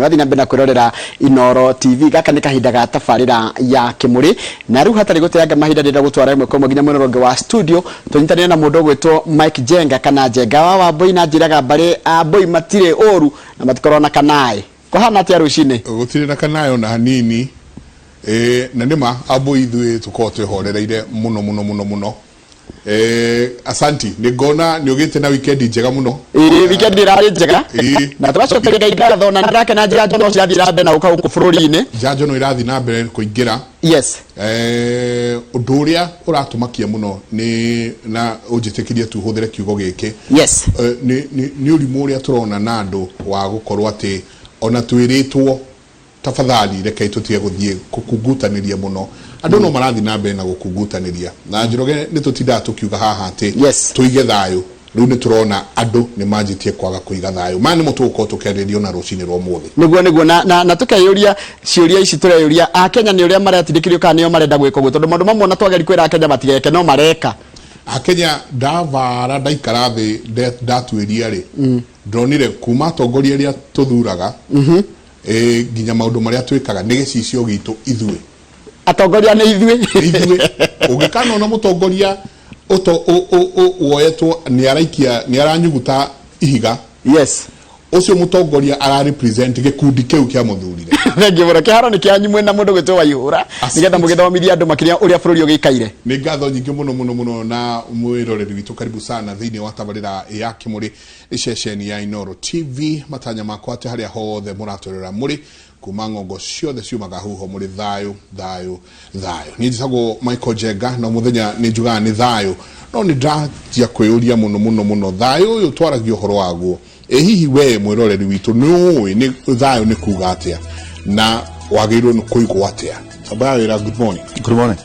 Wathiĩ na mbere na kwĩrorera Inooro TV. Gaka nĩ kahinda ga tabarĩra ya Kĩmũrĩ, na rĩu hatarĩ gũteanga mahinda ndĩrenda gũtwara ĩmwe kwa ĩmwe nginya mwena ũrĩa ũngĩ wa studio tũnyitanĩre na mũndũ ũgwĩtwo Mike Njenga kana Njenga wa Wambũi, na njĩraga mbarĩ Ambũi matirĩ ũru na matikorwo na kanaĩ. Kũhana atĩa rũcinĩ? Gũtirĩ na kanaĩ ona hanini. Ĩĩ, na nĩma Ambũi ithuĩ tũkoragwo twĩhorereire mũno mũno mũno mũno. Eh, asanti nĩ ngona nĩ ũgĩte na weekend njega mũno. Ĩĩ, weekend ĩrarĩ njega. Ĩĩ. Na tũgacokeria Ngai ngatho, na ndĩrakena njanjo no cirathiĩ na mbere na gũka gũkũ bũrũri-inĩ. Njanjo no irathiĩ na mbere kũingĩra. Yes. Eh, ũndũ ũrĩa ũratũmakia mũno nĩ na ũnjĩtĩkĩrie tu hũthĩre kiugo gĩkĩ. Yes. Eh, nĩ ũrimũ ũrĩa tũrona na andũ wa gũkorwo atĩ ona twĩrĩtwo Tafadhali rekei tũtige gũthiĩ kũkungutanĩria mũno. Andũ no marathiĩ na mbere na gũkungutanĩria. Na Njoroge nĩ tũtindaga tũkiuga haha atĩ tũige thayũ. Rĩu nĩ tũrona andũ nĩ manjĩtie kwaga kũiga thayũ. Maya nĩmo tũgũkorwo tũkĩarĩrĩria ona rũcinĩ rwa ũmũthĩ. Nĩguo nĩguo, na tũkeyũria ciũria ici tũreyũria, Akenya nĩ ũrĩa maratindĩkĩrĩrio kana nĩo marenda gwĩka ũguo? Tondũ maũndũ mamwe ona twageria kwĩra Akenya matigeke no mareka. Akenya ndabara ndaikara thĩ ndatuĩria rĩ, ndonire kuma atongoria arĩa tũthuraga Ĩĩ, nginya maũndũ marĩa twĩkaga nĩ gĩcicio gitũ ithuĩ. Atongoria nĩ ithuĩ. Nĩ ithuĩ. Ũngĩkanona mũtongoria ũto, ũ, ũ, ũ, woetwo nĩ araikia, nĩ aranyuguta ihiga. Yes. Ũcio mũtongoria ara represent gĩkundi kĩu kĩamũthurire. Thengiũ mũno. Kĩharo nĩ kĩanyu mwĩna mũndũ gwĩtwo Waihũra, nĩgetha mũgĩthomithie andũ makĩria ũrĩa bũrũri ũgĩikaire. Nĩ ngatho nyingĩ mũno mũno mũno na mwĩroreri witũ, karibu sana thĩinĩ wa tabarĩra ya Kĩmũrĩ. Nĩ ceceni ya Inooro TV. Matanya makwa atĩ harĩa hothe mũratwĩrora mũrĩ kuma ng'ongo ciothe ciumaga huho mũrĩ thayũ thayũ thayũ. Niĩ njĩtagwo Michael Njenga na mũthenya nĩ njugaga nĩ thayũ, no nĩ ndĩranjia kwĩyũria mũno mũno mũno thayũ ũyũ twaragia ũhoro waguo, ĩ hihi we mwĩroreri witũ nĩ ũĩ nĩ thayũ nĩ kuga atĩa na wagĩrĩirwo nĩ kũigwo atĩa? Tamba ya wĩra, good morning. Good morning.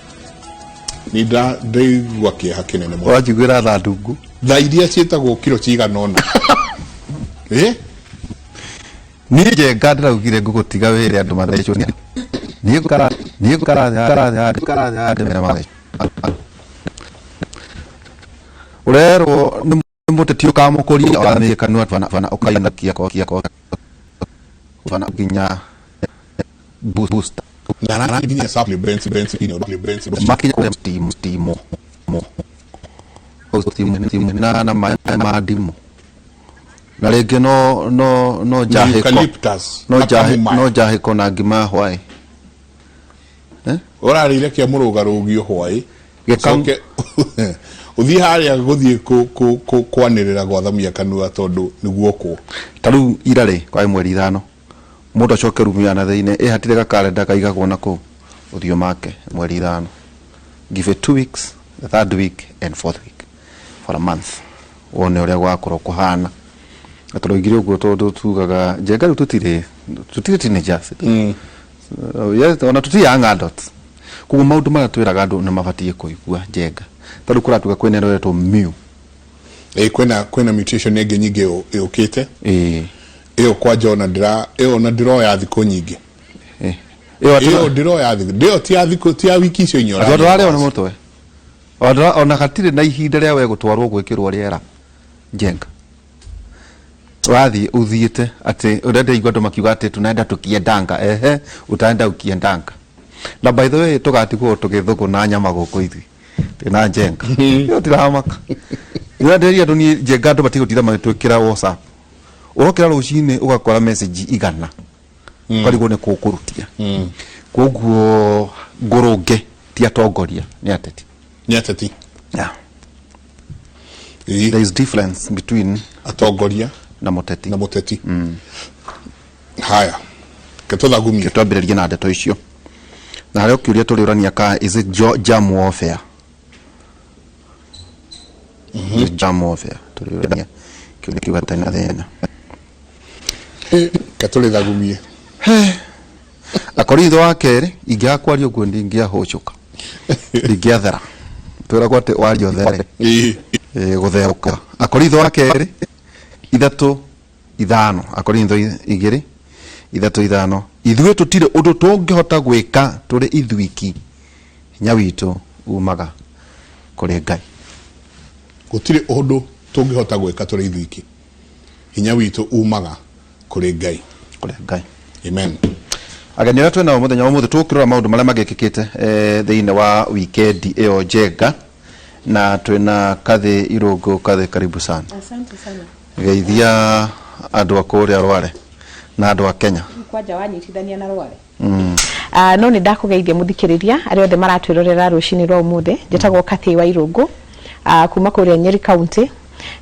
Nĩ ndaigua kĩeha kĩnene mũno. Ũranjiguĩra tha ndungu. Tha iria ciĩtagwo kiro cigana ũna. Ĩ? Niĩ Njenga ndĩraugire ngũgũtiga wĩre andũ mathecwo nĩ niĩ ngũikara niĩ ngũikara thĩ ngũikara thĩ andũ mathecwo. Ũrerwo nĩ mũteti ũkamũkũria ũkamĩe kanua twana twana ũkainũkia kokia ko twana nginya booster. Na nginya supplements supplements makinya kũrĩa steam steam mo steam steam na maĩ ma ndimũ na rĩngĩ no no no njahĩko eucalyptus no na njahĩ chamomile. no njahĩko na ngima ya hwaĩ. Ũrarĩire kĩa mũrũgarũgio hwaĩ. Gĩkam- Ũcoke ũthiĩ harĩa gũthiĩ kwanĩrĩra gwathamia kanua tondũ nĩguo kwo. Ta rĩu ira rĩ kwarĩ mweri 5, mũndũ acoke rumu ya na thĩinĩ ĩ hatirĩ gakarenda kaigagwo na kũu ũthiũ make mweri 5, give it 2 weeks, the third week and fourth week for a month, wone ũrĩa gũgakorwo kũhana. Na tũroigire ũguo tondũ tugaga Njenga rĩu tũtirĩ teenagers. Yes, ona tũtirĩ young adults, koguo maũndũ marĩa twĩraga andũ nĩ mabatiĩ kũigua. Njenga, ta rĩu kũratuĩka kwĩna ĩno ĩretwo mu. Ĩ kwĩna mutation ĩngĩ nyingĩ yũkĩte. Ĩĩ. Ĩyo kwanja ona ndĩra ĩyo ona ndĩroya thikũ nyingĩ. Ĩyo ĩyo ndĩroya thikũ ĩyo ti ya thikũ, ti ya wiki icio inya. Andũ ararĩo nĩ mũtwe. Ona hatirĩ na ihinda rĩa we gũtwarwo gwĩkĩrwo rĩera. Njenga, ũrathiĩ ũthiĩte atĩ ũrĩa ndĩraigua andũ makiuga atĩ tunaenda tukiendanga, ehe, utaenda ukiendanga. Na by the way, tũgatigwo tũgĩthũgũna nyama gũkũ ithuĩ twĩna Njenga ĩyo tiramaka. Rĩrĩa ndĩria andũ niĩ Njenga, andũ batiĩ gũtinda magĩtwĩkĩra WhatsApp. Ũrokĩra rũcinĩ ũgakora message 100, ũkarigwo nĩ kũ ũkũrutia. Koguo ngũrũnge, ti atongoria, nĩ ateti. Nĩ ateti. Yeah. Ĩĩ. There is difference between atongoria na mũteti. Na mũteti. Haya, ke tũthagumie. Twambĩrĩrie na ndeto icio na harĩa ũkĩũria tũrĩũrania ka is it germ warfare? Is it germ warfare? Tũrĩũrania kĩũria kĩu hatarĩ na thĩna. Ke tũrĩthagumie. Akorintho wa kerĩ, ingĩaga kwaria ũguo ndingĩahũcũka, ndingĩathera. Twĩragwo atĩ waria ũthere. Ĩĩ. Ĩĩ, gũtherũka. Akorintho wa kerĩ 3:5, Akorintho 2:3:5: Ithuĩ tũtirĩ ũndũ tũngĩhota gwĩka tũrĩ ithuiki, hinya witũ umaga kũrĩ Ngai. Gũtirĩ ũndũ tũngĩhota gwĩka tũrĩ ithuiki, hinya witũ umaga kũrĩ Ngai. Kũrĩ Ngai. Amen. Ageni arĩa twĩ nao mũthenya wa ũmũthĩ tũkĩrora maũndũ marĩa magĩkĩkĩte thĩinĩ wa wikendi ĩyo Njenga, na twĩna Kathĩ Irũngũ. Kathĩ, karibu sana. Asante sana. Geithia andũ a kũrĩa Rware na andũ a Kenya. Kwanja wanyitithania na Rware. No nĩ ndakũgeithia mũthikĩrĩria arĩa othe maratwĩrorera rũcinĩ rwa ũmũthĩ. Njĩtagwo Kathy wa Irũngũ kuma kũrĩa Nyeri County,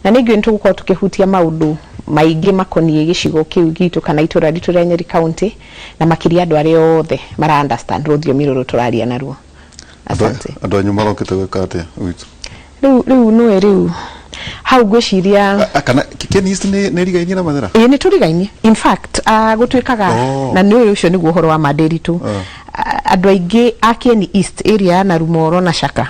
na nĩ ngĩũĩ nĩ tũgũkorwo tũkĩhutia maũndũ maingĩ makoniĩ gĩcigo kĩu gitũ kana itũra ritũ rĩa Nyeri County, na makĩria andũ arĩa othe mara understand rũthiomi rũrũ tũraria naruo. Asante. Andũ anyu marokĩte gwĩka atĩa gwitũ? Rĩu nĩwe rĩu hau ngwĩciria. Kana Kieni East nĩ rigainie na Mathĩra? Ĩĩ, nĩ tũrigainie. In fact, gũtuĩkaga na nĩ ũyũ ũcio nĩguo ũhoro wa ma Ndĩritũ. Andũ aingĩ a Kieni East area ya Narumoro na Shaka,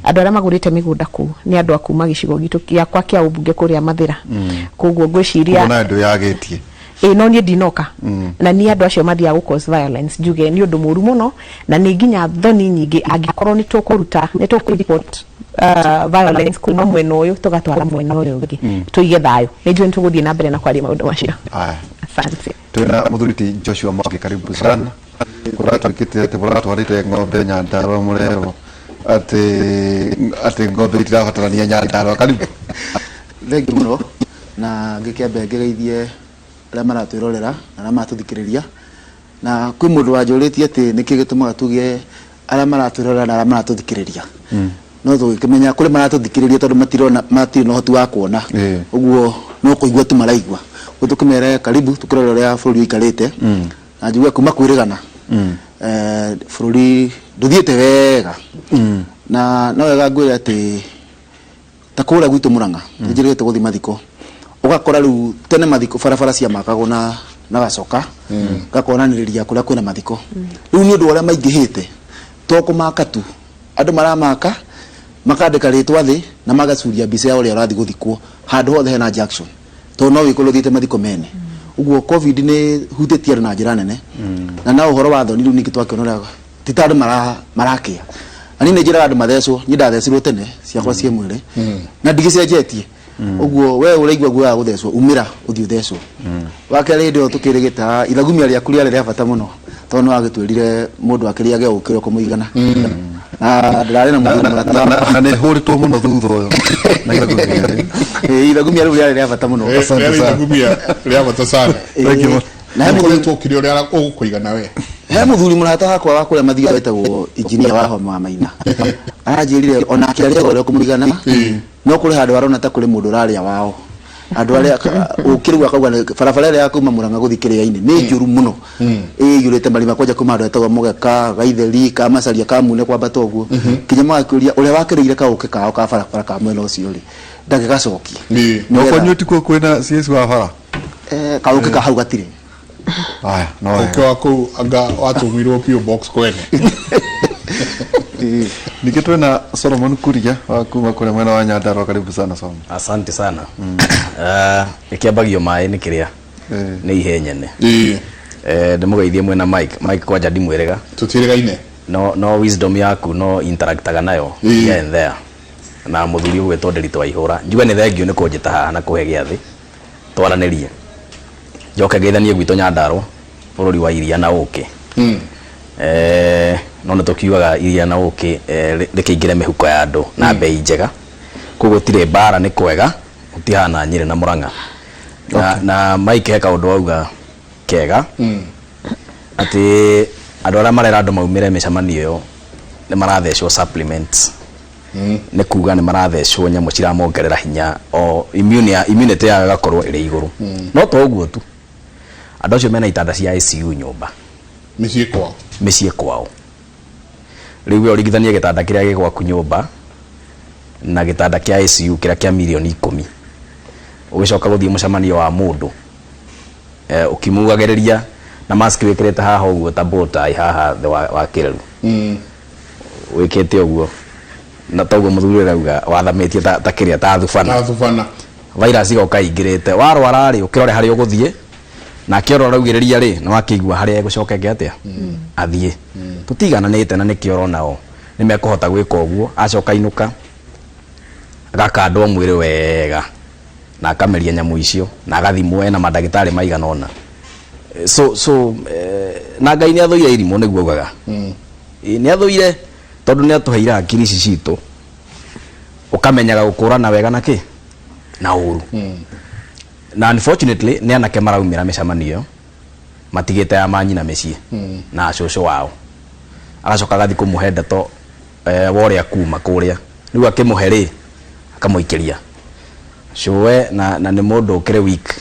andũ arĩa magũrĩte mĩgũnda kũu nĩ andũ a kuma gĩcigo gitũ gĩakwa kĩa ũmbunge kũrĩa Mathĩra. Koguo ngwĩciria Koguo nawe ndwĩyagĩtie. Ĩĩ, no niĩ ndinoka na niĩ andũ acio mathiaga gũ cause violence, njuge nĩ ũndũ mũru mũno na nĩ nginya thoni nyingĩ angĩkorwo nĩ tũkũruta, nĩ tũkũ report violence kuma mwena ũyũ tũgatwara mwena ũyũ ũngĩ. Tũige thayũ. Nĩ njũĩ nĩ tũgũthiĩ na mbere na kwaria maũndũ macio. Aya. Asante. Twĩna mũthuri ti Joshua Mwangi, karibu sana. Kũratuĩkĩte atĩ mũratwarĩte ng'ombe Nyandarua, mũrerwo atĩ ng'ombe itirabatarania Nyandarua. Karibu. Thengiũ mũno, na ngĩkĩambe ngĩgeithie arĩa maratwĩrorera na arĩa maratũthikĩrĩria. Na kwĩ mũndũ wanjũrĩtie atĩ nĩkĩ gĩtũmaga tuge arĩa maratwĩrorera na arĩa maratũthikĩrĩria. No tũgĩkĩmenya kũrĩ maratũthikĩrĩria tondũ matirona, matirĩ na ũhoti wa kuona, ũguo no kũigua tu maraigua. Ũguo tũkĩmere karibu tũkĩrore ũrĩa bũrũri ũikarĩte. Na njigue kuma kwĩrĩgana, bũrũri ndũthiĩte wega. Na no wega ngwĩre atĩ ta kũrĩa gwitũ Murang'a nĩ njĩrĩgĩte gũthiĩ mathiko, ũgakora rĩu tene mathiko barabara ciamakagwo na gacoka gakonanĩrĩria kũrĩa kwĩna mathiko. Rĩu nĩ ũndũ wa ũrĩa maingĩhĩte, to kũmaka tu andũ maramaka, makandĩka rĩtwa thĩ na magacuria mbica ya ũrĩa ũrathiĩ gũthikwo handũ hothe hena junction, tondũ no wĩkore ũthiĩte mathiko mene. Ũguo COVID nĩ hutĩtie andũ na njĩra nene. Na no ũhoro wa thoni rĩu ningĩ twakĩona ũrĩa ti ta andũ marakĩa. Na niĩ nĩ njĩraga andũ mathecwo, niĩ ndathecirwo tene ciakwa ciĩ mwĩrĩ na ndigĩcenjetie. Ũguo we ũraigua guoya wa gũthecwo, umĩra ũthiĩ ũthecwo. Wa kerĩ, hĩndĩ ĩyo tũkĩrĩgĩta ithagumia rĩaku rĩarĩ rĩa bata mũno, tondũ nĩ wagĩtwĩrire mũndũ akĩrĩage ũkĩ ũrĩa ũkũmũigana. Na ndĩrarĩ na mũthuri mũrata. Na nĩ hũrĩtwo mũno thutha ũyũ na ithagumia rĩu. Ĩĩ, ithagumia rĩu rĩarĩ rĩa bata mũno. Asante Rĩarĩ sana. ithagumia rĩa bata sana. Thank you. Na he mũthuri Ũkoretwo ũkĩrĩa ũrĩa ũgũkũigana we. He mũthuri mũrata wakwa wa kũrĩa mathiaga wetagwo injinia wa homa wa Maina, aranjĩrire onake arĩaga ũrĩa ũkũmũigana, no kũrĩ handũ arona ta kũrĩ mũndũ ũrarĩa wao andũ arĩa ũkĩ rĩu akauga barabara ĩrĩa ya kuma Murang'a gũthiĩ Kĩrĩainĩ nĩ njũru mũno, ĩiyũrĩte marima kwanja kuma handũ hetagwo Mũgeka, Gaitheri, Kamacaria, Kamune kwambata ũguo, nginya magakĩũria ũrĩa wakĩrĩire kaũkĩ kao ka barabara ka mwena ũcio rĩ ndangĩgacokia. No kwanyu tikuo kwĩna CS wa bara? Kaũkĩ ka hau gatirĩ. Aya, no wega. Ũkĩ wa kũu anga watũmirwo PO box kwene. Ningĩ twĩna Solomon Kuria wa kuma kũrĩa mwena wa Nyandarua. Karibu sana, Solomon. Asante sana. Ĩkĩambagio maĩ nĩ kĩrĩa nĩ ihe nyene. Ndĩmũgeithie mwena Mike. Mike kwanja ndimwĩrĩga. Tũtiĩrĩgaine. No wisdom yaku no interactaga nayo here and there. Na mũthuri ũgwĩtwo Ndĩritũ wa Ihũra. Njuge nĩ thengiũ nĩ kũnjĩta haha na kũhe gĩathĩ twaranĩrie. Njoke ngeithanie gwitũ Nyandarua, bũrũri wa iria na ũkĩ. No nĩ tũkiugaga iria na ũkĩ rĩkĩingĩre mĩhuko ya andũ na mbei njega. Koguo gũtirĩ mbara, nĩ kwega, gũtihana Nyĩrĩ na Mũrang'a. Na Mike he kaũndũ auga kega, atĩ andũ arĩa marera andũ maumĩre mĩcemanio ĩyo nĩ marathecwo supplements. Nĩ kuga nĩ marathecwo nyamũ ciramongerera hinya o immune ya, immunity yao ĩgakorwo ĩrĩ igũrũ. No to ũguo tu, andũ acio mena itanda cia ICU nyũmba. Mĩciĩ kwao. Mĩciĩ kwao. Rĩu we ũringithanie gĩtanda kĩrĩa gĩ gwaku nyũmba na gĩtanda kĩa ICU kĩrĩa kĩa mirioni 10. Ũgĩcoka gũthiĩ mũcemanio wa mũndũ, ũkĩmugagĩrĩria na mask wĩkĩrĩte haha ũguo ta bow tie haha thĩ wa kĩreru. Wĩkĩte ũguo na toguo mũthuri ũrauga wathamĩtie ta kĩrĩa ta thubana. Ta thubana. Virus igoka ingĩrĩte. Warwara rĩ, ũkĩrore harĩa ũgũthiĩ, nake ũrĩa ũraugĩrĩria rĩ, nĩ wakĩigua harĩa egũcoka eke atĩa? Athiĩ. Tũtigananĩte na nĩkĩo ũrona o nĩ mekũhota gwĩka ũguo, acoka inũka, agakandwo mwĩrĩ wega na akameria nyamũ icio na agathimwo ena mandagĩtarĩ maigana ũna. So so na Ngai nĩ athũire irimũ, nĩguo augaga. Nĩ athũire tondũ nĩ atũheire hakiri ici citũ, ũkamenyaga gũkũrana wega na kĩ na ũru. Na unfortunately nĩ anake maraumĩra mĩcemanio ĩyo matigĩte ya manyina mĩciĩ na cũcũ wao, agacoka agathiĩ kũmũhe ndeto wa ũrĩa kuma kũrĩa. Rĩu akĩmũhe rĩ, akamũikĩria cũwe na nĩ mũndũ ũkĩrĩ weak,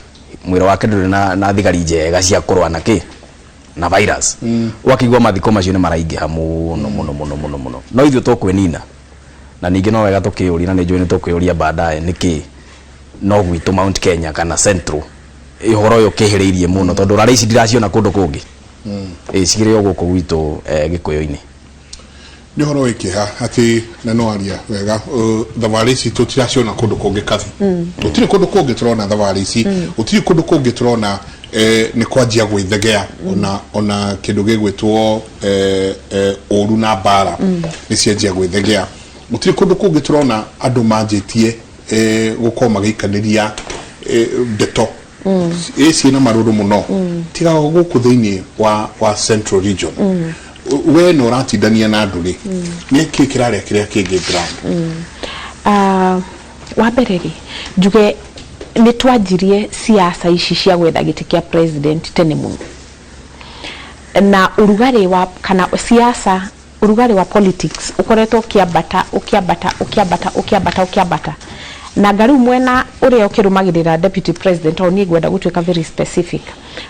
mwĩrĩ wake ndũrĩ na thigari njega cia kũrũa na kĩ na virus. Ũgakĩigua mathiko macio nĩ maraingĩha mũno mũno mũno mũno mũno, no ithuĩ tũkwĩnina. Na ningĩ no wega tũkĩũria, na nĩ njũĩ nĩ tũkwĩũria baadaye, nĩkĩ no gwitũ Mount Kenya kana Central ũhoro ũyũ ũkĩhĩrĩirie mũno, tondũ rarĩ ici ndiraciona kũndũ kũngĩ. Ĩ cikĩrĩ o gũkũ gwitũ Gĩkũyũ-inĩ. Nĩ ũhoro wĩ kĩeha atĩ na no aria wega, thabarĩ ici tũtiraciona kũndũ kũngĩ kathi. Gũtirĩ kũndũ kũngĩ tũrona thabarĩ ici, gũtirĩ kũndũ kũngĩ tũrona nĩ kwanjia gwĩthegea. Ona kĩndũ gĩgwĩtwo ũru na mbara nĩ cianjia gwĩthegea. Gũtirĩ kũndũ kũngĩ tũrona andũ manjĩtie gũkorwo magĩikanĩria ndeto ĩ ciĩna marũrũ mũno, tiga o gũkũ thĩinĩ wa Central Region. We nĩ ũratindania na andũ rĩ, nĩ kĩ kĩrarĩa kĩrĩa kĩngĩ ground? Wa mbere rĩ, njuge nĩ twanjirie siasa ici cia gwetha gĩtĩ kĩa president tene mũno, na ũrugarĩ wa kana siasa, ũrugarĩ wa politics ũkoretwo ũkĩambata, ũkĩambata, ũkĩambata, ũkĩambata, ũkĩambata. Na nga rĩu mwena ũrĩa ũkĩrũmagĩrĩra deputy president, o niĩ ngwenda gũtuĩka very specific,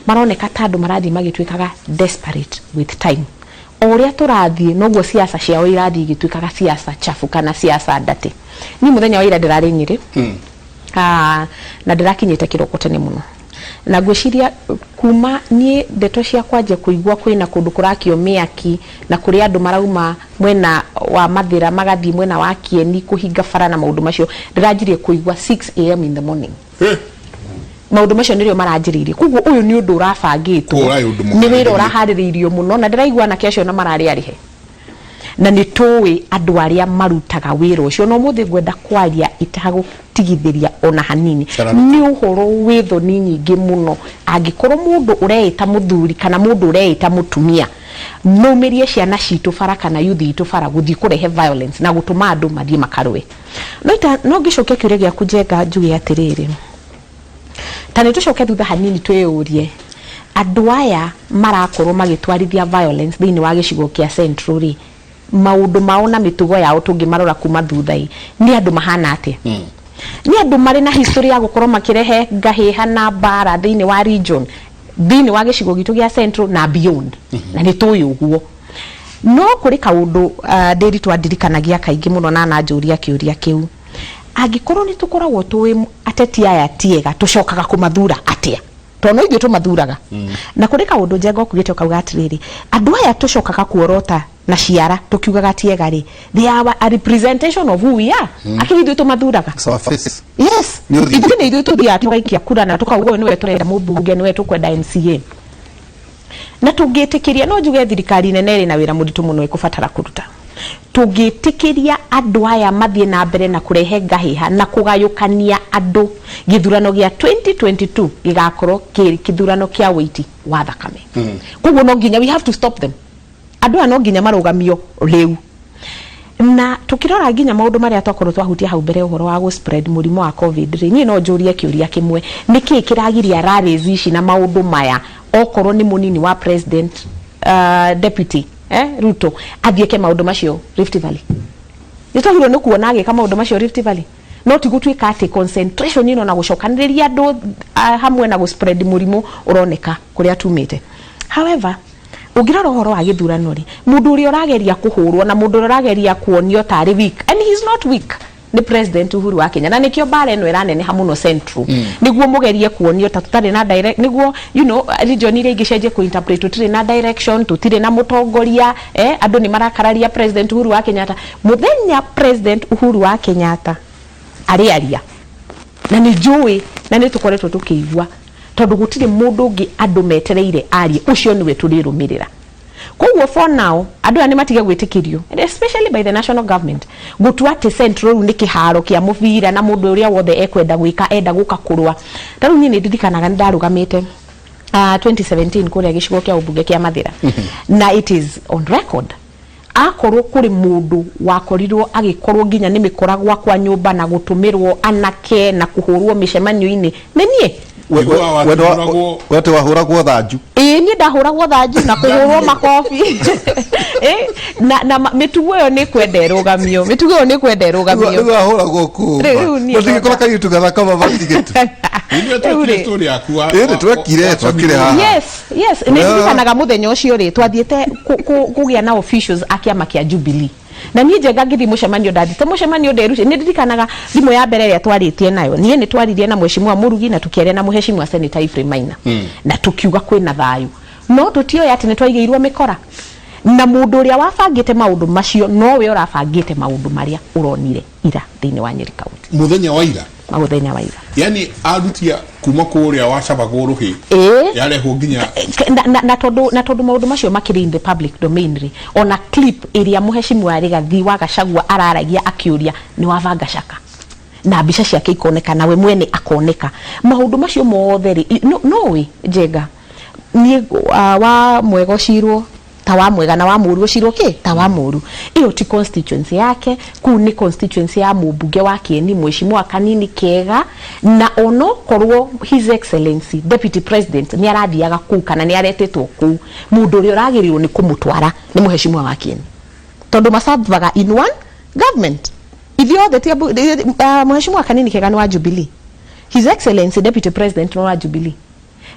maroneka ta andũ marathiĩ magĩtuĩkaga desperate with time. O ũrĩa tũrathiĩ, noguo siasa ciao irathiĩ igĩtuĩkaga siasa chafu kana siasa ndati. Niĩ mũthenya wa ira ndĩrarĩ Nyĩrĩ. Na ndĩrakinyĩte kĩroko tene mũno, na ngwĩciria kuma niĩ ndeto cia kwanjia kũigua kwĩna kũndũ kũrakio mĩaki na kũrĩa andũ marauma mwena wa Mathĩra magathiĩ mwena wa Kieni kũhinga bara na maũndũ macio, ndĩranjirie kũigua 6 a.m. in the morning. Maũndũ macio nĩrĩo maranjĩrĩirie. Koguo ũyũ nĩ ũndũ ũrabangĩtwo. Koguo ũrarĩ ũndũ nĩ wĩra mũharĩrĩrie. Ũraharĩrĩirio mũno, na ndĩraigua anake acio na mararĩ arĩhe, na nĩ tũĩ andũ arĩa marutaga wĩra ũcio. Na ũmũthĩ ngwenda kwaria itagũtigithĩria ona hanini. Cararũka. Nĩ ũhoro wĩ thoni nyingĩ mũno angĩkorwo mũndũ ũreĩta mũthuri kana mũndũ ũreĩta mũtumia maumĩrie ciana citũ bara kana yuthi itũ bara gũthiĩ kũrehe violence na gũtũma andũ mathiĩ makarũe. No ngĩcokia kĩũria gĩaku, Njenga, njuge atĩrĩrĩ, ta nĩ tũcoke thutha hanini twĩyũrie, andũ aya marakorwo magĩtwarithia violence thĩinĩ wa gĩcigo kĩa Central rĩ, maũndũ mao na mĩtugo yao tũngĩmarora kuma thutha ĩ, nĩ andũ mahana atĩa? Nĩ andũ marĩ na history ya gũkorwo makĩrehe ngahĩha na mbara thĩinĩ wa region, thĩinĩ wa gĩcigo gitũ gĩa Central na beyond, na nĩ tũĩ ũguo. No kũrĩ kaũndũ Ndĩritũ andirikanagia kaingĩ mũno na ananjũria kĩũria kĩu: angĩkorwo nĩ tũkoragwo tũĩ ateti aya ti ega, tũcokaga kũmathura atĩa? Tondũ no ithuĩ tũmathuraga. Na kũrĩ kaũndũ, Njenga, ũkugĩte ũkauga atĩrĩrĩ, andũ aya tũcokaga kuorota na ciara tũkiugaga ti ega rĩ, they are a representation of who we are. Akĩrĩ ithuĩ tũmathuraga. It's our face. Yes. Nĩ ũthiũ. Ithuĩ nĩ ithuĩ tũthiaga tũgaikia kura na tũkauga ũyũ nĩwe tũrenda mũmbunge, nĩwe tũkwenda MCA. Na tũngĩtĩkĩria, no njuge thirikari nene ĩrĩ na wĩra mũritũ mũno ĩkũbatara kũruta. Tũngĩtĩkĩria andũ aya mathiĩ na mbere na kũrehe ngahĩha na kũgayũkania andũ, gĩthurano gĩa 2022 gĩgakorwo kĩ kĩthurano kĩa wĩiti wa thakame. Koguo no nginya, we have to stop them. Andũ aya no nginya marũgamio rĩu. Na tukirora nginya maũndũ marĩa twakorwo twahutia hau mbere, ũhoro wa gũ spread mũrimũ wa COVID rĩ, niĩ no njũrie kĩũria kĩmwe: nĩkĩĩ kĩragiria rallies ici na maũndũ maya, okorwo nĩ mũnini wa president, deputy Ruto athiĩke maũndũ macio Rift Valley? Nĩ twagĩrĩirwo nĩ kuona agĩka maũndũ macio Rift Valley, no ti gũtuĩka atĩ concentration ĩno na gũcokanĩrĩria andũ hamwe na gũ spread mũrimũ ũroneka kũrĩa tumĩte. However, ũngĩrora ũhoro wa gĩthurano rĩ, mũndũ ũrĩa ũrageria kũhũrwo na mũndũ ũrĩa ũrageria kuonio tarĩ weak, and he is not weak, nĩ President Uhuru wa Kenya. Na nĩkĩo mbara ĩno ĩraneneha mũno Central, nĩguo mũgerie kuonio ta tũtarĩ na direct, nĩguo region iria ingĩ cenjie kũ-interpret tũtirĩ na direction, tũtirĩ na mũtongoria. Andũ nĩ marakararia President Uhuru wa Kenyatta. Mũthenya President Uhuru wa Kenyatta arĩaria, na nĩ njũĩ na nĩ tũkoretwo tũkĩigua, tondũ gũtirĩ mũndũ ũngĩ andũ metereire arie, ũcio nĩwe tũrĩrũmĩrĩra. Koguo for now andũ aya nĩ matige gwĩtĩkĩrio, and especially by the national government, gũtua atĩ Central rĩu nĩ kĩharo kĩa mũbira na mũndũ ũrĩa wothe ekwenda gwĩka enda gũka kũrũa. Ta rĩu niĩ nĩ ndirikanaga nĩ ndarũgamĩte 2017 kũrĩa gĩcigo kĩa ũmbunge kĩa Mathĩra, na it is on record. Akorwo kũrĩ mũndũ wakorirwo agĩkorwo nginya nĩ mĩkora gwakwa nyũmba na gũtũmĩrwo anake na kũhũrwo mĩcemanio-inĩ, nĩ niĩ. Ũiguaga watũmĩragwo- We atĩ wahũragwo thanju? Ĩĩ, niĩ ndahũragwo thanju na kũhũrwo makobi. Ĩ, na mĩtugo ĩyo nĩ kwenda ĩrũgamio, mĩtugo ĩyo nĩ kwenda ĩrũgamio. Rĩu ahũragwo kũũma. Rĩu niĩ Mũtingĩkora kairĩtu gathaka mamatigĩtu. Ithuĩ Rĩu twekire rĩ. story yaku wa- Ĩĩ, nĩ twekire, twakire haha. Yes, nĩ ndirikanaga mũthenya ũcio rĩ, twathiĩte kũgĩa na officials a kĩama kĩa Jubilee, na niĩ Njenga ngĩthiĩ mũcemanio, ndathiĩte mũcemanio nderuce. Nĩ ndirikanaga thimũ ya mbere ĩrĩa twarĩtie nayo, niĩ nĩ twaririe na Mheshimiwa Mũrugi na tũkĩaria na Mheshimiwa Senator Ephraim Maina, na tũkiuga kwĩna thayũ, no tũtioĩ atĩ nĩ twaigĩirwo mĩkora, na mũndũ ũrĩa wabangĩte maũndũ macio nowe ũrabangĩte maũndũ marĩa ũronire ira thĩinĩ wa Nyeri County. Mũthenya wa ira? Mũthenya wa ira. Yani arutia kuma kũrĩa wacabagwo rũhĩ yarehwo nginya Na tondũ maũndũ macio makĩrĩ in the public domain rĩ, ona clip ĩrĩa Mũheshimiwa Rigathi wa Gachagua araragia akĩũria nĩ wabanga caka, na mbica ciake ikoneka na we mwene akoneka, maũndũ macio mothe rĩ, no Njenga niĩ wa mwega ũcirwo ta wa mwega na wa mũru ũcirwo kĩ ta wa mũru. Ĩyo ti constituency yake, kũu nĩ constituency ya mũmbunge wa Kĩeni, Mheshimiwa Kanini Kega. Na onokorwo His Excellency Deputy President nĩ arathiaga kũu kana nĩ aretĩtwo kũu, mũndũ ũrĩa ũragĩrĩirwo nĩ kũmũtwara nĩ Mheshimiwa wa Kĩeni, tondũ maservaga in one government ithuothe. Ti Mheshimiwa Kanini Kega nĩ wa Jubilee, His Excellency Deputy President nĩ wa Jubilee.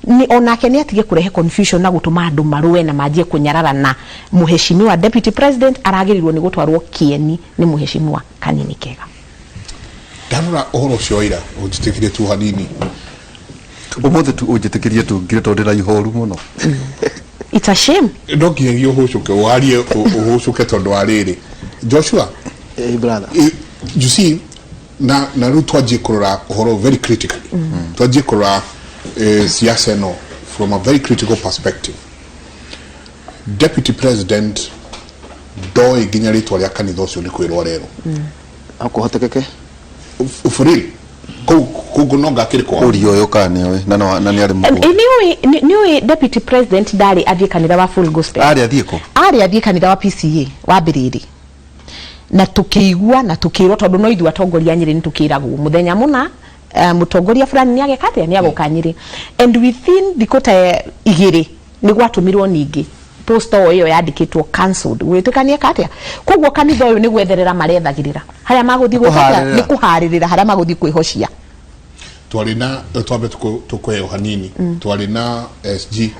Ni onake nĩ atige kũrehe confusion na gũtũma andũ marũe na manjie kũnyararana. Mũheshimiwa Deputy President aragĩrĩirwo nĩ gũtwarwo Kĩeni nĩ Mũheshimiwa Kanini Kega. Ndarora ũhoro ũcio wa ira, ũnjĩtĩkĩrie tu hanini. Ũmũthĩ tu ũnjĩtĩkĩrie tu ngire, tondũ ndĩna ihoru mũno. It's a shame. No nginyagia ũhũcũke, warie ũhũcũke, tondũ wa rĩrĩ, Joshua. Eh, brother. You see, na rĩu twanjie kũrora ũhoro very critically, twanjie kũrora siasa ĩno from a very critical perspective. Deputy President ndoĩ nginya rĩtwa rĩa kanitha ũcio, nĩ kwĩrwo rerwo. No kũhotekeke. For real, kũu kũu no ngakĩrĩ kwao. Ũria ũyũ kana nĩoĩ na nĩ arĩ mũgũnda. Nĩ ũĩ Deputy President ndarĩ athiĩ kanitha wa Full Gospel? Arĩ athiĩ kũ? Arĩ athiĩ kanitha wa PCA wa Mbĩrĩrĩ, na tũkĩigua na tũkĩrwo, tondũ no ithuĩ atongoria a Nyĩrĩ nĩ tũkĩragwo mũthenya mũna mũtongoria fulani nĩ ageka atĩa, nĩ agoka Nyĩrĩ, and within thikũ ta 2 nĩ gwatũmirwo ningĩ post o ĩyo yandĩkĩtwo cancelled, gũgĩtuĩka nĩ eka atĩa. Koguo kanitha ũyũ nĩ gwetherera marethagĩrĩra harĩa magũthiĩ gwĩka atĩa, nĩ kũharĩrĩra harĩa magũthiĩ kwĩhocia. Twarĩ na, twambe tũkũheo hanini, twarĩ na SG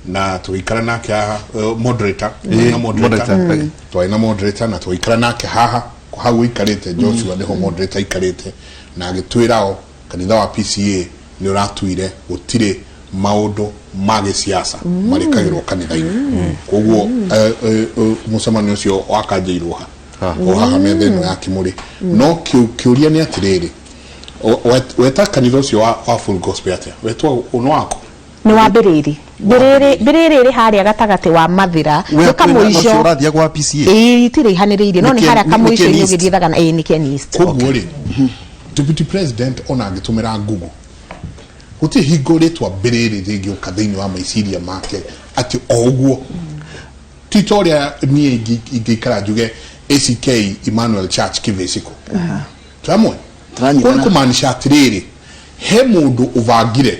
na tũgĩikara nake haha, moderator, twarĩ na moderator. Moderator. Twarĩ na moderator na tũgĩikara nake haha hau ũikarĩte, Joshua, nĩho moderator aikarĩte, na agĩtwĩra o kanitha wa PCA nĩ ũratuire gũtirĩ maũndũ ma gĩsiasa marĩkagĩrwo kanitha-inĩ. Koguo mũcemanio ũcio wakanjĩirwo ha o haha metha ĩno ya Kĩmũrĩ. No kĩũria nĩ atĩrĩrĩ, weta kanitha ũcio wa Full Gospel atĩa? Wetwo ũno wako? Nĩ wa Mbĩrĩrĩ. Mbĩrĩrĩ, Mbĩrĩrĩ ĩrĩ harĩa gatagatĩ wa Mathĩra. We nĩ kwĩna kamũico. ũcio ũrathiĩ gwa PCA? Ĩĩ, itirĩ ihanĩrĩirie, no nĩ Nĩ harĩa nĩ kamũico-inĩ Ken East. ũgĩthiĩ Thagana. Ĩĩ, nĩ Ken East. Koguo rĩ, Deputy President ona angĩtũmĩra Google, gũtirĩ hingo rĩtwa Mbĩrĩrĩ rĩngĩũka thĩinĩ wa meciria make atĩ o ũguo. Ti ta ũrĩa niĩ ingĩikara njuge ACK Emmanuel Church Kĩvĩcĩko twamwe. Tũranyitana. Kũu nĩ kũmaanisha atĩrĩrĩ, he mũndũ ũbangire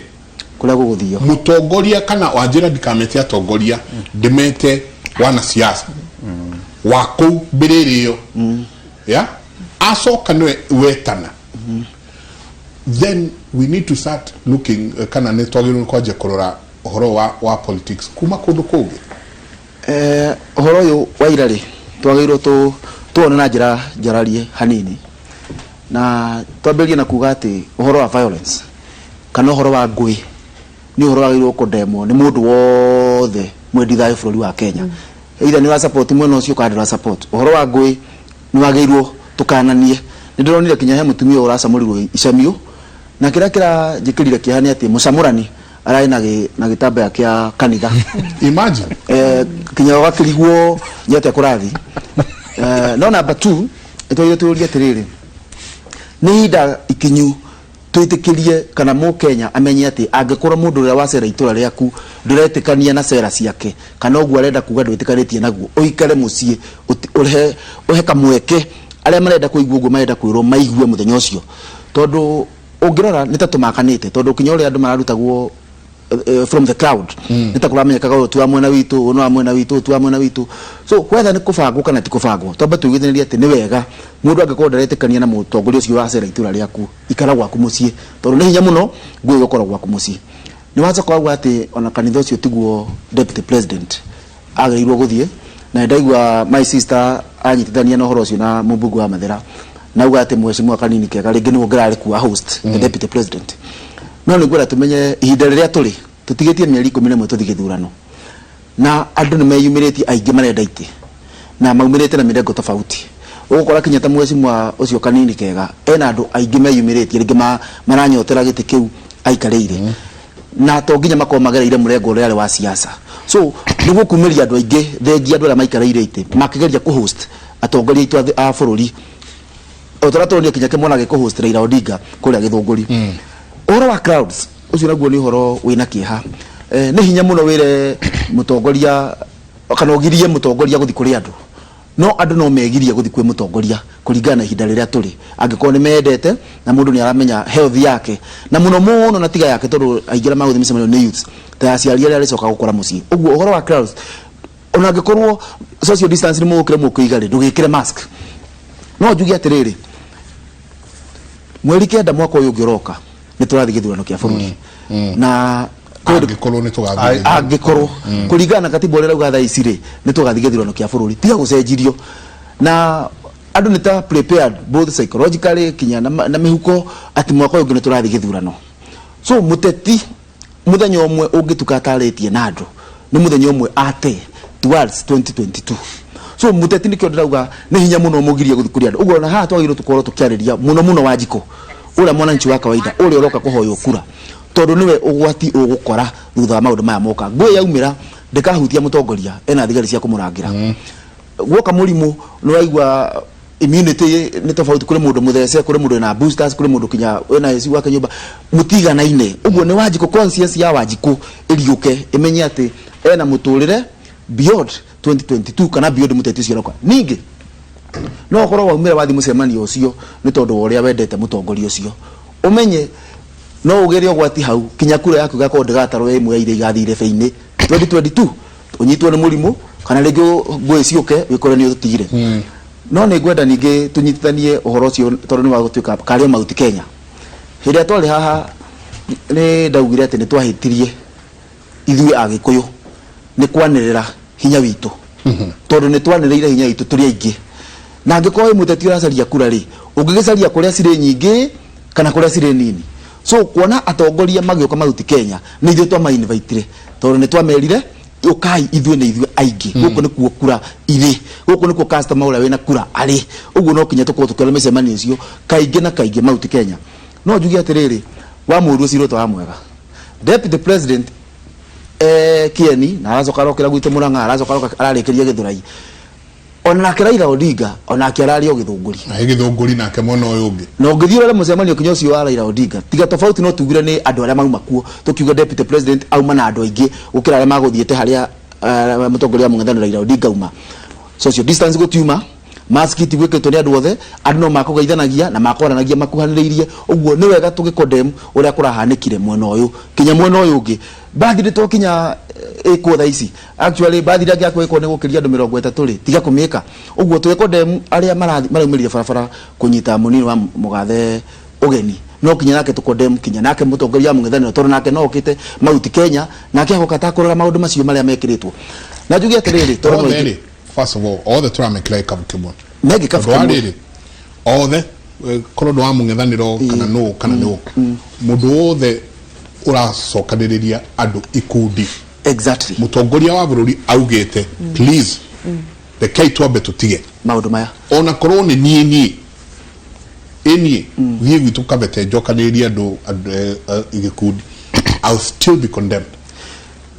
kũrĩa gũgũthio. Mũtongoria kana wanjĩra ndikamete atongoria, ndĩmete wanasiasa wa kũu Mbĩrĩrĩ ĩyo ya acoka nĩwe wetana. Then we need to start looking, kana nĩ twagĩrĩirwo nĩ kwanjia kũrora ũhoro wa politics kuma kũndũ kũngĩ. Ũhoro ũyũ wa ira rĩ, twagĩrĩirwo tuwone na njĩra njararie hanini, na twambĩrĩrie na kuga atĩ ũhoro wa violence kana ũhoro wa ngũĩ nĩ ũhoro wagĩrĩirwo kũndemwo nĩ mũndũ wothe mwendi thayũ bũrũri wa Kenya, either nĩ ũra support mwena ũcio kana ndũra support. Ũhoro wa ngũĩ nĩ wagĩrĩirwo tũkananie. Nĩ ndĩronire kinya he mũtumia ũracamũrirwo icamio, na kĩrĩa kĩranjĩkĩrire kĩeha nĩ atĩ mũcamũrani ararĩ na gĩtambaya kĩa kanitha. Imagine. Kinya ũgakĩrigwo nĩ atĩa kũrathi. No number two, nĩ twagĩrĩirwo tũyũrie atĩrĩrĩ, nĩ ihinda ikinyu. Twĩtĩkĩrie kana Mũkenya amenye atĩ angĩkorwo mũndũ ũrĩa wacera itũra rĩaku ndũretĩkania na cera ciake kana ũguo arenda kuga ndwĩtĩkanĩtie naguo, ũikare mũciĩ ũhe ũhe kamweke arĩa marenda kũigua ũguo marenda kwĩrwo maigue mũthenya ũcio. Tondũ ũngĩrora nĩ ta tũmakanĩte, tondũ kinya ũrĩa andũ mararutagwo from the crowd, nĩ ta kũramenyekaga ũyũ ti wa mwena witũ, ũyũ nĩ wa mwena witũ, ũyũ ti wa mwena witũ. So whether nĩ kũbangwo kana ti kũbangwo, twambe tũiguithanĩrie atĩ nĩ wega mũndũ angĩkorwo ndaretĩkania na mũtongoria ũcio wacera itũra rĩaku, ikara gwaku mũciĩ, tondũ nĩ hinya mũno ngũĩ gũkorwo gwaku mũciĩ. Nĩ wacoka wauga atĩ ona kanitha ũcio tiguo deputy president agĩrĩirwo gũthiĩ, na nĩ ndaigua my sister anyitithania na ũhoro ũcio na mũmbunge wa Mathĩra, na auga atĩ mheshimiwa Kanini Kega rĩngĩ nĩwe ũngĩrarĩ kuwa host the deputy president. No nĩ ngwenda tũmenye ihinda rĩrĩa tũrĩ, tũtigĩtie mĩeri 11 tũthiĩ gĩthurano, na andũ nĩ meyumĩrĩtie, aingĩ marenda itĩ na maumĩrĩte na mĩrengo tofauti. Ũgũkora kinya ta mheshimiwa ũcio Kanini Kega ena andũ aingĩ meyumĩrĩtie, rĩngĩ maranyotera gĩtĩ kĩu aikarĩire, na to nginya makorwo magereire mũrengo ũrĩa arĩ wa siasa. So nĩ gũkumĩria andũ aingĩ, thengia andũ arĩa maikarĩire itĩ makĩgeria kũ-host atongoria aitũ a bũrũri, o ta ũrĩa tuonire kinya kĩmwana gĩkũ-host Raila Odinga kũrĩa Gĩthũngũri. Ũhoro wa crowds ũcio naguo nĩ ũhoro wĩna kĩeha. Nĩ hinya mũno wĩre mũtongoria kana ũgirie mũtongoria gũthiĩ kũrĩ andũ, no andũ no megirie gũthiĩ kwĩ mũtongoria kũringana na ihinda rĩrĩa tũrĩ, angĩkorwo nĩ mendete na mũndũ nĩ aramenya health yake na mũno mũno na tiga yake, tondũ aingĩ arĩa magũthiĩ mĩcemanio nĩ youths, ta aciari arĩa arĩcoka gũkora mũciĩ. Ũguo ũhoro wa crowds, ona angĩkorwo social distance nĩ mũgũkĩre mũkĩiga rĩ, ndũgĩkĩre mask. No njuge atĩrĩrĩ, mweri 9 mwaka ũyũ ũngĩ ũroka nĩ tũrathiĩ gĩthurano kĩa bũrũri na angĩkorwo nĩ tũgathiĩ. Angĩkorwo kũringana na katiba ũrĩa ĩrauga thaa ici rĩ, nĩ tũgathiĩ gĩthurano kĩa bũrũri tiga gũcenjirio, na andũ nĩ ta prepared both psychologically kinya na mĩhuko atĩ mwaka ũyũ ũngĩ nĩ tũrathiĩ gĩthurano. So mũteti mũthenya ũmwe ũngĩtuka atarĩtie na andũ nĩ mũthenya ũmwe ate towards 2022. So mũteti, nĩkĩo ndĩrauga nĩ hinya mũno mũgirie gũthiĩ kũrĩ andũ. Ũguo ona haha twagĩrĩirwo tũkorwo tũkĩarĩria mũno mũno Wanjikũ, ũrĩa mwananchi wa kawaida ũrĩa ũroka kũhoywo kura, tondũ nĩwe ũgwati ũgũkora thutha wa maũndũ maya moka. Ngũĩ yaumĩra ndĩkahutia mũtongoria, ena thigari cia kũmũrangĩra. Guoka mũrimũ, nĩ waigua immunity nĩ tofauti, kũrĩ mũndũ mũthece, kũrĩ mũndũ wĩna boosters, kũrĩ mũndũ kinya wĩna AC gwake nyũmba, mũtiganaine. Ũguo nĩ Wanjikũ, conscience ya Wanjikũ ĩriũke, ĩmenye atĩ ena mũtũrĩre beyond 2022 kana beyond mũteti ũcio aroka. Ningĩ no ũkorwo waumĩra wathiĩ mũcemanio ũcio nĩ tondũ wa ũrĩa wendete mũtongoria ũcio, ũmenye no ũgĩre ũgwati hau, kinya kura yaku ĩgakorwo ndĩgatarwo ĩmwe ya iria igathiĩ irebe-inĩ 2022, ũnyitwo nĩ mũrimũ kana rĩngĩ ngũĩ ciũke wĩkore nĩ ũtigire. No nĩ ngwenda ningĩ tũnyitithanie ũhoro ũcio, tondũ nĩ wa gũtuĩka karĩ o Mount Kenya. Hĩndĩ ĩrĩa twarĩ haha nĩ ndaugire atĩ nĩ twahĩtirie ithuĩ Agĩkũyũ nĩ kwanĩrĩra hinya witũ, tondũ nĩ twanĩrĩire hinya witũ tũrĩ aingĩ, na angĩkorwo wĩ mũteti ũracaria kura rĩ, ũngĩgĩcaria kũrĩa cirĩ nyingĩ kana kũrĩa cirĩ nini? So kuona atongoria magĩũka Mount Kenya, nĩ ithuĩ twama-invitire, tondũ nĩ twamerire ũkai, ithuĩ nĩ ithuĩ aingĩ, gũkũ nĩkuo kura irĩ, gũkũ nĩkuo customer ũrĩa wĩna kura arĩ. Ũguo no kinya tũkorwo tũkĩona mĩcemanio icio kaingĩ na kaingĩ Mount Kenya. No njuge atĩrĩrĩ, wa mũru ũcirwo ta wa mwega, deputy president Kieni na aracoka arokĩra gwitũ Murang'a, aracoka aroka ararĩkĩria Gĩthũrai. Ona nake Raila Odinga onake ararĩ o Gĩthũngũri. Na Gĩthũngũri nake mwena ũyũ ũngĩ. Na ũngĩthiĩ ũrore mũcemanio kinya ũcio wa Raila Odinga, tiga tofauti no tugire nĩ andũ arĩa mauma kuo, tũkiuga deputy president auma na andũ aingĩ gũkĩra arĩa magũthiĩte harĩa mũtongoria wa mũng'ethanĩro Raila Odinga auma. Social distance gũtiuma, mask ti gwĩkĩtwo nĩ andũ othe, andũ no makũgeithanagia na makwaranagia makuhanĩrĩirie. Ũguo nĩ wega tũgĩ-condemn ũrĩa kũrahanĩkire mwena ũyũ kinya mwena ũyũ ũngĩ. Birthday to kinya ĩkwo thaa ici, actually birthday angĩakorwo ĩkwo nĩ gũkĩria andũ 30 rĩ, tiga kũmĩka ũguo. Tũgĩ-condemn arĩa maraumĩrire barabara kũnyita mũnini wa mũgathe ũgeni, no kinya nake tũ-condemn kinya nake mũtongoria wa mũng'ethanĩro, tondũ nake no okĩte Mount Kenya, nake agoka takũrora maũndũ macio marĩa mekĩrĩtwo. Na njuge atĩrĩrĩ, tondũ othe rĩ, first of all, othe tũramekĩra gĩkabu kĩmwe. Me gĩkabu Tondũ wa kĩmwe. Rĩrĩ, othe korwo nĩ wa mũng'ethanĩro kana nũ kana nũ, mũndũ wothe ũracokanĩrĩria andũ ikundi, mũtongoria wa bũrũri augĩte, please, rekei twambe tũtige maũndũ maya. Ona korwo nĩ niĩ ĩniĩ thiĩ gwitũ Kabete njokanĩrĩrie andũ gĩkundi, I'll still be condemned.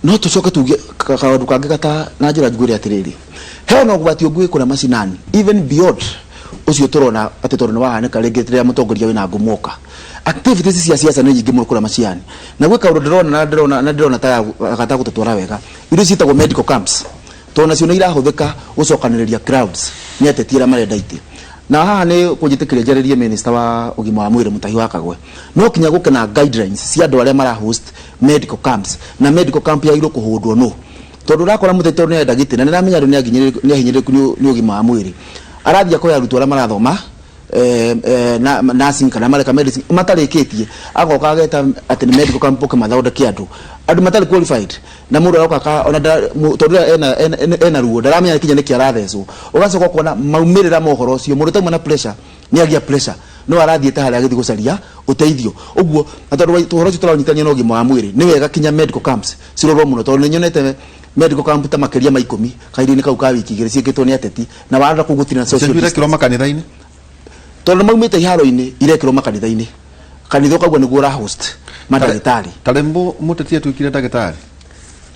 No tũcoke tuge kaũndũ kangĩ gata na njĩra njugĩre atĩrĩrĩ, hena ũgwati ũngĩ wĩ kũrĩa macinani, even beyond Ũcio tũrona atĩ tondũ nĩ wahanĩka rĩngĩ rĩrĩa mũtongoria wĩna ngumo oka. Activities cia siasa nĩ nyingĩ mũno kũrĩa maciani. Na gwĩ kaũndũ ndĩrona na ndĩrona na ndĩrona ta gata gũtũtwara wega. Indo ici ciĩtagwo medical camps. Tondũ nacio nĩ irahũthĩka gũcokanĩrĩria crowds nĩ ateti arĩa marenda itĩ. Na haha nĩ kũnjĩtĩkĩria njarĩrie minister wa ũgima wa mwĩrĩ Mutahi wa Kagwe. No kinya gũke na guidelines cia andũ arĩa mara host medical camps. Na medical camp yagĩrĩirwo kũhũndwo nũ. Tondũ ũrakora mũteti tondũ nĩ arenda gĩtĩ na nĩ aramenya andũ nĩ ahinyĩrĩrĩku nĩ ũgima wa mwĩrĩ. Arathiĩ akoya arutwo arĩa marathoma na nursing kana mareka medicine matarĩkĩtie, agoka ageta atĩ nĩ medical camp oke mathondeke andũ andũ matarĩ qualified, na mũndũ aroka ona tondũ rĩrĩa ena ruo ndaramenya kinya nĩkĩ arathecwo. Ũgacoka ũkona maumĩrĩra ma ũhoro ũcio, mũndũ tauma na pressure nĩ agĩa pressure no arathiĩte harĩa agĩthiĩ gũcaria ũteithio ũguo. Na tondũ ũhoro ũcio tũrawũnyitania na ũgima wa mwĩrĩ, nĩ wega kinya medical camps cirorwo mũno, tondũ nĩ nyonete medical camp ta makĩria ma 10 kahinda-inĩ kau ka wiki 2 ciĩkĩtwo nĩ ateti, na warora kũu gũtirĩ na social irekĩrwo distance. Makanitha-inĩ. Tondũ maumĩte iharo-inĩ, irekĩrwo makanitha-inĩ, kanitha ũkaigua nĩguo ũra host mandagĩtarĩ. Tarĩ mũteti atuĩkire ndagĩtarĩ.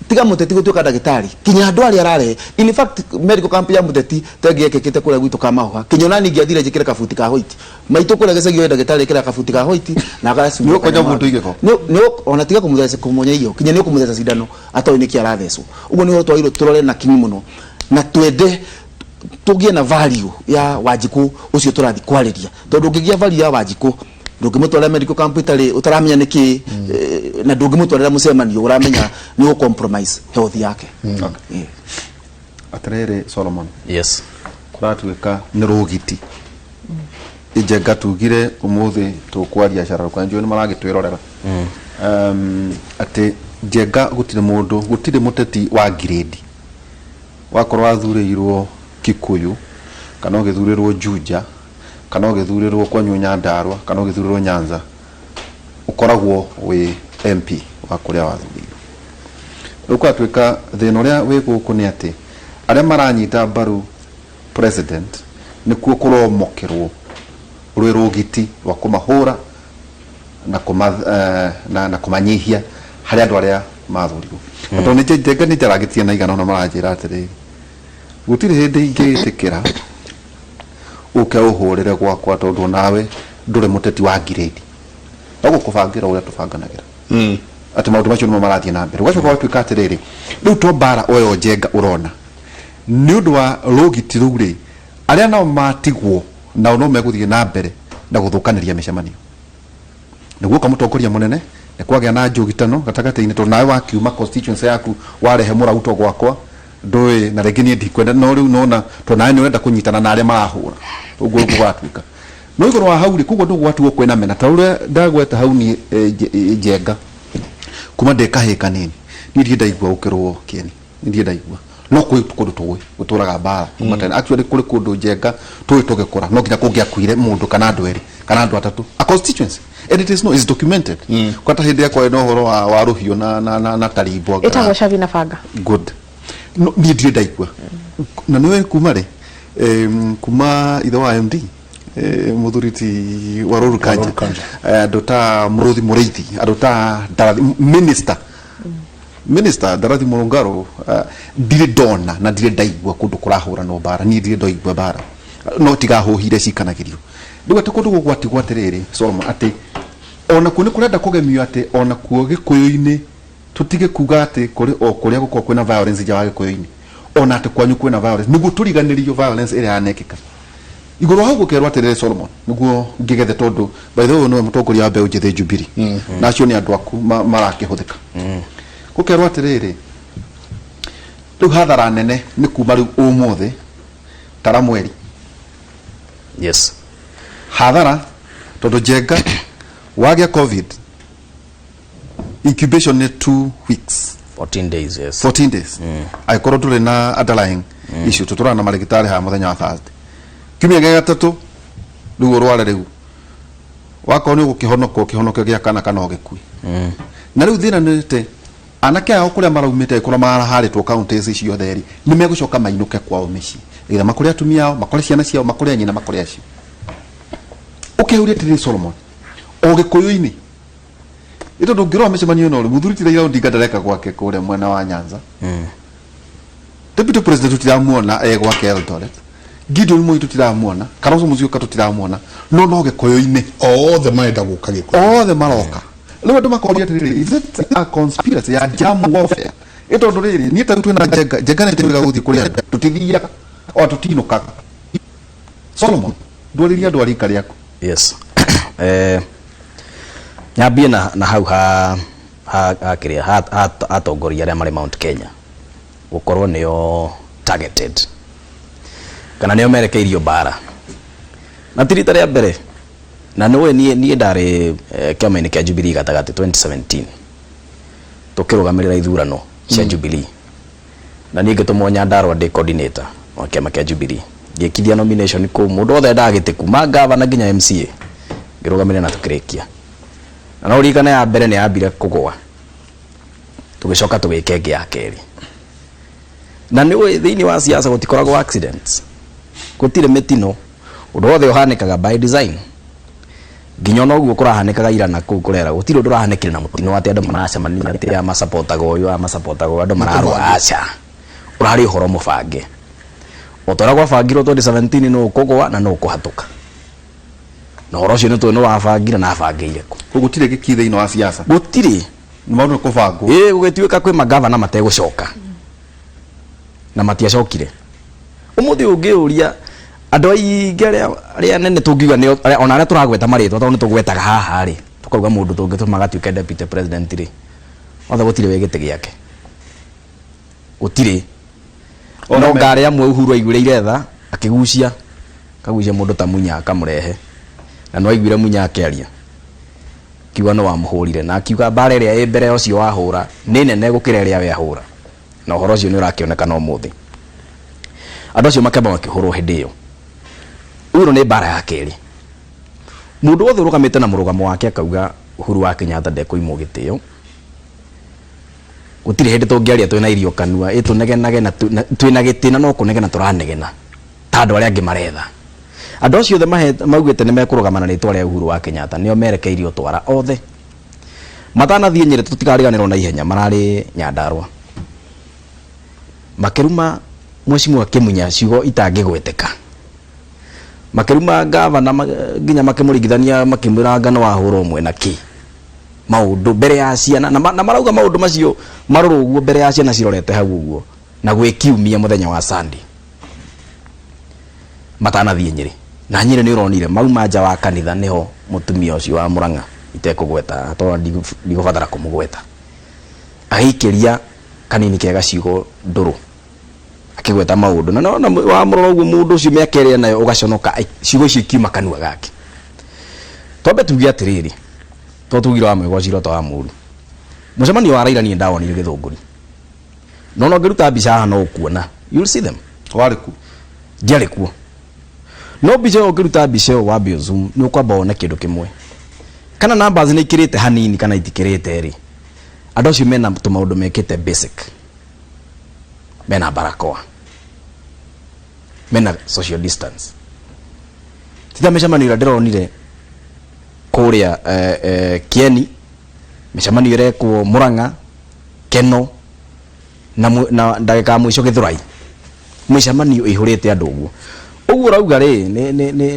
Tiga mũteti gũtuĩka ndagĩtarĩ, kinya andũ arĩa ararehe. In fact, medical camp ya mũteti tengĩ yekĩkĩte kũrĩa gwitũ Kamahuha, kinya ona niĩ ingĩathire njĩkĩre kabuti ka white. Maitũ kũrĩa gĩcagi ũyũ ndagĩtarĩ ĩkĩraga kabuti ka white na agacunga. Nĩ ũkũnya mũndũ igego? Ona tiga kũmũtheca kũmuonya igego, kinya nĩ ũkũmũtheca cindano atoĩ nĩkĩ arathecwo. Ũguo nĩ ũhoro twagĩrĩirwo tũrore na kinyi mũno na twende tũgĩe na value ya Wanjikũ ũcio tũrathiĩ kwarĩria, tondũ ũngĩgĩa value ya Wanjikũ, ndũngĩmũtwarĩra medical camp ĩtarĩ ũtaramenya nĩkĩ, na ndũngĩmũtwarĩra mũcemanio ũramenya nĩ ũgũ compromise health yake. Atĩrĩrĩ Solomon, Yes. Kũratuĩka nĩ rũgiti Njenga tugire ũmũthĩ tũkwaria cararũka, njũĩ nĩ maragĩtwĩrorera, atĩ Njenga gũtirĩ mũndũ, gũtirĩ mũteti wa ngirĩndi. Wakorwo wathurĩirwo Kikuyu kana ũgĩthurĩrwo Juja kana ũgĩthurĩrwo kwanyu Nyandarua kana ũgĩthurĩrwo Nyanza, ũkoragwo wĩ MP wa kũrĩa wathurĩirwo. Rĩu kũratuĩka thĩna ũrĩa wĩ gũkũ nĩ atĩ arĩa maranyita mbaru president nĩkuo kũromokerwo rwĩ rũgiti rwa kũmahũra na kũma, na kũmanyihia harĩ andũ arĩa mathurirwo. Na tondũ nĩ Njenga nĩ njarangĩtie na igana ona maranjĩra atĩrĩrĩ, gũtirĩ hĩndĩ ingĩtĩkĩra ũke ũhũrĩre gwakwa tondũ nawe ndũrĩ mũteti wa ngirĩndi, no gũkũbangĩra ũrĩa tũbanganagĩra, atĩ maũndũ macio nĩmo marathiĩ na mbere. Ũgacoka ũgatuĩka atĩrĩrĩ, rĩu to mbara oyo Njenga ũrona nĩ ũndũ wa rũgiti rũu rĩ, arĩa nao matigwo nao no megũthiĩ na mbere na gũthũkanĩria mĩcemanio. Nĩguo mũtongoria mũnene nĩ kwagĩa na njũgitano gatagatĩ-inĩ, tondũ nawe wakiuma constituency yaku warehe mũrauto gwakwa ndũĩ, na rĩngĩ niĩ ndikwenda, no rĩu nona tondũ nawe nĩ ũrenda kũnyitana na arĩa marahũra ũguo ũguo gwatuĩka no igũrũ wa hau rĩ, koguo ndũ gwatigwo kwĩna mena ta ũrĩa ndagweta hau. Niĩ Njenga kuma ndĩ kahĩĩ kanini, niĩ ndirĩ ndaigua gũkĩrwo kĩeni, ndirĩ ndaigua, no kwĩ kũndũ tũĩ gũtũraga mbara kuma tene. Actually, kũrĩ kũndũ Njenga tũĩ tũgĩkũra no nginya kũngĩakuire mũndũ kana andũ erĩ kana andũ atatũ a constituency, and it is no is documented. Kwata hĩndĩ ĩrĩa kwarĩ na ũhoro wa rũhiũ na tarimbo. Ĩtagwo cabi na banga. Good. No, niĩ ndirĩ ndaigua na nĩwe kuma rĩ, kuma ithe wa MD, mũthuri ti Warũru Kanja. Kanja. Andũ ta Mũrũthi Mũrĩithi, andũ ta Ndarathi, minister Ndarathi Mũrũngarũ, ndirĩ ndona na ndirĩ ndaigua kũndũ kũrahũranwo mbara. Niĩ ndirĩ ndaigua mbara, no tiga hũhire cikanagĩrio. Rĩu atĩ kũndũ gũgwatigwo atĩrĩrĩ Solomon, atĩ onakuo nĩ kũrenda kũgemio, atĩ onakuo gĩkũyũ-inĩ tũtige kuga atĩ kũrĩ o kũrĩa gũkorwo kwĩna violence nja wa gĩkũyũ-inĩ, ona atĩ kwanyu kwĩna violence, nĩguo tũriganĩrio violence ĩrĩa yanekĩka. Igũrũ wa hau gũkerwo atĩrĩrĩ Solomon, nĩguo ngĩgethe, tondũ by the way ũyũ nĩwe mũtongoria wa mbeũ njĩthĩ Jubilee, na acio nĩ andũ aku marakĩhũthĩka. Gũkerwo atĩrĩrĩ, rĩu hathara nene nĩ kuma rĩu ũmũthĩ tara mweri. Yes. Hathara tondũ Njenga wagĩa COVID, incubation nĩ 2 weeks. 14 days, yes. 14 days angĩkorwo ndũrĩ na underlying issue. Tũtũraga na marĩgĩtarĩ haha mũthenya wa Thursday, kiumia gĩa gatatũ rĩu ũrware, rĩu wakorwo nĩ ũgũkĩhonoka ũkĩhonoke gĩa kana kana ũgĩkue. Na rĩu thĩna nĩ atĩ anake ao kũrĩa maraumĩte, angĩkorwo maraharĩtwo counties ciothe rĩ, nĩ megũcoka mainũke kwao mĩciĩ either makore atumia ao, makore ciana ciao, makore anyina, makore acio. Ũkehuria atĩrĩrĩ Solomon, o gĩkũyũ-inĩ nĩ tondũ ũngĩrora mĩcemanio ĩno rĩ, mũthuri ti Raila Odinga ndareka gwake kũrĩa mwena wa Nyanza. Deputy President tũtiramuona e gwake Eldoret. Gideon Moi tũtiramuona, Kalonzo Musyoka tũtiramuona, no no Gĩkũyũ-inĩ othe marenda gũka Gĩkũyũ. Othe maroka. Rĩu andũ makoria atĩrĩrĩ, is it a conspiracy ya germ warfare? Ĩ tondũ rĩrĩ, niĩ ta rĩu twĩna Njenga, Njenga nĩ twĩraga gũthiĩ kũrĩ andũ, tũtithiaga o tũtinũkaga. Solomon, ndwarĩria andũ a rika rĩaku. Yes. Nyambie na hau ha kĩrĩa ha atongoria arĩa marĩ Mount Kenya gũkorwo nĩo targeted kana nĩo merekeirio mbara, na ti rita rĩa mbere. Na nĩũĩ niĩ ndarĩ kĩama-inĩ kĩa Jubilee gatagatĩ 2017 tũkĩrũgamĩrĩra ithurano cia Jubilee, na niĩ ngĩtũmwo Nyandarua ndĩ coordinator wa kĩama kĩa Jubilee, ngĩkithia nomination kũu, mũndũ wothe endaga gĩtĩ kuma gavana nginya MCA, ngĩrũgamĩrĩra na tũkĩrĩkia. Na no ũririkane ya mbere nĩ yambire kũgũa, tũgĩcoka tũgĩka ĩngĩ ya kerĩ. Na nĩ ũĩ thĩinĩ wa siasa gũtikoragwo accidents, gũtirĩ mĩtino, ũndũ wothe ũhanĩkaga by design. Nginya ona ũguo kũrahanĩkaga ira na kũu kũrera, gũtirĩ ũndũ ũrahanĩkire na mũtino atĩ andũ maracemania atĩ aya masapotaga ũyũ, aya masapotaga ũyũ, andũ mararũa, aca. Ũrarĩ ũhoro mũbange. O ta ũrĩa gwabangirwo 2017 nũ ũkũgũa na nũ ũkũhatũka. Na ũhoro ũcio nĩ tũĩ nũ wabangire na abangĩire kũ. Koguo gũtirĩ gĩkii thĩinĩ wa siasa. Gũtirĩ. Nĩ maũndũ nĩ kũbangwo. Ĩĩ, gũgĩtuĩka kwĩ magavana mategũcoka na matiacokire. Ũmũthĩ ũngĩũria andũ aingĩ arĩa anene tũngiuga nĩo, ona arĩa tũragweta marĩtwa tondũ nĩ tũgwetaga haha rĩ, tũkauga mũndũ tũngĩtũma agatuĩke deputy president rĩ, othe gũtirĩ wĩ gĩtĩ gĩake. Gũtirĩ. No ngarĩ amwe Uhuru aiguĩrĩire tha, akĩgucia, akagucia mũndũ ta Munya akamũrehe. Na nĩ waiguire Munya akĩaria, akiuga nĩ wamũhũrire, na akiuga mbara ĩrĩa ĩ mbere ya ũcio wahũra nĩ nene gũkĩra ĩrĩa we ahũra. Na ũhoro ũcio nĩ ũrakĩonekana ũmũthĩ. Andũ acio makĩamba makĩhũrwo hĩndĩ ĩyo. Rĩu ĩno nĩ mbara ya kerĩ. Mũndũ wothe ũrũgamĩte na mũrũgamo wake akauga Uhuru wa Kenyatta ndekũimwo gĩtĩo, gũtirĩ hĩndĩ tũngĩaria twĩna irio kanua, ĩ tũnegenage na twĩna gĩtĩ na no kũnegena tũranegena ta andũ arĩa angĩ maretha. Andũ acio othe maugĩte nĩ mekũrũgama na rĩtwa rĩa Uhuru wa Kenyatta nĩo merekeirio twara othe. Matanathiĩ Nyĩrĩ tũtikariganĩrwo na ihenya mararĩ Nyandarua. Makĩruma Mheshimiwa Kĩmunya ciugo itangĩgweteka. Makĩruma ngavana nginya makĩmũringithania makĩmwĩra anga nĩ wahũra ũmwe na kĩ. Maũndũ mbere ya ciana na, na marauga maũndũ macio marũrũ ũguo mbere ya ciana cirorete hau ũguo na gwĩ kiumia mũthenya wa Sunday matanathiĩ Nyĩrĩ. Na Nyĩrĩ nĩ ũronire mauma nja wa kanitha nĩho mũtumia ũcio wa Mũrang'a itekũgweta tondũ ndigũbatara kũmũgweta agĩikĩria kanini kega ciugo ndũrũ akĩgweta maũndũ na nona wamũrora ũguo mũndũ ũcio mĩaka ĩrĩa nayo ũgaconoka ciugo icio ikiuma kanua gake. Twambe tuge atĩrĩrĩ, to tugire wa mwega ũcira ta wa mũru. Mũcemanio wa Raila niĩ ndawonire Gĩthũngũri, no ona ũngĩruta mbica haha no ũkuona, you'll see them. Warĩ ku? Ndiarĩ kuo, no mbica ĩyo ũngĩruta mbica ĩyo wambe zoom nĩ ũkwamba wone kĩndũ kĩmwe, kana numbers nĩ ikĩrĩte hanini kana itikĩrĩte rĩ, andũ acio mena tũmaũndũ mekĩte basic, mena barakoa, mena social distance, ti ta mĩcemanio ĩrĩa ndĩronire kũrĩa Kieni, mĩcemanio ĩrekwo Murang'a, Keno na, na ndagĩka ya mũico Gĩthũrai, mĩcemanio ĩihũrĩte andũ ũguo ũguo ũrauga rĩ,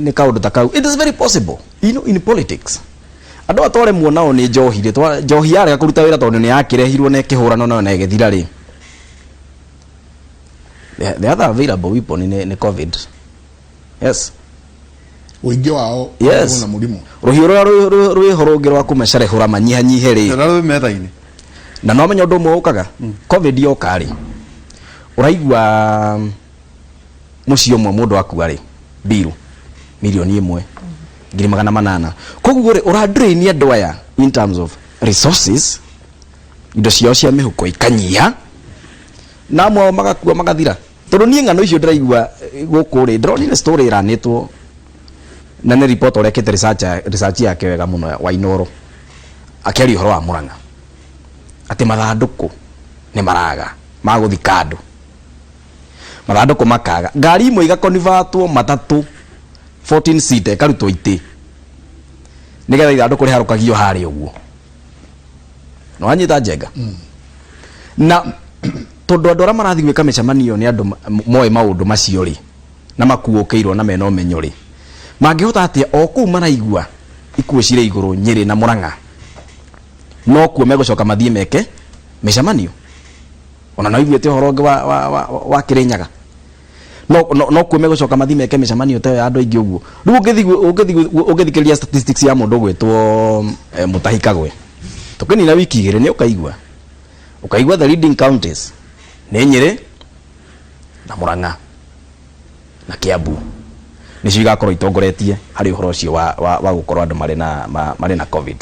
nĩ kaũndũ ta kau. It is very possible, you know, in politics andũ aya twaremwo nao nĩ njohi rĩ, njohi yarega kũruta wĩra tondũ nĩ yakĩrehirwo na ĩkĩhũranwo nayo na ĩgĩthira rĩ, the other available weapon nĩ COVID. Yes. Ũingĩ wao na mũrimũ. Rũhiũ rũrĩa rwĩho rũngĩ rwa kũmacerehũra manyihanyihe rĩ, Rũrĩa rwĩ metha-inĩ. Na no menya ũndũ ũmwe ũkaga, COVID yoka rĩ, ũraigua mũciĩ ũmwe mũndũ akua rĩ, mbiru mirioni ĩmwe 800,000. Koguo rĩ, ũra drain andũ aya in terms of resources, indo ciao cia mĩhuko ikanyiha, na amwe ao magakua magathira. Tondũ niĩ ng'ano icio ndĩraigua gũkũ rĩ, ndĩronire story ĩranĩtwo na nĩ reporter ũrekĩte research yake wega mũno wa Inooro, akĩaria ũhoro wa Murang'a atĩ mathandũkũ nĩ maraga ma gũthika andũ, mathandũkũ makaga, ngari imwe igakonvatwo matatũ 14 seater ĩkarutwo itĩ nĩgetha ithandũkũ rĩharũkagio harĩa ũguo. Nĩ wanyita Njenga? Na tondũ andũ arĩa marathiĩ gwĩka mĩcemanio nĩ andũ moĩ maũndũ macio rĩ, na makuũkĩirwo na mena ũmenyo rĩ, mangĩhota atĩa o kũu maraigua ikuũ cirĩ igũrũ Nyĩrĩ na Mũrang'a nokuo megũcoka mathiĩ meke mĩcemanio? Ona no iguĩte ũhoro ũngĩ wa, wa, wa, wa Kĩrĩnyaga no no nokuo megũcoka mathiĩ meke mĩcemanio ta ĩyo ya andũ aingĩ ũguo. Rĩu ũngĩthiĩ ũngĩthiĩ ũngĩthikĩrĩria statistics ya mũndũ ũgwĩtwo eh, Mutahi Kagwe, tũkĩnina wiki igĩrĩ nĩ ũkaigua ũkaigua the leading counties nĩ Nyĩrĩ na Murang'a na Kiambu nĩcio igakorwo itongoretie harĩ ũhoro ũcio wa, wa, wa gũkorwo andũ marĩ na, ma, marĩ na covid.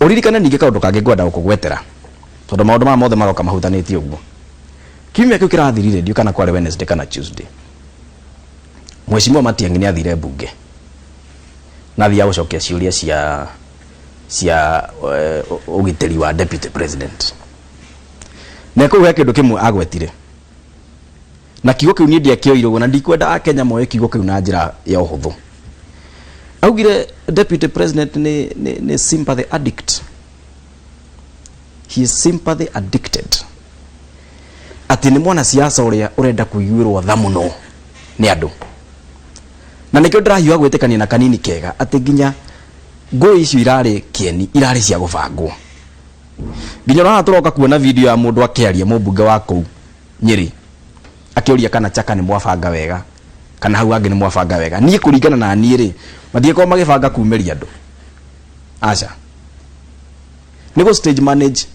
Ũririkane ningĩ kaũndũ kangĩ ngwenda gũkũgwetera tondũ maũndũ maya mothe maroka mahutanĩtie ũguo. Kiumia kĩu kĩrathirire ndiũ kana kwarĩ Wednesday kana Tuesday, Mheshimiwa Matiang'i nĩ athire mbunge na athiaga gũcokia ciũria cia cia ũgitĩri wa deputy president. Na kũu he kĩndũ kĩmwe agwetire na kiugo kĩu niĩ ndiakĩoire ũguo na ndikwenda akenya moe kiugo kĩu na njĩra ya ũhũthũ. Augire deputy president nĩ, nĩ, nĩ sympathy addict. He is sympathy addicted. Atĩ nĩ mwanasiasa ũrĩa ũrenda kũiguĩrwo tha mũno nĩ andũ. Na nĩkĩo ndĩrahiũha gwĩtĩkania na kanini kega atĩ nginya ngũĩ icio irarĩ kĩeni irarĩ cia gũbangwo. Nginya ũrona tũroka kuona video ya mũndũ akĩaria mũmbunge wa kũu Nyĩrĩ akĩũria kana Chaka nĩ mwabanga wega kana hau hangĩ nĩ mwabanga wega. Niĩ kũringana na niĩ rĩ, matingĩkorwo magĩbanga kumĩria andũ. Aca. Nĩ gũ stage manage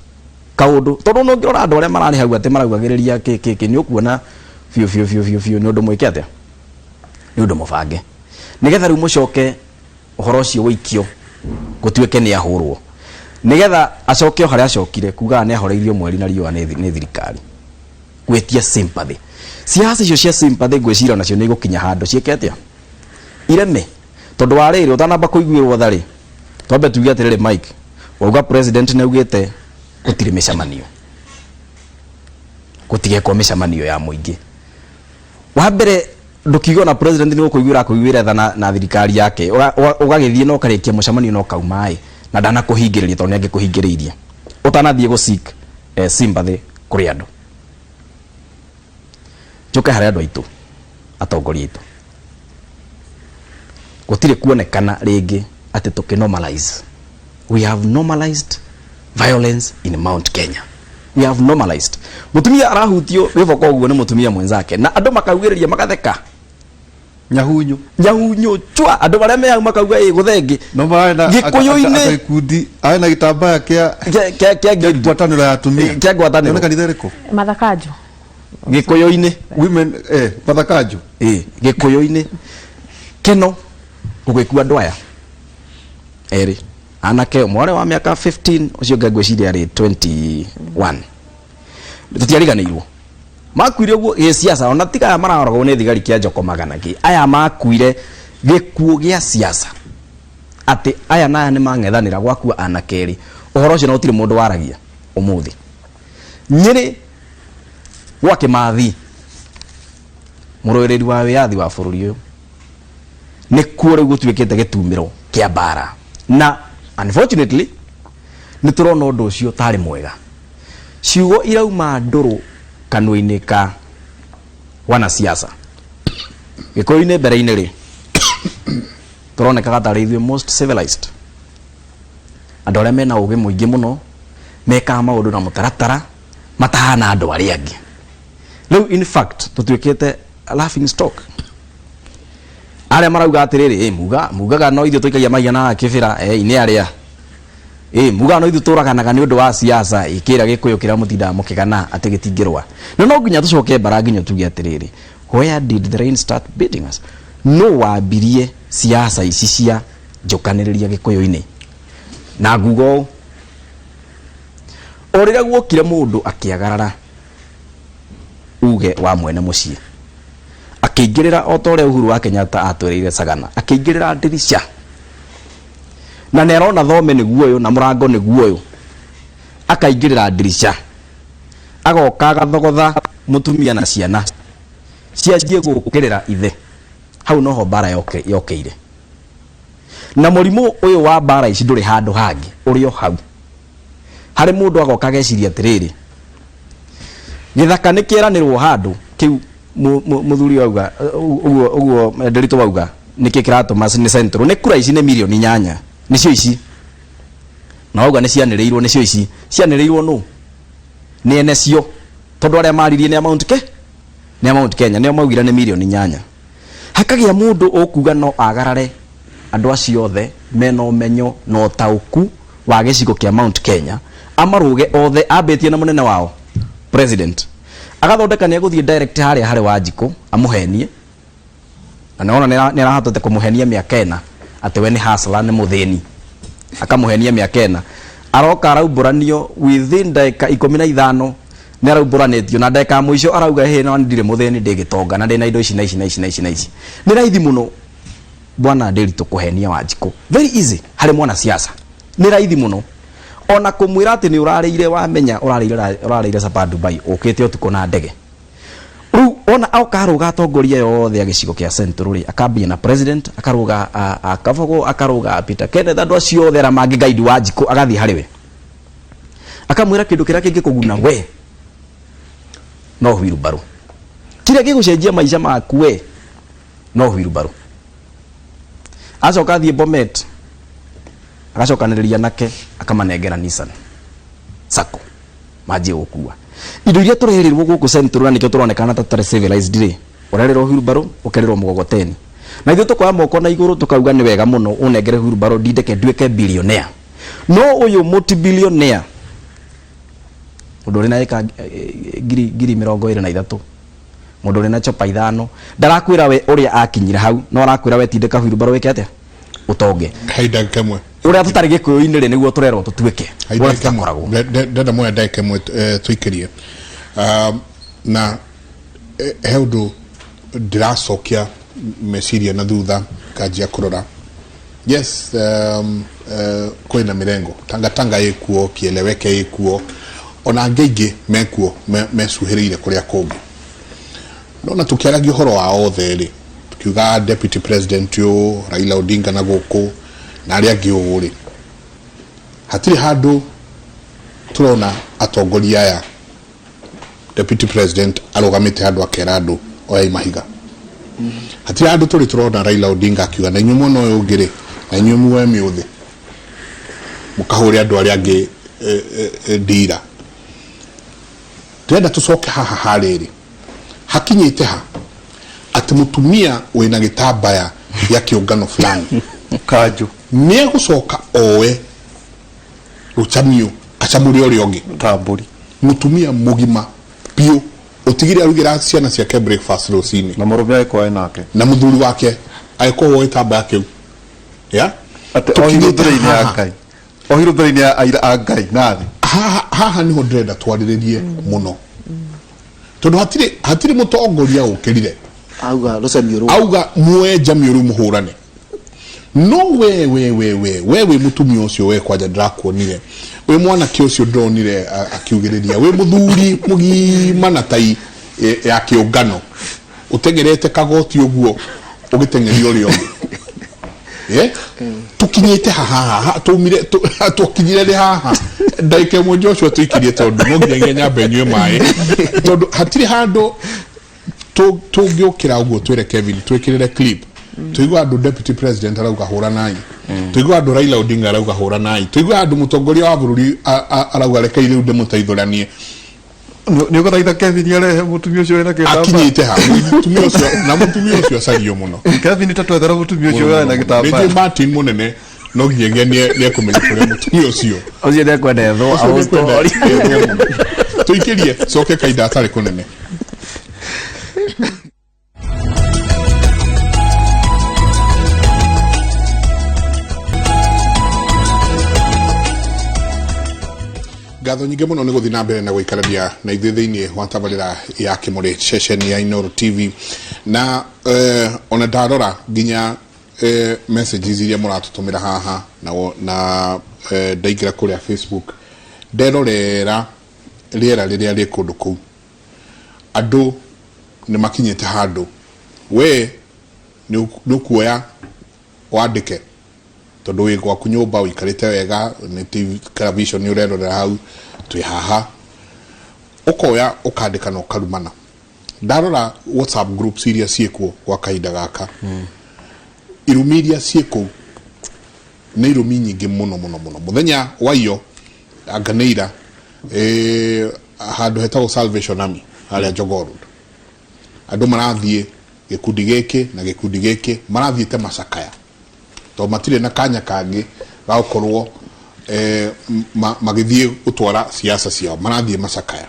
kaũndũ tondũ ona ũngĩrora andũ arĩa mararĩ hau atĩ maraugagĩrĩria kĩ kĩ kĩ nĩ ũkuona biũ biũ biũ biũ biũ nĩ ũndũ mwĩke atĩa? Nĩ ũndũ mũbange. Nĩgetha rĩu mũcoke ũhoro ũcio ũikio gũtuĩke nĩ ahũrwo nĩgetha acoke o harĩa acokire kugaga nĩ ahoreirio mweri na riũa nĩ nĩ thirikari gwĩtia sympathy. Siasa icio cia sympathy ngwĩciria onacio nĩ igũkinya handũ ciĩke atĩa? Ireme. Tondũ wa rĩrĩ ũtanamba kũiguĩrwo tha rĩ, twambe tuge atĩrĩrĩ Mike, wauga president nĩ augĩte gũtirĩ mĩcemanio, gũtigekwo mĩcemanio ya mũingĩ. Wa mbere ndũkiuge ona president nĩ gũkũiguĩra akũiguĩra tha na, na thirikari yake ũgagĩthiĩ na ũkarĩkia mũcemanio na ũkauma ĩ na ndanakũhingĩrĩria tondũ nĩ angĩkũhingĩrĩirie ũtanathiĩ gũ seek eh, sympathy kũrĩ andũ. Njũke harĩ andũ aitũ atongoria aitũ gũtirĩ kuonekana rĩngĩ atĩ tũkĩ normalize we have normalized violence in Mount Kenya we have normalized mutumia arahutio gĩboko ũguo nĩ mutumia mwenzake na andũ makaugĩrĩria magatheka Nyahunyu. Nyahunyu chwa andũ arĩa me hau makauga ĩ gũthengĩ No mararĩ na Gĩkũyũ-inĩ. aka gĩkundi arĩ na gĩtambaya kĩa Kĩa- kĩa- kĩa kĩa ngwatanĩro ya atumia. Kĩa ngwatanĩro. Nĩ kanitha ĩrĩkũ? Mathakanjo. Gĩkũyũ-inĩ. Women eh Mathakanjo. Ĩ Gĩkũyũ-inĩ keno gũgĩkua andũ aya erĩ anake ũmwe warĩ wa mĩaka 15 ũcio ũngĩ ngwĩciria arĩ 21 tũtiariganĩirwo makuire ũguo gĩsiasa ona tiga aya mararoragwo nĩ thigari kĩa njoko magana kĩ aya makuire gĩkuũ gĩa siasa atĩ aya na aya nĩ mang'ethanĩra gwakua anake erĩ ũhoro ũcio na gũtirĩ mũndũ waragia ũmũthĩ Nyĩrĩ gwa Kĩmathi mũrũĩrĩri wa wĩyathi wa bũrũri ũyũ nĩkuo rĩu gũtuĩkĩte gĩtumĩro kĩa mbara na unfortunately nĩ tũrona ũndũ ũcio tarĩ mwega ciugo irauma ndũrũ kanua-inĩ ka wanasiasa gĩkũyũ-inĩ mbere-inĩ rĩ tũronekaga tarĩ ithuĩ most civilized andũ arĩa mena ũgĩ mũingĩ mũno mekaga maũndũ na mũtaratara matahana andũ arĩa angĩ rĩu in fact tũtuĩkĩte laughing stock arĩa marauga atĩrĩrĩ ĩ muga mugaga no ithuĩ tũikagia mahiga na kĩbĩra ĩ nĩ arĩa ĩ mugaga no ithuĩ tũraganaga nĩ ũndũ wa siasa ĩ kĩrĩa gĩkũyũ kĩrĩa mũtindaga mũkĩgana atĩ gĩtingĩrũa no no nginya tũcoke mbara nginya tuge atĩrĩrĩ where did the rain start beating us no wambirie siasa ici cia njũkanĩrĩria gĩkũyũ-inĩ na nguga ũũ o rĩrĩa guokire mũndũ akĩagarara uge wa mwene mũciĩ akĩingĩrĩra o ta ũrĩa Uhuru wa Kenyatta atwĩrĩire Sagana akĩingĩrĩra ndirica na nĩ arona thome nĩguo ũyũ na mũrango nĩguo ũyũ akaingĩrĩra ndirica agoka agathogotha mũtumia na ciana cianjie gũkĩrĩra ithe hau noho mbara yokĩire na mũrimũ ũyũ wa mbara ici ndũrĩ handũ hangĩ ũrĩ o hau harĩ mũndũ agoka ageciria atĩrĩrĩ gĩthaka nĩ kĩeranĩrwo handũ kĩu Mũthuri wauga ũguo ũguo Nderitu wauga nĩkĩ kĩratũma nĩ Central nĩ kura ici nĩ mirioni 8 nĩcio ici, na wauga nĩ cianĩrĩirwo, nĩcio ici cianĩrĩirwo nũ nĩ ene cio, tondũ arĩa maririe nĩ a Mount Ke nĩ a Mount Kenya, nĩo maugire nĩ mirioni 8. Hakagĩa mũndũ ũkuga no agarare andũ acio othe mena ũmenyo na ũtaũku wa gĩcigo kĩa Mount Kenya, amarũge othe ambĩtie na mũnene wao president, agathondeka nĩ egũthiĩ direct harĩa harĩ Wanjikũ amũhenie, na nĩwona nĩ arahotete kũmũhenia mĩaka 4 atĩ we nĩ hustler, nĩ mũthĩni, akamũhenia mĩaka 4, aroka araumbũranio within ndagĩka 15 nĩ araumbũranĩtio, na ndagĩka ya mũico arauga hĩ no ndirĩ mũthĩni, ndĩ gĩtonga na ndĩna indo ici na ici na ici na ici na ici. Nĩ raithi mũno bwana Nderitu kũhenia Wanjikũ, very easy harĩ mwanasiasa, nĩ raithi mũno ona kũmwĩra atĩ nĩ ũrarĩire, wamenya ũrarĩire ũrarĩire Sapa Dubai, ũkĩte ũtukũ na ndege. Rĩu ona oka arũga atongoria yothe a gĩcigo kĩa Central rĩ, akambia na president, akarũga a Kabogo, akarũga Peter Kenneth, andũ acio othe arĩa mangĩ guide Wanjikũ, agathiĩ harĩ we akamwĩra kĩndũ kĩrĩa kĩngĩkũguna we no wheelbarrow, kĩrĩa gĩgũcenjia maica maku we no wheelbarrow. Acoka athiĩ Bomet agacokanĩrĩria nake akamanengera Nissan Sacco manjie gũkua indo iria tũrerirwo gũkũ Central, na nĩkĩo tũronekana ta tũtarĩ civilized rĩ. Ũrerĩrwo wheelbarrow, ũkerĩrwo mũgogoteni, na ithuĩ tũkoya moko na igũrũ tũkauga nĩ wega mũno ũnengere wheelbarrow ndindeke nduĩke billionaire. No ũyũ multi-billionaire, mũndũ ũrĩ na ĩka 23,000, mũndũ ũrĩ na chopa 5, ndarakwĩra we ũrĩa akinyire hau, no arakwĩra we tindĩka wheelbarrow wĩke atĩa ũtonge. Hai ndagĩka 1. Ũrĩa tũtarĩ gĩkũyũ-inĩ rĩ, nĩguo tũrerwo tũtuĩke Hai ũrĩa ndagĩka ĩmwe. tũtakoragwo. Ndenda moya ndagĩka 1 tũikĩrie. Na he ũndũ ndĩracokia meciria na thutha nganjia kũrora. Yes, kwĩna mĩrengo tangatanga ĩkuo, kieleweke ĩkuo, ona angĩ aingĩ mekuo mecuhĩrĩire kũrĩa kũngĩ. No na tũkĩaragia ũhoro wa othe rĩ, tukiuga deputy president ũyũ Raila Odinga na gũkũ na arĩa angĩ ũũ rĩ, hatirĩ handũ tũrona atongoria aya deputy president arũgamĩte handũ akera andũ oyai mahiga. Hatirĩ handũ tũrĩ tũrona Raila Odinga akiuga na inyuĩ mwena ũyũ ũngĩ rĩ, na inyuĩ muoe mĩũthĩ mũkahũre andũ arĩa angĩ ndira. Ndĩrenda tũcoke haha harĩrĩ hakinyĩte ha atĩ mũtumia wĩna gĩtambaya gĩa kĩũngano fulani kanjũ nĩ egũcoka oe rũcamio acamũre ũrĩa ũngĩ ta mbũri. Mũtumia mũgima biũ ũtigire arugĩra ciana ciake breakfast rũcinĩ na mũrũme agĩkorwo nake na mũthuri wake agĩkorwo gĩtambaya kĩu ya atĩ ohirwo Tũkinyĩte mbere-inĩ ya haha. Ngai, ohirwo mbere-inĩ ya aira a Ngai na thĩ. Haha haha niho ndĩrenda twarĩrĩrie mũno tondũ hatirĩ mũtongoria ũkĩrire auga rũcemio rũu auga muoe njamio rĩu mũhũrane. No we we we we we wĩ mũtumia ũcio, we kwanja ndĩrakuonire wĩ mwanake ũcio ndĩronire akiugĩrĩria wĩ mũthuri mũgima na tai ya kĩũngano ũtengerete kagoti ũguo ũgĩteng'eria ũrĩa ũngĩ. Tũkinyĩte haha haha tũmire twakinyire rĩ haha ndagĩka 1 Joshua tũikirie tondũ no nginyagia nyambe nyue maĩ tondũ hatirĩ handũ tũngĩũkĩra ũguo twĩre Kevin twĩkĩrĩre clip tũigue andũ deputy president arauga hũranai, tũigue andũ Raila Odinga arauga hũranai, tũigue andũ mũtongoria wa bũrũri arauga rekei rĩu ndĩmũteithũranie. Nĩ ũgũthaitha Kevin arehe mũtumia ũcio wĩna gĩtambaya. Akinyĩte ha mũtumia ũcio na mũtumia ũcio acario mũno. Kevin tatwethera mũtumia ũcio wĩna nĩnjũĩ gĩtambaya. Martin mũnene no nginyagia nĩekũmenya kũrĩa mũtumia ũcio ũcio nĩekwenda ethwo ũcio nĩekwenda story. ethwo mũno. Tũikĩrie coke kainda atarĩ kũnene. Ngatho nyingĩ mũno nĩ gũthiĩ na mbere na gũikarania na ithuĩ thĩinĩ wa tabarĩra ya Kĩmũrĩ ceceni ya Inooro TV na ona ndarora nginya messages iria mũratũtũmĩra haha na ndaingĩra kũrĩa Facebook nderorera rĩera rĩrĩa rĩ kũndũ kũu, andũ nĩ makinyĩte handũ we nĩ ũkuoya wandĩke tondũ wĩ gwaku nyũmba ũikarĩte wega nĩ TV television ũrerorera hau twĩ haha, ũkoya ũkandĩka na ũkarumana. Ndarora WhatsApp groups iria ciĩkuo gwa kahinda gaka, irumi iria ciĩ kũu nĩ irumi nyingĩ mũno mũno mũno. Mũthenya wa iyo anga nĩ ira, handũ hetagwo Salvation Army harĩa Jogoo Road, andũ marathiĩ gĩkundi gĩkĩ na gĩkundi gĩkĩ marathiĩte macakaya tondũ matirĩ na kanya kangĩ ga gũkorwo magĩthiĩ gũtwara siasa ciao, marathiĩ macakaya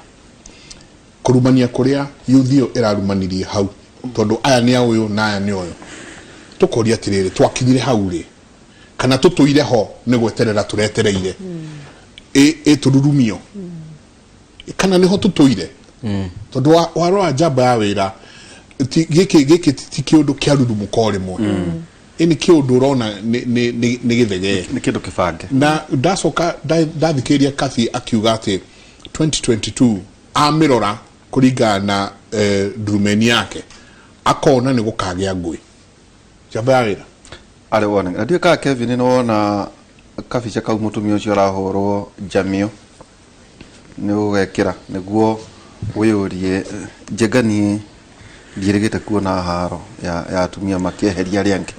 kũrumania kũrĩa youth ĩyo ĩrarumanirie hau, tondũ aya nĩ a ũyũ na aya nĩ ũyũ. Tũkoria atĩrĩrĩ, twakinyire hau rĩ, kana tũtũire ho nĩ gweterera tũretereire ĩtũrurumio, kana nĩho tũtũire? Tondũ warora njamba ya wĩra, gĩkĩ gĩkĩ ti kĩũndũ kĩa rurumũka o rĩmwe, ĩ nĩ kĩũndũ ũrona nĩ gĩthegee. Nĩ kĩndũ kĩbange. Na ndacoka ndathikĩrĩria Kathy akiuga atĩ 2022 amĩrora kũringana na ndurumeni yake, akona nĩ gũkagĩa ngũĩ. Njamba ya wĩra. Arĩ wone na ndiũĩ kana Kevin nĩ wona kabica kau, mũtumia ũcio arahũrwo njamio, nĩ ũgekĩra nĩguo wĩyũrie. Njenga, niĩ ndiĩrĩgĩte kuona haro ya atumia makĩeheria arĩa angĩ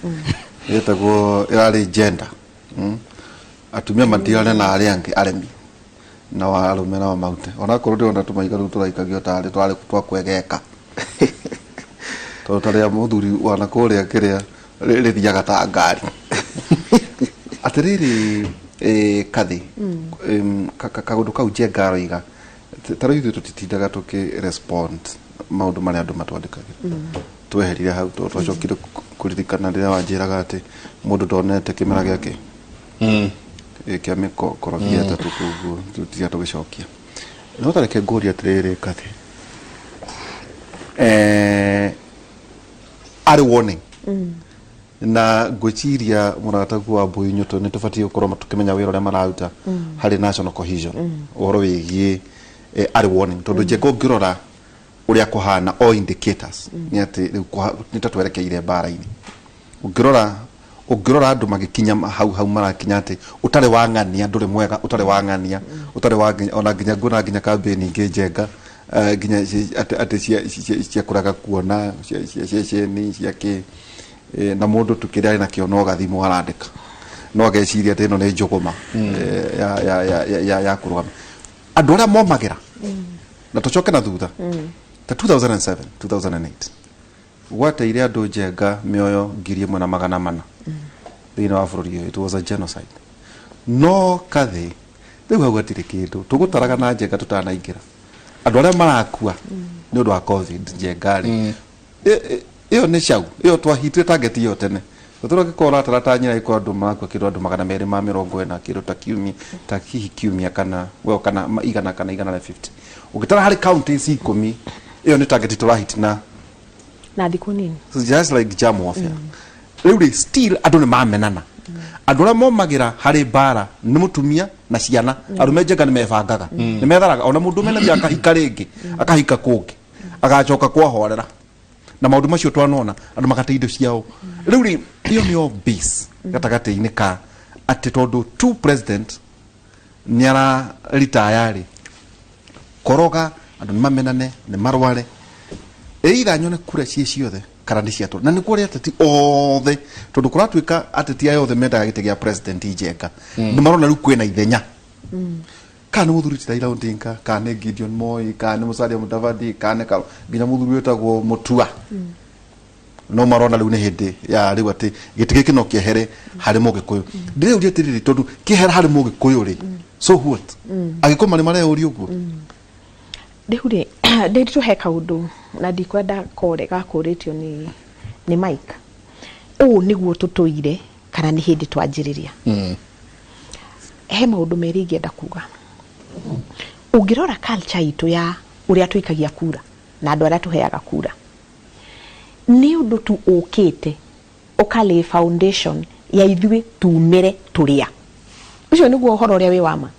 ĩtagwo ĩrarĩ gender. Atumia matigane na arĩa angĩ aremi, na arũme nao maute, onakorwo ndĩrona tũmaiga rĩu tũraikagio tarĩ twarĩ twa kwegeka, tondũ ta rĩa mũthuri wana kũrĩa kĩrĩa rĩthiaga ta ngari. Atĩrĩrĩ, Kathi, kaũndũ kau Njenga aroiga, ta rĩu ithuĩ tũtitindaga tũkĩ respond maũndũ marĩa andũ matwandĩkagĩra. Tweherire hau tondũ twacokire kũririkana rĩrĩa wanjĩraga atĩ mũndũ ndonete kĩmera gĩake kĩa mĩkorobia ĩtatũ, koguo tũtiga tũgĩcokia. No tareke ngũrie atĩrĩrĩ, Kathi, arĩ warning, na ngwĩciria mũrataguo wa Mbũi Nyũtũ nĩ tũbatiĩ gũkorwo tũkĩmenya wĩra ũrĩa mararuta harĩ national cohesion, ũhoro wĩgiĩ arĩ warning, tondũ Njenga, ũngĩrora ũrĩa kũhana, all indicators nĩ atĩ rĩu nĩ ta twerekeire mbara-inĩ. Ũngĩrora andũ magĩkinya hau hau marakinya atĩ ũtarĩ wa ng'ania ndũrĩ mwega, ũtarĩ wa ng'ania, ũtarĩ wa ona nginya nguona nginya kambĩni ingĩ, Njenga, nginya atĩ cia kũrega kuona cia ceceni cia kĩ, na mũndũ tu kĩrĩa arĩ nakĩo no gathimũ arandĩka, no ageciria atĩ ĩno nĩ njũgũma ya kũrũgama andũ arĩa momagĩra. Na tũcoke na thutha ta 2007, 2008, gwateire andũ, Njenga, mĩoyo 1,400 thĩinĩ wa bũrũri ũyũ. It was a genocide. No Kathĩ, rĩu hau hatirĩ kĩndũ tũgũtaraga na Njenga tũtanaingĩra andũ arĩa marakua nĩ ũndũ wa COVID. Njenga rĩ, ĩyo nĩ cau ĩyo twahitire target ĩyo tene. Tũtũra gĩkorwo ũratara ta nyina gĩkorwo andũ marakua kĩndũ andũ 240 kĩndũ ta kiumia, ta hihi kiumia kana well, kana 100 kana 150 ũngĩtara harĩ counties 10, ĩyo nĩ target tũrahit na na thikũ nini. So just like germ warfare. Rĩu rĩ, still andũ nĩ mamenana. Andũ arĩa momagĩra harĩ mbara nĩ mũtumia na ciana. Arũme, Njenga, nĩ mebangaga, nĩ metharaga. Ona mũndũ ũmwe nĩ akahika rĩngĩ, akahika kũngĩ, agacoka kwahorera na maũndũ macio twanona andũ magate indo ciao. Rĩu rĩ, ĩyo nĩyo base gatagatĩ-inĩ ka atĩ tondũ two president nĩ araritaya rĩ, koroga andũ nĩ mamenane, nĩ marware, either nyone kura ciĩ ciothe kana nĩ ciatũ. Na nĩ kũrĩ ateti othe, tondũ kũratuĩka ateti aya othe mendaga gĩtĩ gĩa president, Njenga, nĩ marona rĩu kwĩna ithenya, kana nĩ mũthuri ti Raila Odinga, kana nĩ Gideon Moi, kana nĩ Musalia Mudavadi, kana nĩ nginya mũthuri wĩtagwo Mutua, no marona rĩu nĩ hĩndĩ ya rĩu atĩ gĩtĩ gĩkĩ no kĩehere harĩ mũgĩkũyũ. Ndĩreyũria atĩrĩrĩ, tondũ kĩehera harĩ mũgĩkũyũ rĩ, so what? Agĩkũyũ marĩ mareyũria ũguo. Rĩu rĩ, ndĩritũ he kaũndũ na ndikwenda kore gakũrĩtio nĩ Mike. Ũũ nĩguo tũtũire kana nĩ hĩndĩ twanjĩrĩria? He maũndũ merĩ ingĩenda kuga. Ũngĩrora culture itũ ya ũrĩa tũikagia kura na andũ arĩa tũheaga kura, nĩ ũndũ tu ũkĩte ũka lay foundation ya ithuĩ tumĩre tũrĩa. Ũcio nĩguo ũhoro ũrĩa wĩ wa ma.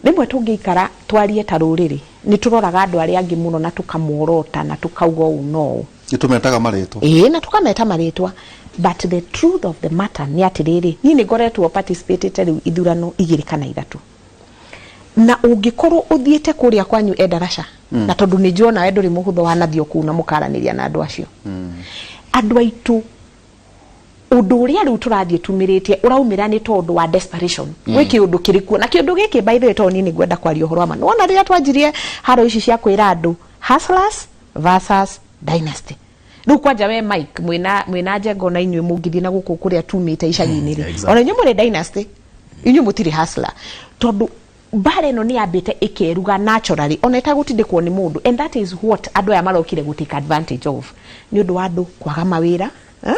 Rĩmwe tũngĩikara twarie ta rũrĩrĩ, nĩ tũroraga andũ arĩa angĩ mũno na tũkamorota na tũkauga ũũ na ũũ. Nĩ tũmetaga marĩtwa. Ĩĩ, na tũkameta marĩtwa, but the truth of the matter nĩ atĩrĩrĩ, niĩ nĩ ngoretwo participatĩte rĩu ithurano igĩrĩ kana ithatũ. Na ũngĩkorwo ũthiĩte kũrĩa kwanyu Endarasha, na tondũ nĩ njũĩ onawe ndũrĩ mũhũthũ wanathiĩ o kũu na mũkaranĩria na andũ acio, andũ aitũ ũndũ ũrĩa rĩu tũrathiĩ tumĩrĩtie ũraumĩra nĩ tondũ wa desperation. Gwĩ kĩũndũ kĩrĩ kuo, na kĩũndũ gĩkĩ, by the way, tondũ niĩ nĩ ngwenda kwaria ũhoro wa ma, nĩwona rĩrĩa twanjirie haro ici cia kwĩra andũ hustlers versus dynasty, rĩu kwanja we Mike mwĩna mwĩna Njenga, ona inyuĩ mũngĩthiĩ na gũkũ kũrĩa tumĩte icagi-inĩ rĩ, ona inyuĩ mũrĩ dynasty, inyuĩ mũtirĩ hustler, tondũ mbara ĩno nĩ yambĩte ĩkeruga naturally ona ĩtagũtindĩkwo nĩ mũndũ. And that is what andũ aya marokire gũ take advantage of, nĩ ũndũ wa andũ kwaga mawĩra, eh?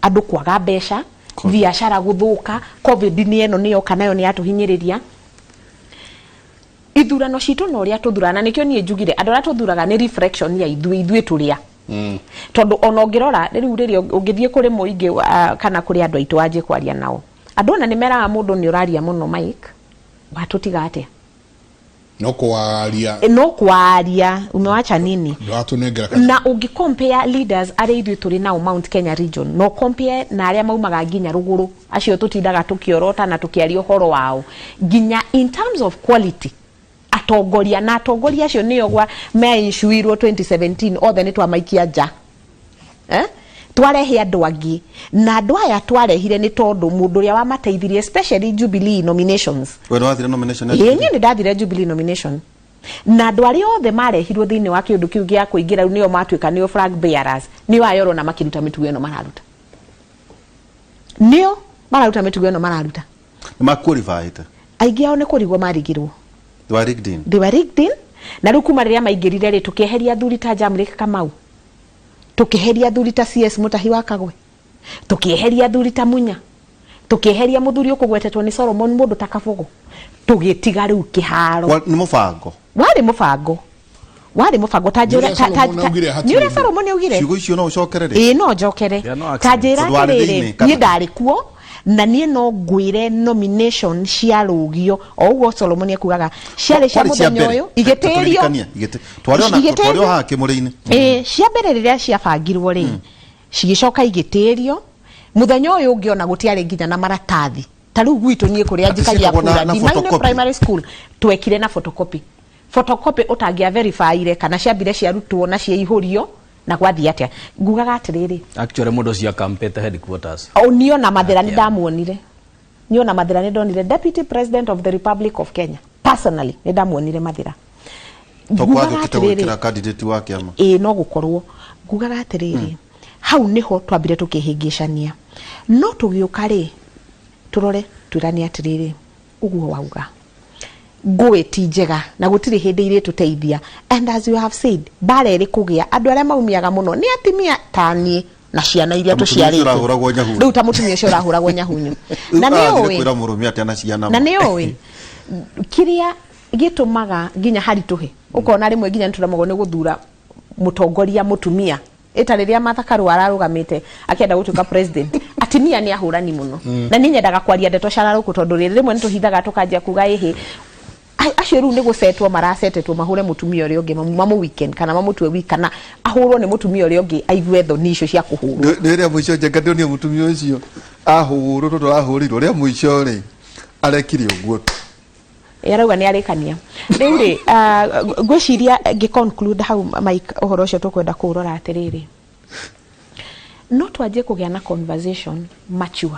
Andũ kwaga mbeca, biacara gũthũka, COVID nĩ ĩno nĩ yoka nayo nĩ yatũhinyĩrĩria. Ithurano citũ na ũrĩa tũthurana, na nĩkĩo niĩ njugire andũ arĩa tũthuraga nĩ reflection ya ithuĩ tũrĩa, tondũ ona ũngĩrora rĩu rĩrĩa ũngĩthiĩ kũrĩ mũingĩ kana kũrĩ andũ aitũ wanjie kwaria nao, andũ ona nĩ meraga mũndũ nĩ ũraria mũno, Mike, watũtiga atĩa? No kwaria. No kwaria, umewacha nini? Ndwatũnengera. Na ũngĩ compare leaders arĩa ithuĩ tũrĩ nao Mount Kenya region, no compare na arĩa maumaga nginya rũgũrũ, acio tũtindaga tũkĩorota na tũkĩaria ũhoro wao, nginya in terms of quality atongoria, na atongoria acio nĩo gwa meinsuirwo 2017 othe nĩ twamaikia nja, eh? Twarehe andũ angĩ, na andũ aya twarehire nĩ tondũ mũndũ ũrĩa wamateithirie, especially Jubilee nominations. We nĩ wathire nomination ya Ĩĩ, Jubilee? Niĩ nĩ ndathire Jubilee nomination, na andũ arĩa othe marehirwo thĩinĩ wa kĩũndũ kĩu gĩa kũingĩra rĩu nĩo matuĩka nĩo flag bearers, nĩo aya ũrona makĩruta mĩtugo ĩno mararuta, nĩo mararuta mĩtugo ĩno mararuta. Nĩ ma qualify-ĩte? Aingĩ ao nĩ kũrigwo marigirwo. They were rigged in. They were rigged in. Na rĩu kuma rĩrĩa maingĩrire rĩ, tũkĩeheria athuri ta Jamrick Kamau, tũkĩeheria athuri ta CS Mutahi wa Kagwe, tũkĩeheria athuri ta Munya, tũkĩeheria mũthuri ũkũgwetetwo nĩ Solomon, mũndũ ta Kabogo, tũgĩtiga rĩu kĩharo. Nĩ mũbango. Warĩ mũbango, warĩ mũbango. Ta Nĩ ũrĩa njĩra ta- ta- Solomon augire hatirĩ nĩ ũrĩa ũndũ. Solomon augire. Ciugo icio no ũcokere rĩ? Ĩĩ, no njokere. There are no Ta accidents. njĩra Tondũ warĩ atĩrĩrĩ, thĩinĩ, kana? niĩ ndarĩ kuo, na niĩ no ngwĩre nomination ciarũgio o ũguo Solomon ekugaga ciarĩ cia Kwarĩ cia mũthenya mbere. ũyũ, igĩtĩrio. Tũririkanie, twarĩ ona Igĩtĩrio. twarĩ o haha kĩmũrĩ-inĩ. Ĩĩ, cia mbere rĩrĩa ciabangirwo rĩ, cigĩcoka igĩtĩrio mũthenya ũyũ ũngĩ, ona gũtiarĩ nginya na maratathi. Ta rĩu gwitũ niĩ kũrĩa Atĩ njikagia ciĩkagwo kura, na Ndimainĩ photocopy. Primary School, twekire na photocopy, photocopy ũtangĩa verifyire kana ciambire ciarutwo na ciaihũrio na gwathiĩ atĩa. Ngugaga atĩrĩrĩ, Actually, mũndũ ũcio akampĩte headquarters. O niĩ ona Mathĩra nĩ Akĩama. ndamuonire, niĩ ona Mathĩra nĩ ndonire Deputy President of the Republic of Kenya personally, nĩ ndamuonire Mathĩra. To Ngugaga kwathũkĩte atĩrĩrĩ, gwĩkĩra candidate wa kĩama. Ĩĩ, no gũkorwo. Ngugaga atĩrĩrĩ, hau nĩho twambire tũkĩhĩngĩcania, no tũgĩũka rĩ, tũrore twĩrane atĩrĩrĩ, ũguo wauga ngũĩ ti njega na gũtirĩ hĩndĩ irĩtũteithia. And as you have said, mbara ĩrĩ kũgĩa, andũ arĩa maumiaga mũno nĩ atimia ta niĩ na ciana iria Ta mũtumia ũcio tũciarĩte. ũrahũragwo nyahunyu. Rĩu ta mũtumia ũcio ũrahũragwo nyahunyu, na nĩ Athire ũĩ kwĩra mũrũme atĩ ana ciana. Na nĩ ũĩ kĩrĩa gĩtũmaga nginya haritũhe, ũkona rĩmwe nginya nĩtũremagwo nĩ gũthura mũtongoria mũtumia, ĩta rĩrĩa Martha Karua ararũgamĩte akĩenda gũtuĩka president, atimia nĩ ahũrani mũno. Na niĩ nyendaga kwaria ndeto cararũkũ, tondũ rĩrĩ rĩmwe nĩtũhithaga tũkanjia kuga ĩhĩ acio rĩu nĩ gũcetwo maracetetwo mahũre mũtumia ũrĩa ũngĩ, mamũ weekend kana mamũtue weak, kana ahũrwo nĩ mũtumia ũrĩa ũngĩ aigue thoni icio cia kũhũrwo. Nĩ rĩa mũico Njenga ndĩonire mũtumia ũcio ahũrwo, tondũ arahũrirwo rĩa mũico rĩ, arekire ũguo tu. Ĩ, arauga nĩ arĩkania rĩu rĩ. Ah, ngwĩciria ngĩ conclude hau, Mike, ũhoro ũcio tũkwenda kũũrora atĩrĩrĩ, no twanjie kũgĩa na conversation mature.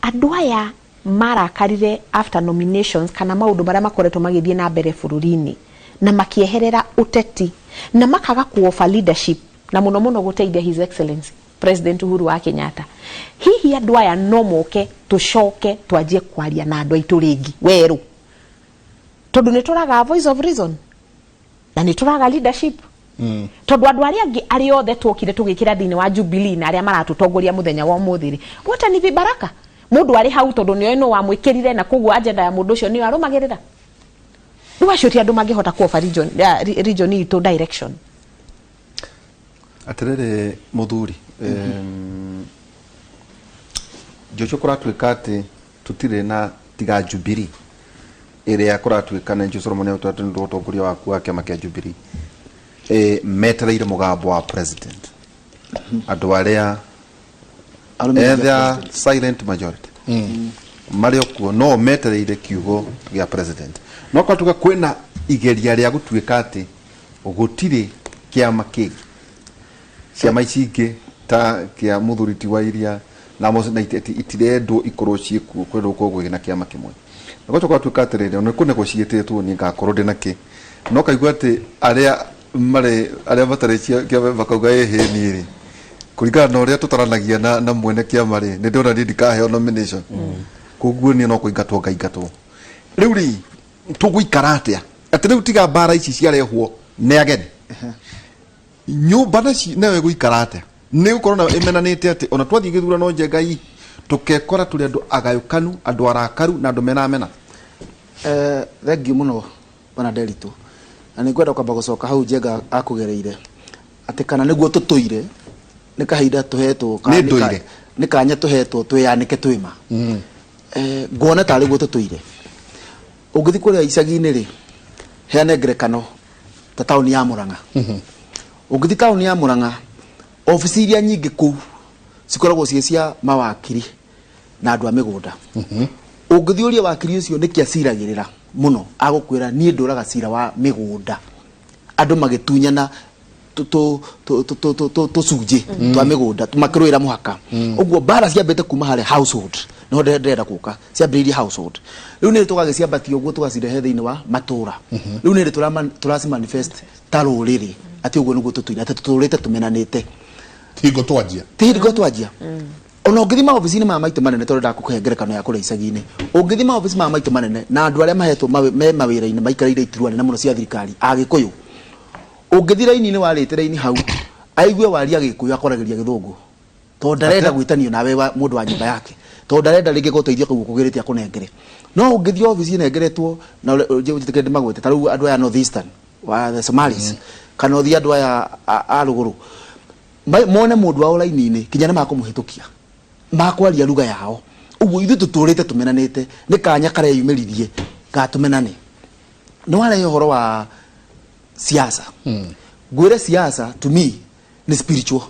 Andũ aya marakarire after nominations kana maũndũ marĩa makoretwo magĩthiĩ na mbere bũrũri-inĩ, na makĩeherera ũteti na makaga ku-offer leadership, na mũno mũno gũteithia His Excellency President Uhuru wa Kenyatta. Hihi andũ aya no moke tũcoke twanjie kwaria na andũ aitũ rĩngĩ werũ, tondũ nĩ tũraga voice of reason na nĩ tũraga leadership, tondũ andũ arĩa angĩ arĩa othe twokire tũgĩkĩra thĩinĩ wa Jubilee na arĩa maratũtongoria mũthenya wa ũmũthĩ rĩ, wote ni vibaraka. Mũndũ arĩ hau tondũ nĩoĩ nũ wamwĩkĩrire, na koguo agenda ya mũndũ ũcio nĩyo arũmagĩrĩra. Rĩu acio ti andũ mangĩhota kuoba region, region itũ direction. Atĩrĩrĩ mũthuri, Joshua, kũratuĩka atĩ tũtirĩ na tiga Jubilee ĩrĩa kũratuĩka nĩ Solomon atĩ nĩ ũtongoria waku wa kĩama kĩa Jubilee, metereire mũgambo wa president, andũ arĩa Arũmĩrĩri a either president. Silent majority. Marĩ o kuo no metereire kiugo gĩa president. No korwo tuge kwĩna igeria rĩa gũtuĩka atĩ gũtirĩ kĩama kĩngĩ, ciama ici ingĩ ta kĩa mũthuri ti wa iria na Moses na itirendwo ikorwo ciĩkuo, kwendwo gũkorwo gwĩ na kĩama kĩmwe. Na gwacoka gwatuĩka atĩrĩrĩ, ona kũ negotiatĩtwo niĩ ngakorwo ndĩ na kĩ, no kaigua atĩ arĩa marĩ arĩa matarĩ kĩama makauga ĩhĩ niĩ rĩ, kũringana na ũrĩa tũtaranagia na mwene kĩama rĩ, nĩ ndĩrona niĩ ndikaheo nomination, koguo niĩ no kũingatwo ngaingatwo. Rĩu rĩ, tũgũikara atĩa atĩ rĩu tiga mbara ici ciarehwo nĩ ageni nyũmba nayo ĩgũikara atĩa? Nĩ gũkorwo na ĩmenanĩte atĩ ona twathiĩ gĩthurano Njenga ii tũkekora tũrĩ andũ agayũkanu, andũ arakaru na andũ mena mena. Thengiũ mũno bwana Nderitu, na nĩ ngwenda kwamba gũcoka hau Njenga akũgereire atĩ kana nĩguo tũtũire nĩ kahinda tũhetwo kana Nĩ ndũire. nĩ kanya tũhetwo twĩyanĩke twĩma. Nguona tarĩ guo tũtũire. Ũngĩthiĩ kũrĩa icagi-inĩ rĩ, heane ngerekano ta taũni ya Murang'a. Ũngĩthiĩ taũni ya Murang'a, obici iria nyingĩ kũu cikoragwo ciĩ cia mawakiri na andũ a mĩgũnda. Ũngĩthiĩ ũrie wakiri ũcio nĩkĩ aciragĩrĩra mũno, agũkwĩra niĩ ndũraga cira wa mĩgũnda. Andũ magĩtunyana tũcunjĩ twa mĩgũnda makĩrũĩra mũhaka. Ũguo mbara ciambĩte kuma harĩa household, nĩho ndĩrenda gũka, ciambĩrĩirie household. Rĩu nĩ tũgagĩciambatia ũguo tũgacirehe thĩinĩ wa matũra. Rĩu nĩ tũraci manifest ta rũrĩrĩ atĩ ũguo nĩguo tũtũire, atĩ tũtũrĩte tũmenanĩte. Hingo twanjia. Ti hingo twanjia. Ona ũngĩthiĩ maobici-inĩ maya maitũ manene, tondũ ndakũhe ngerekano ya kũrĩa icagi-inĩ, ũngĩthiĩ maobici maya maitũ manene na andũ arĩa mahetwo me mawĩra-inĩ maikarĩire iturwa nene mũno cia thirikari, Agĩkũyũ, ũngĩthiĩ raini-inĩ warĩte raini hau, aigue waria Gĩkũyũ akwaragĩria Gĩthũngũ, tondũ ndarenda gwĩtanio nawe wa mũndũ wa nyũmba yake, tondũ ndarenda rĩngĩ gũteithio kau ũkũgĩrĩte akũnengere. No ũngĩthiĩ obici ĩnengeretwo na njĩtĩkĩre ndĩmagwete, ta rĩu andũ aya North Eastern wa the Somalis, kana ũthiĩ andũ aya a rũgũrũ, mone mũndũ wao raini-inĩ kinya nĩ makũmũhĩtũkia, makwaria ruga yao. Ũguo ithuĩ tũtũrĩte tũmenanĩte, nĩ kanya kareyumĩririe ga tũmenane. Nĩ warehe ũhoro wa siasa. Ngwĩre siasa to me nĩ spiritual,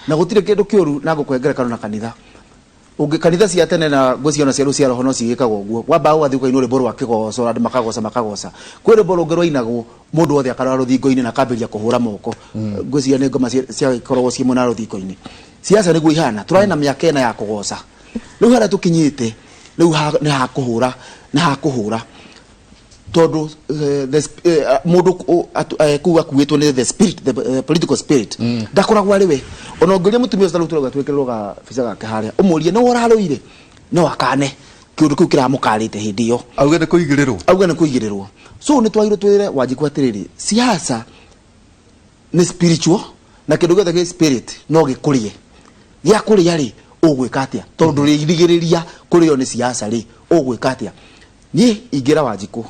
na gũtirĩ kĩndũ kĩũru na ngũkũhe ngerekano na kanitha. Ũngĩ kanitha cia tene na ngwĩciria ona cia rĩu cia roho no cigĩkagwo ũguo, wambaga ũgathiĩ ũkainwo rwĩmbo rwa kĩgoco andũ makagoca makagoca. Kwĩ rwĩmbo rũngĩ rwainagwo mũndũ wothe akarora rũthingo-inĩ na akambĩrĩria kũhũra moko. Ngwĩciria nĩ ngoma ciagĩkoragwo ciĩ mwena wa rũthingo-inĩ. Siasa nĩguo ihana, tũrarĩ na mĩaka ĩna ya kũgoca, rĩu harĩa tũkinyĩte rĩu nĩ ha kũhũra, nĩ ha kũhũra tondũ mũndũ kũu akuĩtwo nĩ the spirit, the political spirit. Ndakoragwo arĩ we. Ona ũngĩũria mũtumia ũcio, ta rĩu tũrauga twĩkĩrĩrwo gabica gake harĩa, ũmũrie nĩwe ũrarũire, no akane kĩũndũ kĩu kĩramũkarĩte hĩndĩ ĩyo. Auge nĩ kũigĩrĩrwo. Auge nĩ kũigĩrĩrwo. So nĩ twagĩrĩirwo twĩre Wanjikũ atĩrĩrĩ, siasa nĩ spiritual, na kĩndũ gĩothe gĩ spirit no gĩkũrĩe. Gĩakũrĩa rĩ, ũgwĩka atĩa? Tondũ ndũrĩrigĩrĩria kũrĩo nĩ siasa rĩ, ũgwĩka atĩa? Niĩ ingĩra Wanjikũ,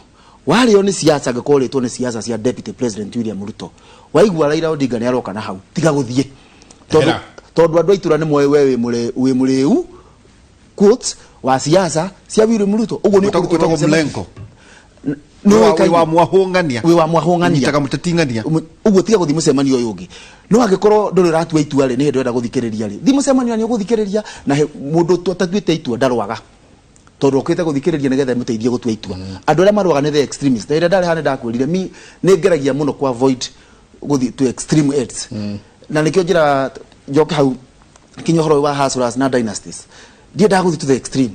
warĩo nĩ siasa, angĩkorwo ũrĩtwo nĩ siasa cia Deputy President William Ruto, waigua Raila Odinga nĩ aroka na hau, tiga gũthiĩ. Tondũ Hera. tondũ andũ a itũra nĩ moĩ we wĩ mũrĩu quotes wa siasa cia William Ruto. Ũguo nĩ ũkũrutĩrwo Wĩtagwo mũcemanio. mlengo. Nĩ Wĩ ũĩkaine. wa mwahũng'ania. Wĩ wa mwahũng'ania. Ũnyitaga mũteti ng'ania. Ũguo tiga gũthiĩ mũcemanio ũyũ ũngĩ. No angĩkorwo ndũrĩ ũratua itua rĩ, nĩ hĩndĩ ũrenda gũthikĩrĩria rĩ, thiĩ mũcemanio na nĩ ũgũthikĩrĩria, na mũndũ ũtatuĩte itua ndarwaga. Tondũ okĩte gũthikĩrĩria nĩgetha ĩmũteithie gũtua itua. Andũ arĩa marũaga nĩ the extremists. Na ĩrĩa ndarĩ haha nĩ ndakwĩrire, mi nĩ ngeragia mũno ku avoid gũthiĩ to extreme ends. Na nĩkĩo njĩra njoke hau kinya ũhoro ũyũ wa hustlers na dynasties. Ndiendaga gũthiĩ to the extreme.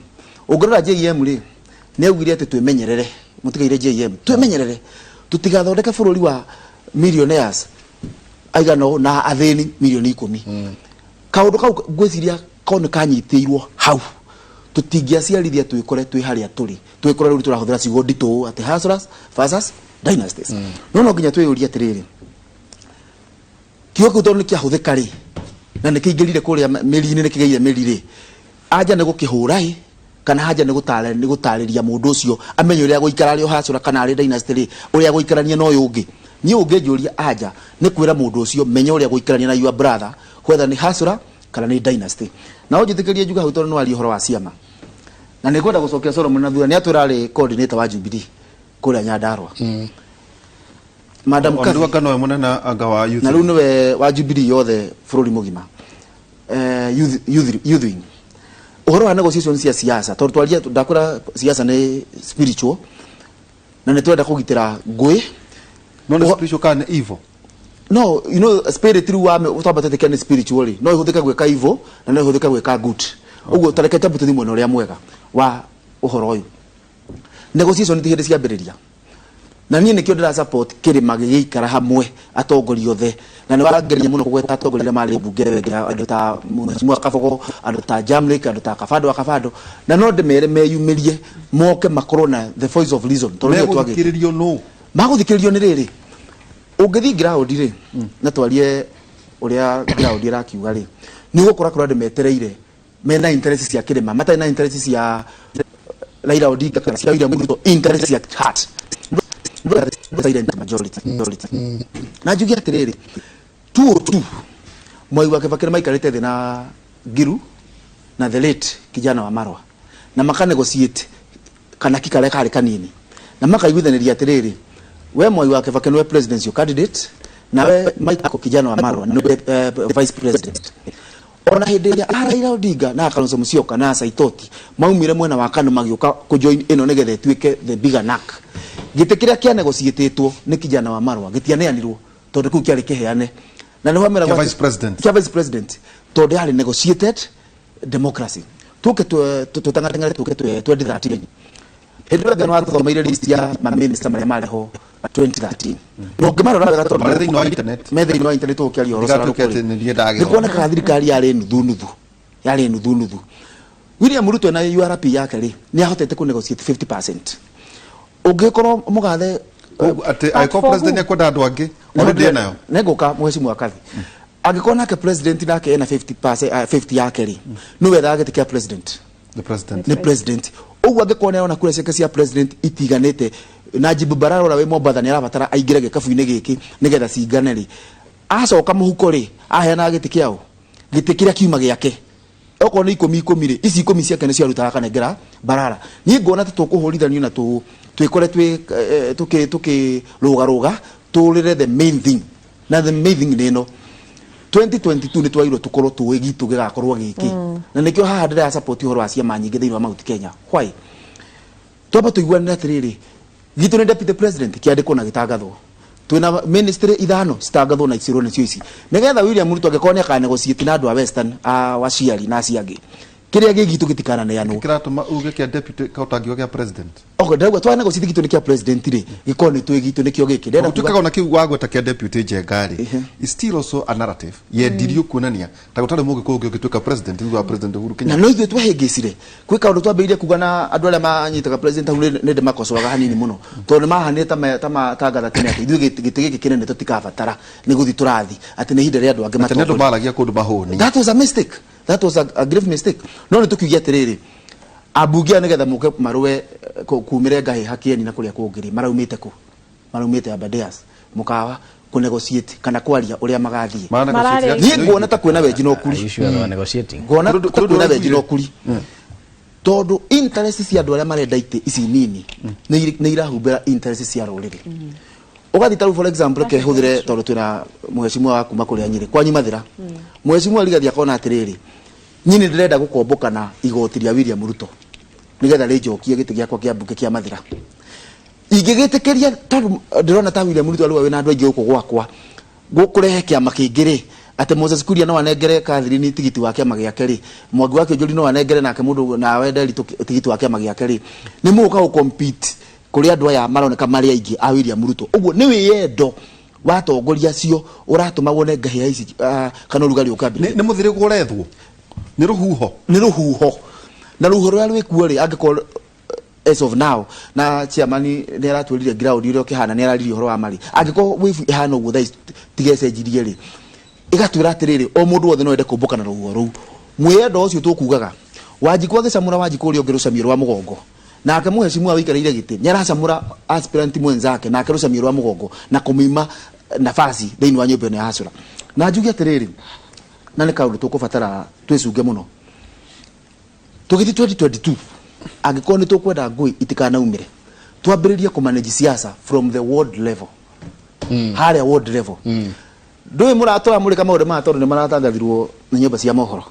Ũngĩrora JM rĩ, nĩ augire atĩ twĩmenyerere, mũtigaire JM, twĩmenyerere tũtigathondeke bũrũri wa millionaires aigana ũũ na athĩni mirioni 10. Kaũndũ kau ngwĩciria ko nĩ kanyitĩirwo hau, tũtingĩaciarithia twĩkore twĩ harĩa tũrĩ, twĩkore rĩu tũrahũthĩra ciugo nditũ atĩ hustlers versus dynasties. No no nginya twĩyũrie atĩrĩrĩ, kiugo kĩu tondũ nĩ kĩahũthĩka rĩ, na nĩ kĩingĩrire kũrĩa mĩri-inĩ, nĩ kĩgĩire mĩri rĩ, anja nĩ gũkĩhũra ĩ, kana anja nĩ nĩ gũtarĩria mũndũ ũcio amenye ũrĩa agũikara arĩ o hustler kana arĩ dynasty rĩ, ũrĩa agũikarania na ũyũ ũngĩ. Niĩ ũngĩnjũria anja nĩ kwĩra mũndũ ũcio menya ũrĩa agũikarania na your brother, whether nĩ hustler kana nĩ dynasty. Na ũnjĩtĩkĩrie njuge hau tondũ nĩ waria ũhoro wa ciama, na nĩ ngwenda gũcokia Solomon na thutha. Nĩ atwĩra arĩ coordinator wa Jubilee kũrĩa Nyandarua. Madam Ona Kathy, rĩu anga nowe mũnene anga wa youth. Na rĩu nĩwe wa Jubilee yothe bũrũri mũgima, youth wing. Ũhoro wa negotiation cia siasa, tondũ twaria ndakwĩra siasa nĩ spiritual na nĩ twenda kũgitĩra ngũĩ. No nĩ spiritual kana nĩ evil? No, you know, spirit rĩu wa twamba twĩtĩkia nĩ spiritual rĩ, no ĩhũthĩke gwĩka evil na no ĩhũthĩke gwĩka good. Ũguo tareke twambe tũthiĩ mwena ũrĩa mwega wa ũhoro ũyũ. Negotiation ti hĩndĩ ciambĩrĩria, na niĩ nĩkĩo ndĩra support kĩrĩma gĩgĩikara hamwe, atongoria othe, na nĩ wageria mũno kũgweta atongoria arĩa marĩ mbunge wega, andũ ta Mheshimiwa Kabogo, andũ ta Jamlek, andũ ta Kabando wa Kabando, na no ndĩmere meyumĩrie moke makorwo na the voice of reason, tondũ nĩyo twagĩte. Megũthikĩrĩrio nũ? Magũthikĩrĩrio nĩ rĩrĩ, ũngĩthiĩ ground rĩ, na twarie ũrĩa ground ĩrakiuga rĩ, nĩ ũgũkora kũrĩ andũ metereire mena interest cia kĩrĩma, matarĩ na interest cia Raila Odinga kana cia William Ruto, interest cia heart, silent majority. Na njuge atĩrĩrĩ, 202 Mwai wa Kibaki nĩmaikarĩte thĩ na Ngiru na the late Kijana wa Marwa na maka negotiate kana ki karĩa karĩ kanini, na makaiguithanĩria atĩrĩrĩ, we Mwai wa Kibaki nĩwe presidential candidate, nawe Michael Kijana wa Marwa nĩwe vice president. Ona hĩndĩ ĩrĩa a Raila Odinga na Kalonzo Musyoka na Saitoti maumire mwena wa KANU magĩũka kũjoin ĩno nĩgetha ĩtuĩke the bigger NARC, gĩtĩ kĩrĩa kĩa negotiatĩtwo nĩ Kijana wa Marwa gĩtianeanirwo tondũ kĩu kĩarĩ kĩheane na nĩho meragwo Kĩa vice president. Kĩa vice president, tondũ yarĩ negotiated democracy. Tũke tũtangatangare, tũke 2013, hĩndĩ ĩyo nĩ wathomeire list ya maminista marĩa marĩ ho 2013, na ũngĩmarora wega tondũ Marĩ thĩinĩ wa internet. Me thĩinĩ wa internet, ũkĩaria ũhoro Ndigatuĩke atĩ nĩ niĩ ndagĩthoma. Nĩ kuonekaga thirikari yarĩ nuthu nuthu, yarĩ nuthu nuthu. William Ruto na URP yake rĩ, nĩ ahotete kũ negotiate 50%. Ũngĩkorwo mũgathe Koguo atĩ But angĩkorwo for president who? nĩekwenda andũ angĩ already enayo. Nĩngũka, mheshimiwa Kathi. Angĩkorwo nake president nake ena 50%, 50 yake rĩ, nĩ wethaga gĩtĩ kĩa president? The president. Nĩ president. Ũguo angĩkorwo nĩ arona kura ciake cia president itiganĩte, Najib Balala ũrĩa wĩ Mombatha nĩ arabatara aingĩre gĩkabu-inĩ gĩkĩ nĩgetha cingane rĩ, acoka mũhuko rĩ, aheanaga gĩtĩ kĩaũ? Gĩtĩ kĩrĩa kiuma gĩake. Okorwo nĩ ikũmi ikũmi rĩ, ici 10 ciake nĩcio arutaga akanengera Balala. Niĩ ngona ta tũkũhũrithanio na twĩkore twĩ tũkĩrũgarũga tũrĩre the main thing, na the main thing nĩ ĩno: 2022 nĩ twagĩrĩirwo tũkorwo tũĩ gitũ gĩgakorwo gĩkĩ, na nĩkĩo haha ndĩra support ũhoro wa ciama nyingĩ thĩinĩ wa Mount Kenya. Why? Twamba tũiguanĩre atĩrĩrĩ, gitũ nĩ deputy president kĩandĩkwo na gĩtangathwo, twĩna ministry ithano citangathwo na icirwo nĩcio ici, nĩgetha William Ruto angĩkorwo nĩ akanegotiate na andũ a Western, a waciari na acio angĩ, kĩrĩa gĩ gitũ gĩtikananeanwo. Kĩratũma uge kĩa deputy ka ũtangiuga kĩa president? Okay, ndauga twa negotiate gitũ nĩ kĩa president rĩ, gĩkorwo nĩ twĩ gitũ nĩkĩo gĩkĩ ndĩrenda kuga. Gũtuĩkaga ona kĩu wagweta kĩa deputy, Njenga rĩ, is still also a narrative yendirio kuonania ta gũtarĩ mũgĩkũyũ ũngĩ ũngĩtuĩka president thutha wa President Uhuru Na Kenyatta. No ithuĩ twahĩngĩcire kwĩ kaũndũ twambĩrĩirie kuga, na andũ arĩa manyitaga president hau nĩ ndĩmakocoaga hanini mũno, tondũ nĩ mahanire ta matangatha tene atĩ ithuĩ gĩtĩ gĩkĩ kĩnene tũtikabatara, nĩ gũthiĩ tũrathi, atĩ nĩ ihinda rĩa andũ angĩ Atĩ nĩ andũ matongorie. maragia kũndũ mahũni. That was a mistake, that was a grave mistake. No nĩ tũkiuge atĩrĩrĩ, ambunge aya nĩgetha moke marũe kumĩre ngahĩha kĩeni na kũrĩa kũngĩ rĩ, maraumĩte kũ? Maraumĩte Aberdares mũkawa kũ negotiate kana kwaria ũrĩa magathiĩ. Mara negotiate. Niĩ nguona ta kwĩna wenji na ũkuri. Are you sure they were negotiating? Nguona ta Kũrĩ ũndũ kwĩna wenji na waiguire? ũkuri, tondũ interest cia andũ arĩa marenda itĩ ici nini nĩ irahumbĩra interest cia rũrĩrĩ. Ũgathiĩ ta rĩu, for example, reke hũthĩre tondũ twĩna mheshimiwa wa kuma kũrĩa Nyĩrĩ kwanyu Mathĩra, mheshimiwa Rigathi, akona atĩrĩrĩ, niĩ nĩ ndĩrenda gũkomboka na igoti rĩa William Ruto nĩgetha rĩnjokie gĩtĩ gĩakwa kĩa mbunge kĩa Mathĩra. Ingĩgĩtĩkĩria, tondũ ndĩrona ta William Ruto arĩ wĩna andũ aingĩ gũkũ gwakwa, gũkũrehe kĩama kĩngĩ rĩ, atĩ Moses Kuria no anengere Catherine tigiti wa kĩama gĩake rĩ, Mwangi wa Kĩũnjũri no anengere nake mũndũ nawe Nderitu tigiti wa kĩama gĩake rĩ, nĩ mũgũka gũ compete kũrĩ andũ aya maroneka marĩ aingĩ a William Ruto. Ũguo nĩ wĩyendo wa atongoria acio ũratũma wone ngahĩha ici kana ũrugarĩ ũkambĩrĩria. Nĩ mũthĩrĩgũ ũrethwo nĩ rũhuho. Nĩ rũhuho, na rũhuho rũrĩa rwĩkuo rĩ, angĩkorwo as of now, na chairman nĩ aratwĩrire ground ũrĩa ũkĩhana, nĩ araririe ũhoro wa marĩ, angĩkorwo wave ĩhana ũguo thaa ici tigecenjirie rĩ, ĩgatwĩra atĩrĩrĩ, o mũndũ wothe no ende kũmbũka na rũhuho rũu. Mwĩyendo ũcio tũkugaga Wanjikũ agĩcamũra Wanjikũ ũrĩa ũngĩ rũcamio rwa mũgongo, nake mũhecimua wĩikarĩire gĩtĩ nĩ aracamũra aspirant mwenzake nake rũcamio rwa mũgongo na kũmũima nafasi thĩinĩ wa nyũmba ĩno ya hacũra. Na njuge atĩrĩrĩ, na nĩ kaũndũ tũkũbatara twĩcunge mũno tũgĩthiĩ 2022, angĩkorwo nĩ tũkwenda ngũĩ itikanaumĩre, twambĩrĩrie kũmanage siasa from the ward level, harĩa ward level. Ndũĩ mũratũramũrĩka maũndũ maya tondũ nĩ maratangathirwo nĩ nyũmba cia mohoro.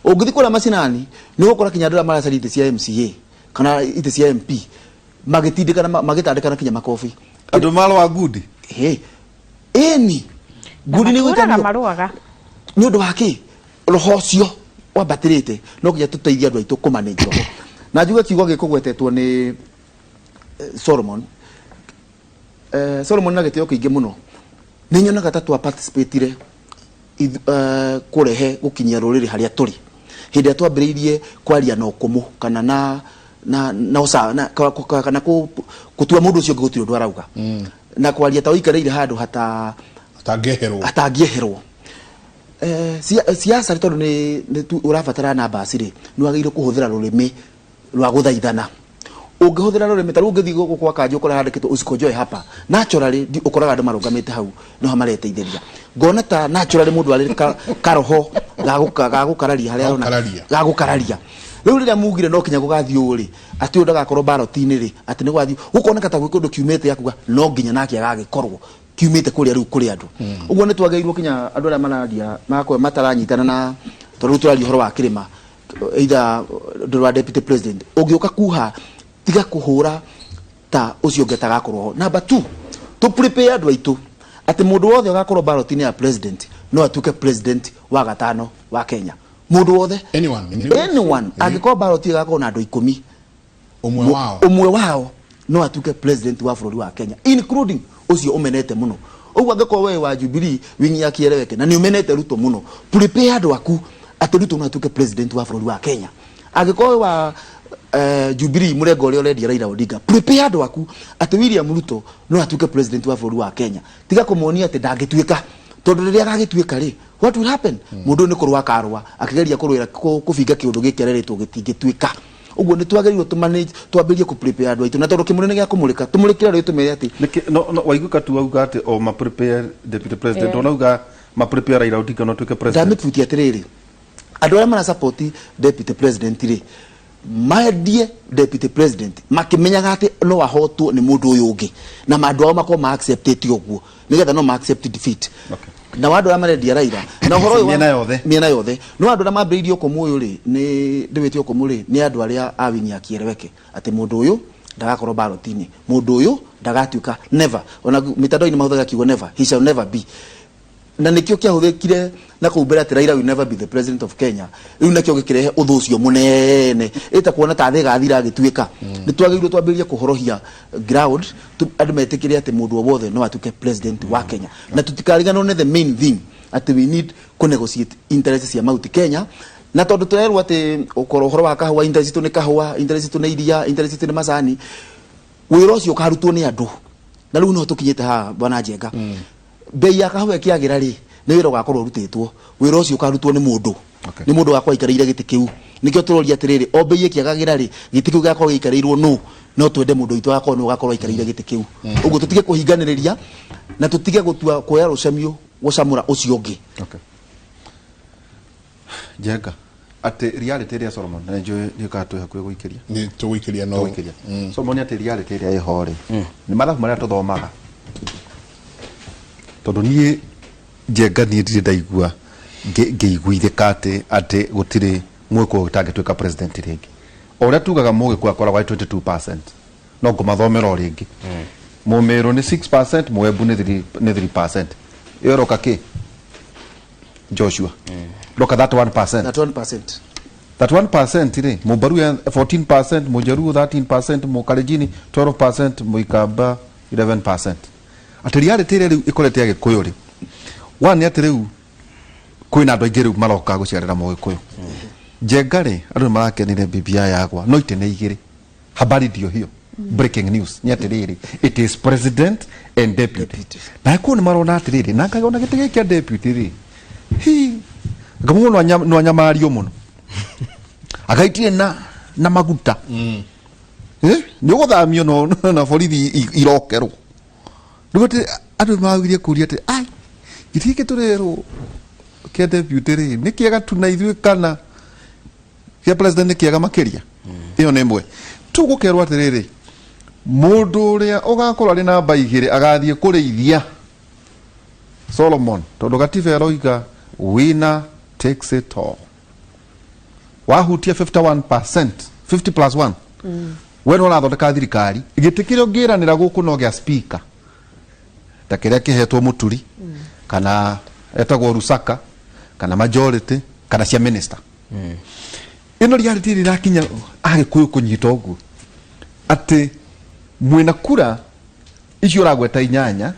Ũngĩthiĩ kũrĩa macinani nĩ ũgũkora kinya andũ arĩa maracaria itĩ cia MCA kana itĩ cia MP magĩtindĩkana magĩtandĩkana kinya makobi. Andũ marũa ngundi. Ĩĩ. Ĩni. Na Ngundi nĩ matũraga gũikanio. Marũaga. Nĩ ũndũ wa kĩ? Roho ũcio wambatĩrĩte no nginya tũteithie andũ aitũ kũmanage roho. Na njuge kiugo gĩkũgwetetwo nĩ Solomon. Solomon na gĩtĩo kĩingĩ mũno. Nĩ nyonaga ta twa participatire kũrehe gũkinyia rũrĩrĩ harĩa tũrĩ. Hĩndĩ ĩrĩa twambĩrĩirie kwaria na ũkũmũ kana na na na ũca na kana gũtua mũndũ ũcio ũngĩ gũtirĩ ũndũ arauga. Na kwaria ta ũikarĩire handũ hata Atangĩeherwo. Atangĩeherwo. Siasa tondũ nĩ ũrabatara numbers rĩ, nĩ wagĩrĩirwo kũhũthĩra rũrĩmĩ rwa gũthaithana. Ũngĩhũthĩra rũrĩmĩ ta rĩu ũngĩthiĩ gũkũ kwa kanjũ ũkore handĩkĩtwo "Usikonjoe hapa", naturally ũkoraga andũ marũgamĩte hau noho mareteithĩria. Ngona ta naturally mũndũ arĩ karoho ga gũkararia harĩa arona Gagũkararia. Ga gũkararia. Rĩu rĩrĩa mugire no kinya gũgathiĩ ũũ rĩ, atĩ ũyũ ndagakorwo ballot-inĩ rĩ, atĩ nĩ gũgathiĩ gũkoneka ta gwĩ kũndũ kiumĩte akuga no nginya nake agagĩkorwo kiumĩte kũrĩa rĩu kũrĩ andũ. Ũguo nĩ twagĩrĩirwo kinya andũ arĩa mararia magakorwo mataranyitana na tondũ rĩu tũraria ũhoro wa kĩrĩma, either ũndũ wa deputy president ũngĩũka kuha, tiga kũhũra ta ũcio ũngĩ atagakorwo ho. Number two, tũ prepare andũ aitũ atĩ mũndũ wothe ũgakorwo ballot-inĩ ya president no atuĩke president wa gatano wa Kenya. Mũndũ wothe. Anyone. Anyone. Angĩkorwo ballot ĩgakorwo na andũ 10, Ũmwe wao. Ũmwe wao no atuĩke president wa bũrũri wa Kenya, including ũcio ũmenete mũno. Ũguo angĩkorwo we wa Jubilee wing ya Kiereweke na nĩ ũmenete Ruto mũno, prepare andũ aku atĩ Ruto no atuĩke president wa bũrũri wa Kenya. Angĩkorwo we wa Jubilee mũrengo ũrĩa ũrendia Raila Odinga, prepare andũ aku atĩ William Ruto no atuĩke president wa bũrũri wa Kenya. Tiga kũmonia atĩ ndangĩtuĩka, tondũ rĩrĩa agagĩtuĩka rĩ, what will happen? Mũndũ ũyũ nĩ kũrũa akarũa akĩgeria kũrũĩra kũbinga kĩũndũ gĩkĩ arerĩtwo gĩtingĩtuĩka. Ũguo nĩ twagĩrĩirwo tũ manage, twambĩrĩrie kũ prepare andũ aitũ, na tondũ kĩmũrĩ nĩ gĩa kũmũrĩka, tũmũrĩkĩre andũ aitũ tũmere atĩ Nĩkĩ no waigua tu auga atĩ o ma prepare deputy president, onauga ma prepare Raila Odinga no tuĩke president. Ndamĩbutia atĩrĩrĩ, andũ arĩa mara support deputy president rĩ, mendie deputy president makĩmenyaga atĩ no ahotwo nĩ mũndũ ũyũ ũngĩ, na andũ ao makorwo ma acceptĩte ũguo nĩgetha no ma accept defeat. Na andũ arĩa marendia Raila na ũhoro ũyũ Mĩena yothe. Mĩena yothe. No andũ arĩa mambĩrĩirie ũkũmũ ũyũ rĩ, nĩ ndĩwĩte ũkũmũ rĩ, nĩ andũ arĩa a wing ya Kiereweke, atĩ mũndũ ũyũ ndagakorwo ballot-inĩ, mũndũ ũyũ ndagatuĩka, never. Ona mĩtandao-inĩ mahũthagĩra kiugo "never", "he shall never be", na nĩkĩo kĩahũthĩkire na kũu mbere atĩ "Raila will never be the president of Kenya". Rĩu nakĩo gĩkĩrehe ũthũ ũcio mũnene ĩta kuona ta thĩ ĩgathira agĩtuĩka. Nĩ twagĩrĩirwo twambĩrĩrie kũhorohia ground, andũ metĩkĩre atĩ mũndũ o wothe no atuĩke president wa Kenya, na tũtikariganĩrwo nĩ the main thing, atĩ we need kũ negotiate interest cia Mount Kenya. Na tondũ tũrerwo atĩ ũkorwo ũhoro wa kahũa, interest itũ nĩ kahũa, interest itũ nĩ iria, interest itũ nĩ macani, wĩra ũcio ũkarutwo nĩ andũ. Na rĩu no tũkinyĩte haha, bwana Njenga, bei ya kahũa ĩkĩagĩra rĩ, nĩ wĩra ũgakorwo ũrutĩtwo. Wĩra ũcio ũkarutwo nĩ mũndũ nĩ mũndũ ũgakorwo aikarĩire gĩtĩ kĩu. Nĩkĩo tũroria atĩrĩrĩ, o bei ĩkĩagagĩra rĩ, gĩtĩ kĩu gĩgakorwo gĩikarĩirwo nũ? No twende mũndũ witũ agakorwo nĩ ũgakorwo aikarĩire gĩtĩ kĩu. Ũguo tũtige kũhinganĩrĩria na tũtige gũtua kuoya rũcemio gũcamũra ũcio ũngĩ. Okay. Njenga atĩ reality ĩrĩa Solomon, na njũĩ nĩ ũkaga twĩ hakuhĩ gũikĩria. Nĩ tũgũikĩria no. Tũgũikĩria. Solomon, atĩ reality ĩrĩa ĩho rĩ, nĩ mathabu marĩa tũthomaga, tondũ niĩ Njenga niĩ ndirĩ ndaigua ngĩiguithĩka atĩ gũtirĩ Mũgĩkũyũ ũtangĩtuĩka president rĩngĩ. O ũrĩa tugaga Mũgĩkũyũ akoragwo arĩ 22%, no ngũmathomera o rĩngĩ. Mũmĩrũ nĩ 6%, Mũembu nĩ 3, nĩ 3%. Ĩyo ĩroka kĩ? Joshua. Roka 31%. 31%. 31% rĩ, Mũmbaruya 14%, Mũjaruo 13%, Mũkalenjini 12%, Mũikamba 11%. Atĩ reality ĩrĩa rĩu ĩkorete Agĩkũyũ rĩ, one nĩ atĩ rĩu kwĩna andũ aingĩ rĩu maroka gũciarĩra Mũgĩkũyũ. Njenga rĩ, andũ nĩ marakenire BBI yagwa, no itĩ nĩ igĩrĩ. Habari ndio hiyo. Breaking news nĩ atĩrĩrĩ, it is president and deputy. Na Agĩkũyũ nĩ marona atĩrĩrĩ, na ngagĩa gĩtĩ gĩkĩ kĩa deputy rĩ, hi ngamũgwo no anyamario mũno agaitirĩ na maguta. Eh, nĩ ũgũthamio no na borithi irokerwo. Rĩu atĩ andũ nĩ magĩrĩire kũria atĩ ai, gĩtĩ gĩkĩ tũrerwo kĩa deputy rĩ, nĩ kĩega tu na ithuĩ kana kĩa president nĩ kĩega makĩria? Ĩyo nĩ ĩmwe tu. Gũkerwo atĩrĩrĩ, mũndũ ũrĩa ũgakorwo arĩ namba 2 agathiĩ kũrĩithia, Solomon, tondũ gatiba ĩroiga winner takes it all. Wahutia 51%, 50 plus 1, we nĩ ũrathondeka thirikari. Gĩtĩ kĩrĩa ũngĩranĩra gũkũ no gĩa speaker, ta kĩrĩa kĩhetwo Mũturi kana etagwo Rusaka kana majority kana cia minister. Ĩno reality ĩrĩa ĩrakinya Agĩkũyũ kũnyita ũguo atĩ mwĩna kura icio ũragweta inyanya,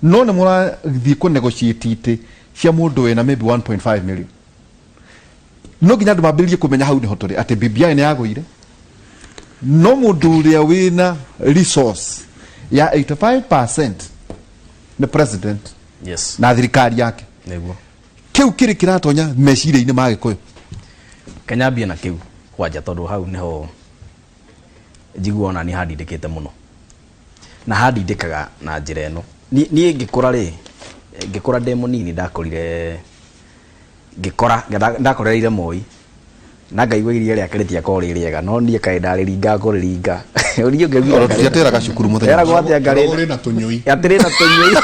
no nĩ mũrathiĩ kũ negotiate itĩ cia mũndũ wĩna maybe 1.5 million. No nginya andũ mambĩrĩrie kũmenya hau nĩho tũrĩ, atĩ BBI nĩ yagũire, no mũndũ ũrĩa wĩna resource ya 85% nĩ president na thirikari yake. Nĩguo. Kĩu kĩrĩ kĩratonya meciria-inĩ ma Gĩkũyũ. Kanyambie na kĩu kwanja, tondũ hau nĩho njiguaga ona niĩ handindĩkĩte mũno, na handindĩkaga na njĩra ĩno. Niĩ ngĩkũra rĩ, ngĩkũra ndĩ mũnini, ndakorire ngĩkora ndakorereire Moi na ngaigua iria rĩake rĩtiakoragwo rĩ rĩega, no niĩ kaĩ ndarĩringa ngũrĩringa. Niĩ ngĩiguaga Ona tũtiateraga cukuru mũthenya Eragwo ũcio. atĩa ngarĩ Ũrĩ na tũnyũi. Atĩrĩ na tũnyũi.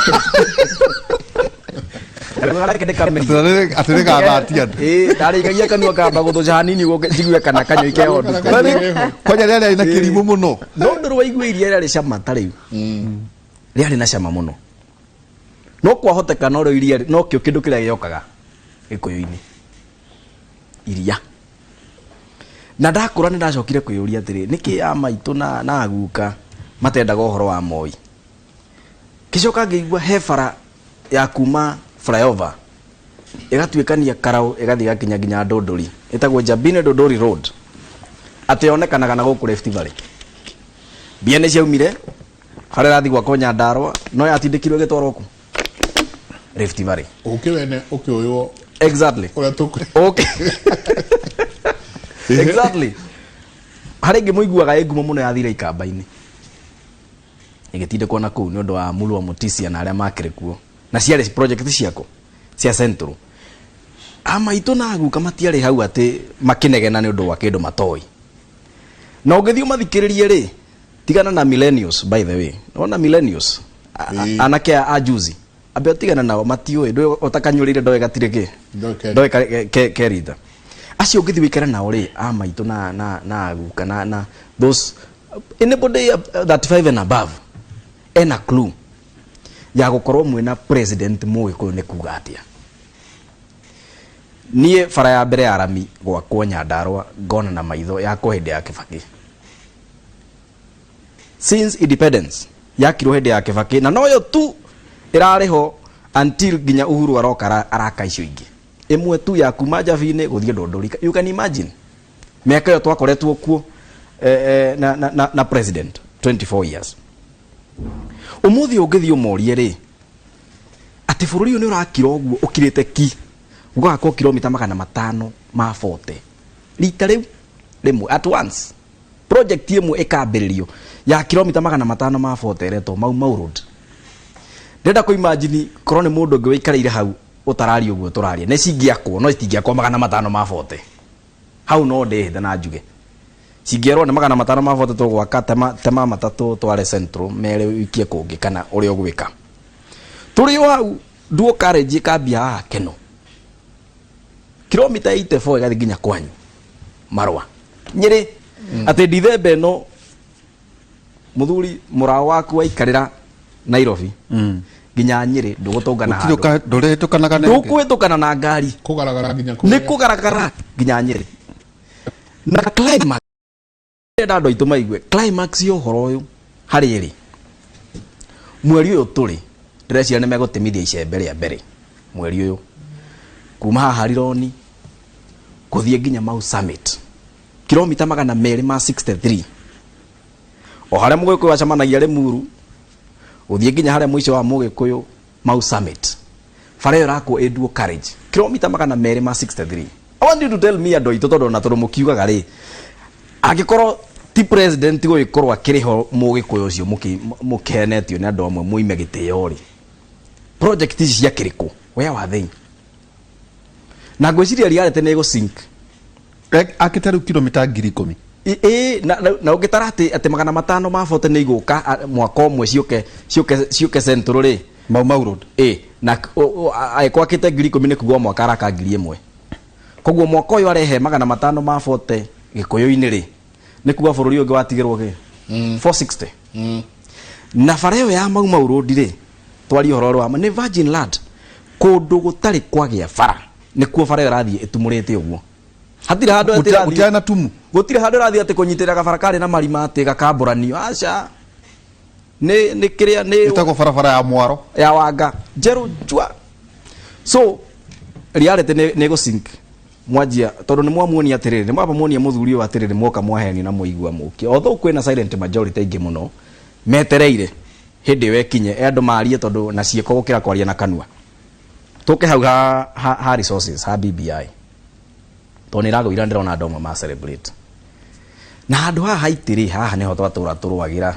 Kanua gake nĩ kamĩri. Atĩ nĩgathatia andũ. Ĩĩ, ndarĩikagia kanua kamba gũthũca hanini ũguo njigue kana kanyũi keho ndute. Na rĩ, kwanja rĩarĩ na kĩrimũ mũno. No ndũrĩ waigua iria rĩarĩ cama ta rĩu, rĩarĩ na cama mũno, no kwahoteka no rĩo iria no kĩo kĩndũ kĩrĩa gĩokaga Gĩkũyũ-inĩ, iria. Na ndakũra nĩ ndacokire kwĩyũria atĩrĩ, nĩkĩ a maitũ na aguka matendaga ũhoro wa Moi? Ngĩcoka ngĩigua he bara ya kuma flyover ĩgatuĩkania Karau, ĩgathiĩ ĩgakinya nginya Ndũndũri, ĩtagwo Njabini Ndũndũri Road, atĩ yonekanaga na gũkũ Rift Valley. Mbia nĩ ciaumire, bara ĩrathiĩ gwakwo Nyandarũa, no yatindĩkirwo ĩgĩtwarwo kũ? Rift Valley. Ũkĩ wene ũkĩũywo. Ũrĩa tũkũ. Okay. Exactly. Harĩ ĩngĩ mũiguaga ĩ ngumo mũno yathire Ikamba-inĩ, ĩgĩtindĩkwo na kũu nĩ ũndũ wa Mulwa Mutisia na arĩa makĩrĩ kuo, na ciarĩ project ciako cia Central. Amaitũ na aguka matiarĩ hau atĩ makĩnegena nĩ ũndũ wa kĩndũ matoĩ. Na ũngĩthiĩ ũmathikĩrĩrie rĩ, tigana na millennials, by the way. Ona millennials, anake a juzi, ambe ũtigane nao, matiũĩ. Ndũĩ ũtakanyũrĩire ndoĩ gatirĩ kĩ. Ndoĩ ke- Ndoĩ kerita. Acio ũngĩthiĩ ũikare nao rĩ, a maitũ na aguka na those anybody 35 and above ena clue ya gũkorwo mwĩna president Mũgĩkũyũ nĩ kuga atĩa. Niĩ bara ya mbere ya rami gwakwo Nyandarũa ngona na maitho yakwo hĩndĩ ya Kĩbakĩ. Since independence yakirwo hĩndĩ ya Kĩbakĩ, na noyo tu ĩrarĩ ho until nginya Uhuru aroka araka icio ingĩ. Ĩmwe tu ya kuma Njabi-inĩ gũthiĩ Ndũndũri. You can imagine mĩaka ĩyo twakoretwo kuo na president 24 years. Ũmũthĩ ũngĩthiĩ ũmorie rĩ, atĩ bũrũri ũyũ nĩ ũrakira ũguo ũkirĩte ki, gũgakwo kilomita 540 rita rĩu rĩmwe, at once, project ĩmwe ĩkambĩrĩrio ya kilomita 540 ĩretwo Mau Mau Road. Ndĩrenda kũ imagine korwo nĩ mũndũ ũngĩ wĩikarĩire hau ũtararia ũguo tũraria, nĩ cingĩakwo, no citingĩakwo 540. Hau no ndĩhĩte na njuge cingĩerwo nĩ 540 tũgwaka, tema, tema matatũ tware Central, merĩ ũikie kũngĩ kana ũrĩa ũgwĩka. Tũrĩ o hau dual carriage ĩkambia haha Keno, kilomita 84 ĩgathiĩ nginya kwanyu Marũa Nyĩrĩ, atĩ Dithemba ĩno mũthuri mũraũ waku waikarĩra Nairobi nginya Nyĩrĩ ndũgũtũngana Gũtirĩ handũ. Ndũrĩhĩtũkanaga na ĩngĩ. Ndũkũhĩtũkana na ngari. Kũgaragara nginya nĩ kũrĩa. Kũgaragara nginya Nyĩrĩ. Na climax ndĩrenda andũ aitũ maigue climax ya ũhoro ũyũ harĩ ĩrĩ mweri ũyũ tũrĩ, ndĩreciria nĩ megũtemithia icembe rĩa mbere mweri ũyũ kuma haha Rironi gũthiĩ nginya Mau Summit, kilomita 263, o harĩa Mũgĩkũyũ acemanagia Limuru gũthiĩ nginya harĩa mũico wa Mũgĩkũyũ Mau Summit. Bara ĩyo ĩrakwo ĩ dual carriage, kilomita 263. I want you to tell me, andũ aitũ, tondũ ona tondũ mũkiugaga rĩ, angĩkorwo ti president gũgĩkorwo akĩrĩ ho Mũgĩkũyũ ũcio mũkĩhenetio nĩ andũ amwe mũime gĩtĩo rĩ, project ici ciakĩrĩ kũ? Where were they? Na ngwĩciria reality nĩ ĩgũ sink. Akĩte rĩu kilomita 10,000. Ĩ na ũngĩtara atĩ 540 nĩ igũka mwaka ũmwe ciũke Central rĩ. Mau Mau Road. Ĩ na angĩkorwo akĩte 10,000 nĩ kuga o mwaka araka 1,000. Koguo mwaka ũyũ arehe 500 ma 40 Gĩkũyũ-inĩ rĩ, nĩ kuga bũrũri ũngĩ watigĩrwo kĩ? 460. Na bara ĩyo ya Mau Mau Road rĩ, twarie ũhoro ũrĩa wa ma, nĩ virgin land. Kũndũ gũtarĩ kwagĩa bara, nĩkuo bara ĩyo ĩrathiĩ ĩtumũrĩte ũguo. Hatirĩ handũ atĩ ĩrathiĩ- Gũtirĩ na tumu. Gũtirĩ handũ ĩrathiĩ atĩ kũnyitĩrĩra gabara karĩ na marima atĩ gakambũranio. Aca. Nĩ nĩ kĩrĩa nĩ Ĩtagwo barabara ya mwaro. Ya wanga njerũ njua. So reality nĩ nĩ gũ sink mwanjia tondũ nĩ mwamuonia atĩrĩrĩ, nĩ mwamba muonia mũthuri ũyũ atĩrĩrĩ, mwoka mwahenio na mwaigua mũkie. Although kwĩna silent majority aingĩ mũno metereire hĩndĩ ĩyo ĩkinye andũ marie tondũ na ciĩko gũkĩra kwaria na kanua. Tũke hau ha resources ha BBI tondũ nĩ ĩragũira, ndĩrona andũ amwe ma celebrate na handũ haha haitĩrĩ haha nĩho twatũra tũrũagĩra.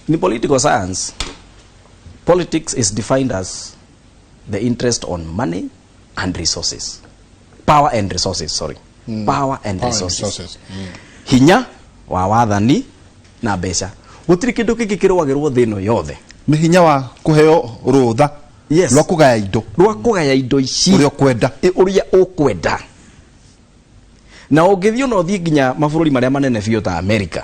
In political science, politics is defined as the interest on money and resources, power and resources, sorry, power and Power and resources. Resources. Hinya wa wathani na mbeca, gũtirĩ kĩndũ kĩngĩ kĩrũagĩrwo thĩ ĩno yothe. Nĩ hinya wa kũheo rũtha rwa kũgaya indo. Rwa kũgaya indo ici. Ũrĩa ũkwenda. Ũrĩa ũkwenda. Na ũngĩthiĩ ona ũthiĩ nginya mabũrũri marĩa manene biũ ta America,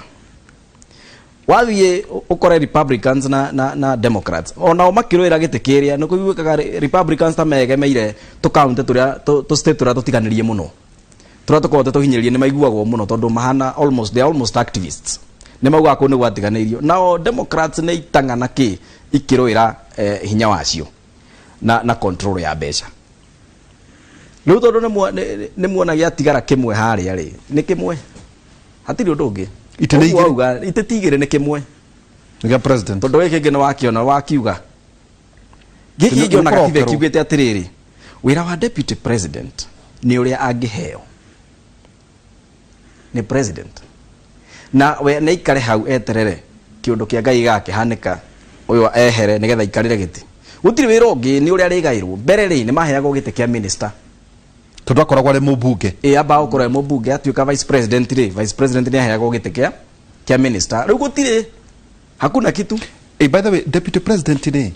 wathiĩ ũkore Republicans na Democrats onao makĩrũĩra gĩtĩ kĩrĩa, nĩ kũiguĩkaga Republicans ta megemeire tũ county tũrĩa tũ state tũrĩa tũtiganĩrie mũno, tũrĩa tũkoragwo tũhinyĩrĩrie, nĩ maiguagwo mũno tondũ mahana almost, they are almost activists, nĩ maugaga kũu nĩ gwatiganĩirio. Nao Democrats nĩ itang'ana kĩ ikĩrũĩra hinya wacio na control ya mbeca. Rĩu tondũ nĩ muona gĩatigara kĩmwe harĩa rĩ, nĩ kĩmwe, hatirĩ ũndũ ũngĩ. Itĩ nĩ Ũguo igĩrĩ. wauga itĩ ti igĩrĩ, nĩ kĩmwe. Nĩ gĩa president. Tondũ gĩkĩ kĩngĩ nĩ wakĩona wakiuga gĩkĩ Nĩ- ingĩona nĩ gatiba kũrokerwo. ĩkiugĩte atĩrĩrĩ, wĩra wa deputy president nĩ ũrĩa angĩheo nĩ president, na we nĩ aikare hau eterere kĩũndũ kĩa Ngai gĩgakĩhanĩka, ũyũ ehere nĩgetha aikarĩre gĩtĩ. Gũtirĩ wĩra ũngĩ, nĩ ũrĩa arĩgaĩrwo. Mbere rĩ, nĩ maheagwo gĩtĩ kĩa minister. Tondũ akoragwo arĩ mũmbunge. Ĩ, amba gũkorwo e mũmbunge, atuĩka vice president rĩ, vice president nĩ aheagwo gĩtĩ kĩa minister. Rĩu gũtirĩ, hakuna kitu. Hey, by the way, deputy president rĩ,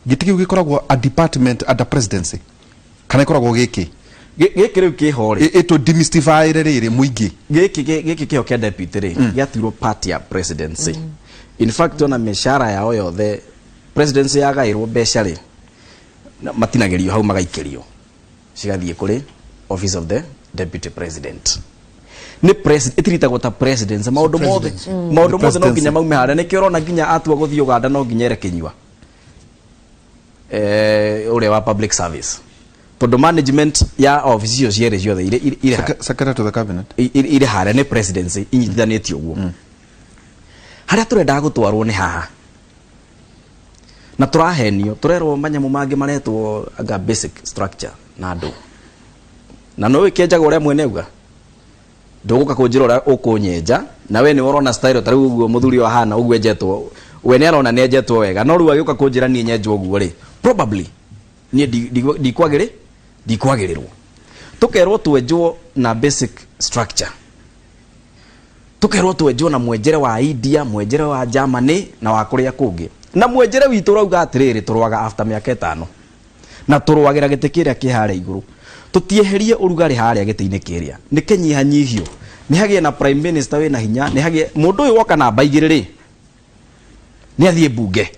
gĩtĩ kĩu gĩkoragwo a department under presidency kana ĩkoragwo gĩkĩ? Gĩkĩ rĩu kĩho rĩ, Ĩtũ demystify rĩrĩ mũingĩ. Gĩkĩ kĩho kĩa deputy rĩ, gĩatuirwo part ya presidency. In fact, ona mĩcara yao yothe, presidency yagaĩrwo mbeca rĩ, matinagĩrio hau, magaikĩrio cigathiĩ kũrĩ office of the deputy president. Nĩ ĩtiritagwo ta presidency, maũndũ mothe, Presidency. maũndũ mothe no Presidency. nginya maume harĩa. Nĩkĩo ũrona nginya atua gũthiĩ Ũganda no nginya ere Kĩnyua, ũrĩa wa public service, tondũ management ya office icio cierĩ ciothe irĩ Secretary to the cabinet. Irĩ harĩa nĩ presidency inyitithanĩtio ũguo. Harĩa tũrendaga gũtwarwo nĩ haha, na tũrahenio, tũrerwo manyamũ mangĩ maretwo anga basic structure na andũ na no ĩkĩenjagwo ũrĩa mwene auga. Ndũgũka kũnjĩra ũrĩa ũkũnyenja, na we nĩwe ũrona style ta rĩu ũguo mũthuri ũyũ ahana ũguo enjetwo, we nĩ arona nĩ enjetwo wega, no rĩu agĩũka kũnjĩra niĩ nyenjwo ũguo rĩ, probably niĩ ndikwagĩrĩrwo. Tũkerwo twenjwo na basic structure, tũkerwo twenjwo na mwenjere wa India, mwenjere wa Germany na wa kũrĩa kũngĩ, na mwenjere witũ ũrauga atĩrĩrĩ, tũrũaga after mĩaka 5 na tũrũagĩra gĩtĩ kĩrĩa kĩ harĩa igũrũ. Tũtieherie ũrugarĩ harĩa gĩtĩ-inĩ kĩrĩa, nĩ kĩnyihanyihio, nĩ hagĩe na prime minister wĩna hinya, nĩ hagĩe mũndũ ũyũ woka namba 2 rĩ, nĩ athiĩ mbunge.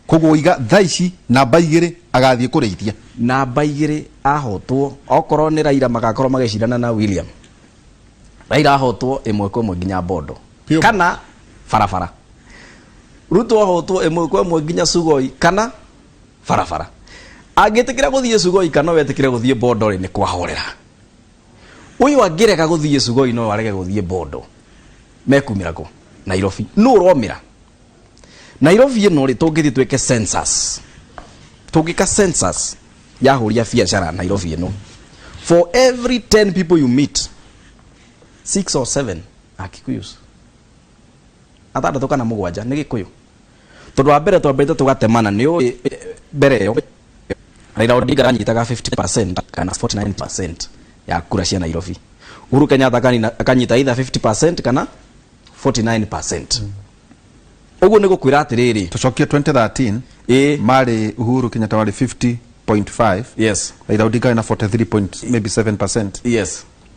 Koguo waiga thaa ici namba 2 agathiĩ kũrĩithia. Namba 2 ahotwo, okorwo nĩ Raila magakorwo magĩcindana na William, Raila ahotwo 1-1 nginya Bondo Pure. kana barabara, Ruto ahotwo 1-1 nginya Sugoi kana barabara. Angĩtĩkĩra gũthiĩ Sugoi kana wetĩkĩre gũthiĩ Bondo rĩ, nĩ kwahorera. Ũyũ angĩrega gũthiĩ Sugoi no arege gũthiĩ Bondo, mekumĩra kũ Nairobi. Nũ ũromĩra Nairobi ĩno rĩ? Tũngĩthiĩ twĩke census, tũngĩka census ya ahũri a biacara Nairobi ĩno, for every 10 people you meet, 6 or 7 are Kikuyus, atandatũ kana mũgwanja nĩ Gĩkũyũ. Tondũ wa mbere twambĩte tũgatemana, nĩ ũĩ mbere ĩyo Raila Odinga anyitaga 50% kana 49% ya kura cia Nairobi, Uhuru Kenyatta akanyita either 50% kana 49%. Ũguo nĩ gũkwĩra atĩrĩrĩ, Tũcokie 2013. Ĩ. Marĩ Uhuru Kenyatta warĩ 50. 0.5. Raila Odinga ena 43 point maybe 7%.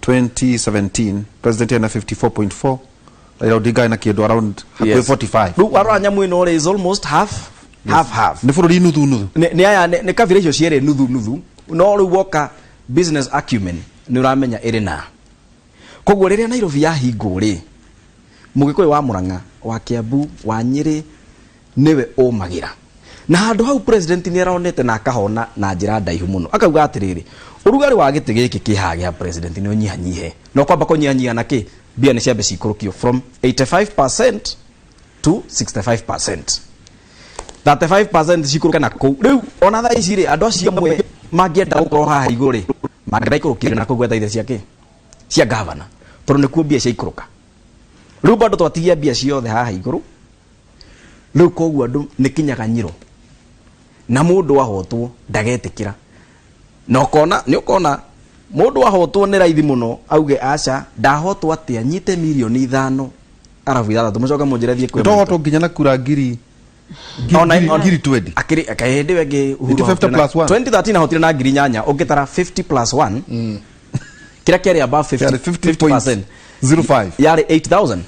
2017 president ena 54.4, Raila Odinga ena kĩndũ around hakuhĩ 45. Rĩu warora nyamũ ĩno rĩ, is almost half half half. Nĩ bũrũri nuthu nuthu. Nĩ aya nĩ kabira icio cierĩ nuthu nuthu, no rĩu woka business acumen nĩ ũramenya ĩrĩ na koguo rĩrĩa Nairobi yahingwo rĩ, Mũgĩkũyũ wa Mũrang'a, wa Kiambu, wa Nyĩrĩ nĩwe ũmagĩra na handũ hau. President nĩ aronete na akahona na njĩra ndaihu mũno, akauga atĩrĩrĩ, ũrugarĩ wa gĩtĩ gĩkĩ kĩ haha gĩa president nĩ ũnyihanyihe, na ũkwamba kũnyihanyiha na kĩ? Mbia nĩ ciambe cikũrũkio from 85% to 65%, 35% cikũrũke na kũu. Rĩu ona thaa ici rĩ, andũ acio amwe mangĩenda gũkorwo haha igũrũ rĩ, mangĩenda ikũrũkire na kũu gwetha ithe cia kĩ, cia gavana, tondũ nĩkuo mbia ciaikũrũka. Rĩu bado twatigia mbia ciothe haha igũrũ. Rĩu koguo andũ nĩ kinyaganyiro, na mũndũ ahotwo ndagetĩkĩra, na ũkona nĩ ũkona mũndũ ahotwo nĩ raithi mũno auge, "Aca, ndahotwo atĩa nyite mirioni 5 arabu 6, mũcoke mũnjĩre thiĩ kwĩ Tohotwo nginya na kura ngiri ngiri 20. Akĩrĩ hĩndĩ ĩyo ĩngĩ Uhuru 50 ahotire na plus one. 2013 ahotire na 8,000. Ũngĩtara 50 plus 1, kĩrĩa kĩarĩ above 50, Yarĩ 50%. 50.05. Yarĩ 8000.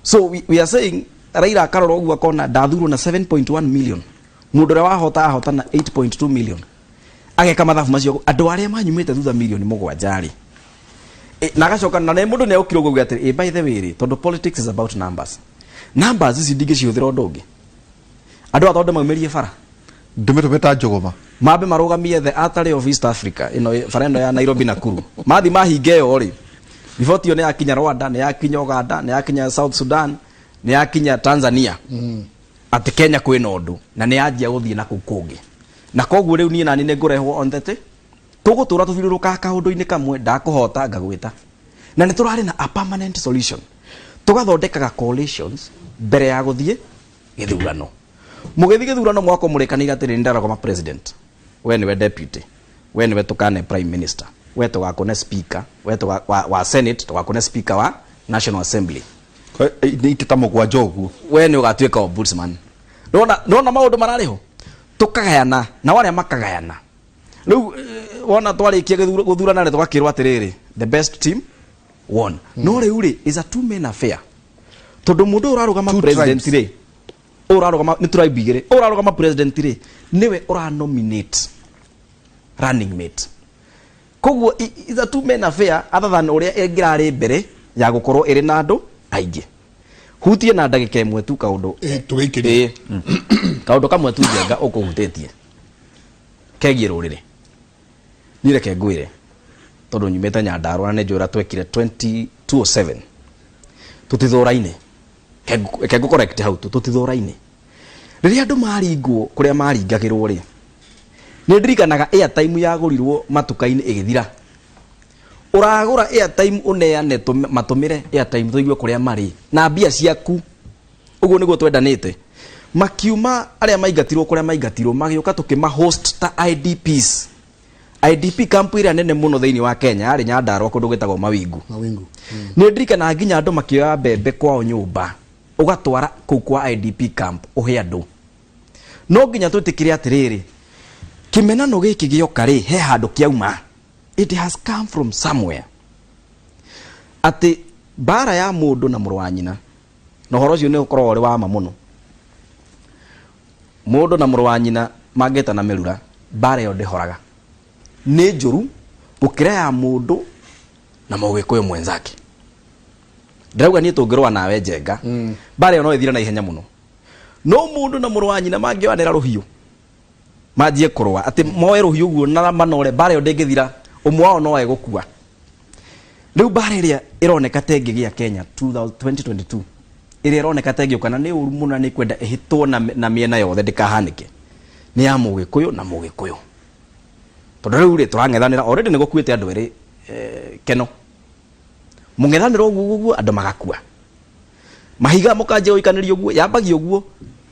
So we are saying Raila akarora ũguo akona ndathurwo na 7.1 million, mũndũ ũrĩa wahota ahota na 8.2 million, ageka mathabu macio, andũ arĩa manyumĩte thutha mirioni 7 rĩ. Na agacoka na nĩ mũndũ nĩ aukire ũguo atĩ by the way rĩ, tondũ politics is about numbers, numbers ici ndingĩcihũthĩra ũndũ ũngĩ, andũ aya tondũ maumĩrie bara. Ndũmĩtũme ta njũgũma. Mambe marũgamie the artery of East Africa ĩno, bara ĩno ya Nairobi Nakuru, mathi mahinge ĩyo rĩ, riboti ĩyo nĩ yakinya Rwanda, nĩ yakinya Uganda, nĩ yakinya South Sudan, nĩ yakinya Tanzania, atĩ Kenya kwĩna ũndũ, na nĩ yanjia gũthiĩ na kũu kũngĩ. Na koguo rĩu niĩ nani nĩ ngũrehwo on the tũgũtũra tũthiũrũrũkaga kaũndũ-inĩ kamwe, ndakũhota ngagwĩta, na nĩ tũrarĩ na a permanent solution, tũgathondekaga coalitions mbere ya gũthiĩ gĩthurano. Mũgĩthiĩ gĩthurano mwako mũrĩkanĩire atĩrĩ, nĩ president, we nĩwe deputy, we nĩwe tũkane prime minister, we tũgakũne speaker, we wa senate, tũgakũne speaker wa National Assembly. Nĩ itĩ ta 7 ũguo. We nĩ ũgatuĩka ombudsman. Nona maũndũ mararĩ ho, tũkagayana na arĩa makagayana. Rĩu wona twarĩkia gũthurana rĩ, tũgakĩrwo atĩrĩrĩ, the best team won. No rĩu rĩ, is a two men affair, tondũ mũndũ ũyũ ũrarũgama Two president tribes. rĩ, ũyũ ũrarũgama nĩ tribe igĩrĩ, ũyũ ũrarũgama president rĩ, nĩwe ũra nominate running mate. Koguo is a two men affair, other than ũrĩa ĩngĩrarĩ mbere ya gũkorwo ĩrĩ na andũ aingĩ. Hutie na ndagĩka 1 tu kaũndũ. Tũgĩikĩrie. Kaũndũ kamwe tu, Njenga, ũkũhutĩtie kegiĩ rũrĩrĩ. Niĩ reke ngwĩre, tondũ nyumĩte Nyandarũa na nĩ njũĩ ũrĩa twekire 2207, tũtithũraine. Reke ngũ correct hau tu, tũtithũraine. Rĩrĩa andũ maringwo kũrĩa maringagĩrwo rĩ, nĩ ndirikanaga airtime yagũrirwo matuka-inĩ ĩgĩthira. Ũragũra airtime ũneane matũmĩre airtime tũigue kũrĩa marĩ na mbia ciaku. Ũguo nĩguo twendanĩte. Makiuma arĩa maingatirwo kũrĩa maingatirwo, magĩũka tũkĩma host ta IDPs. IDP camp ĩrĩa nene mũno thĩinĩ wa Kenya yarĩ Nyandarũa, kũndũ gwĩtagwo Mawingu. Mawingu. Nĩ ndirikanaga nginya andũ makĩoya mbembe kwao nyũmba, ũgatwara kũu kwa IDP camp ũhe andũ. No nginya twĩtĩkĩre atĩrĩrĩ, kĩmenano gĩkĩ gĩoka rĩ, he handũ kĩauma. It has come from somewhere, atĩ mbara ya mũndũ na mũrũ wa nyina, na ũhoro ũcio nĩ ũkoragwo ũrĩ wa ma mũno, mũndũ na mũrũ wa nyina mangĩtana mĩrura, mbara ĩyo ndĩhoraga, nĩ njũru gũkĩra ya mũndũ na mũgĩkũyũ mwenzake. Ndĩrauga niĩ tũngĩrũa nawe, Njenga, mbara ĩyo no ĩthire na ihenya mũno, no mũndũ na mũrũ wa nyina mangĩoyanĩra rũhiũ manjie kũrũa, atĩ moe rũhiũ ũguo na manore, mbara ĩyo ndĩngĩthira, ũmwe wao no egũkua. Rĩu mbara ĩrĩa ĩroneka ta ĩngĩgĩa Kenya 2022, ĩrĩa ĩroneka ta ĩngĩũka na nĩ ũru mũno na nĩ kwenda ĩhĩtwo na mĩena yothe ndĩkahanĩke, nĩ ya mũgĩkũyũ na mũgĩkũyũ, tondũ rĩu rĩ, tũrang'ethanĩra already nĩ gũkuĩte andũ erĩ keno mũng'ethanĩro ũguo ũguo, andũ magakua, mahiga mũkanjia gũikanĩria ũguo, yambagia ũguo,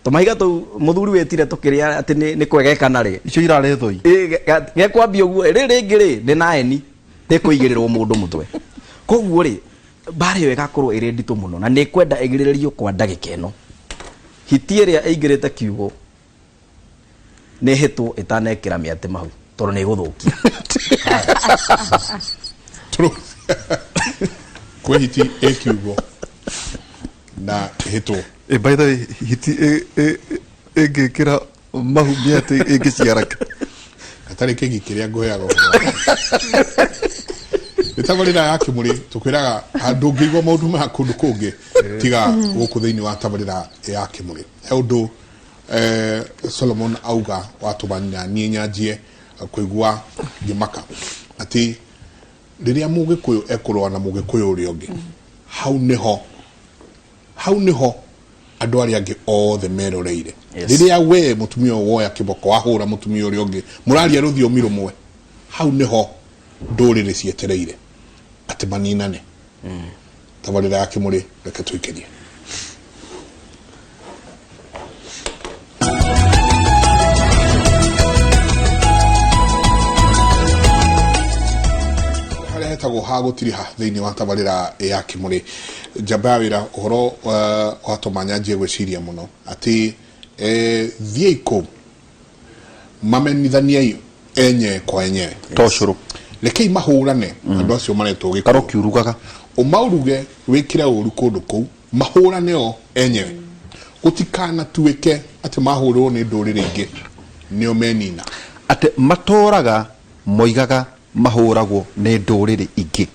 tũmahiga tũu mũthuri wĩtire tũkĩrĩa atĩ nĩ kwegekana rĩ. Icio irarĩ thũi. Gekwambia ũguo, rĩ rĩngĩ rĩ, nĩ naeni nĩ kũigĩrĩrwo mũndũ mũtwe. Koguo rĩ, mbara ĩyo ĩgakorwo ĩrĩ nditũ mũno na nĩ kwenda ĩgirĩrĩrio kwa ndagĩka ĩno. Hiti ĩrĩa ĩingĩrĩte kiugo. Nĩ hĩtwo ĩtanekĩra mĩatĩ mahu tondũ nĩ ĩgũthũkia. Kwĩ hiti ĩ kiugo na ĩhĩtwo. Eh, by the way, hiti ĩngĩkĩra mahu mĩatĩ ĩngĩciara kĩ? Hatarĩ kĩgi kĩrĩa ngũheaga ũhoro. Nĩ tabarĩra ya Kĩmũrĩ tũkwĩraga ndũngĩigua maũndũ maya kũndũ kũngĩ tiga gũkũ thĩinĩ wa tabarĩra ya Kĩmũrĩ. He ũndũ eh, Solomon auga watũma niĩ nyanjie kũigua ngĩmaka atĩ rĩrĩa mũgĩkũyũ ekũrũa na mũgĩkũyũ ũrĩa ũngĩ hau nĩho hau nĩho andũ arĩa angĩ othe meroreire. Yes. Rĩrĩa we mũtumia ũyũ woya kĩboko wahũra mũtumia ũrĩa ũngĩ mũraria rũthiomi rũmwe, hau nĩho ndũrĩrĩ cietereire atĩ maninane. Tabarĩra ya Kĩmũrĩ, reke tũikĩrie. Harĩa hetagwo ha gũtiriha thĩinĩ wa tabarĩra ya Kĩmũrĩ, njamba ya wĩra ũhoro watũma nyanjie gwĩciria mũno atĩ thiĩi kũu mamenithaniei enyewe kwa enyewe. To cũrũ. Rekei mahũrane andũ acio maretwo Gĩkũyũ. Karo kiurugaga. Ũmauruge wĩkĩre ũru kũndũ kũu mahũrane o enyewe. Gũtikanatuĩke atĩ mahũrwo nĩ ndũrĩrĩ ingĩ nĩo menina. Atĩ matũraga moigaga mahũragwo nĩ ndũrĩrĩ ingĩ.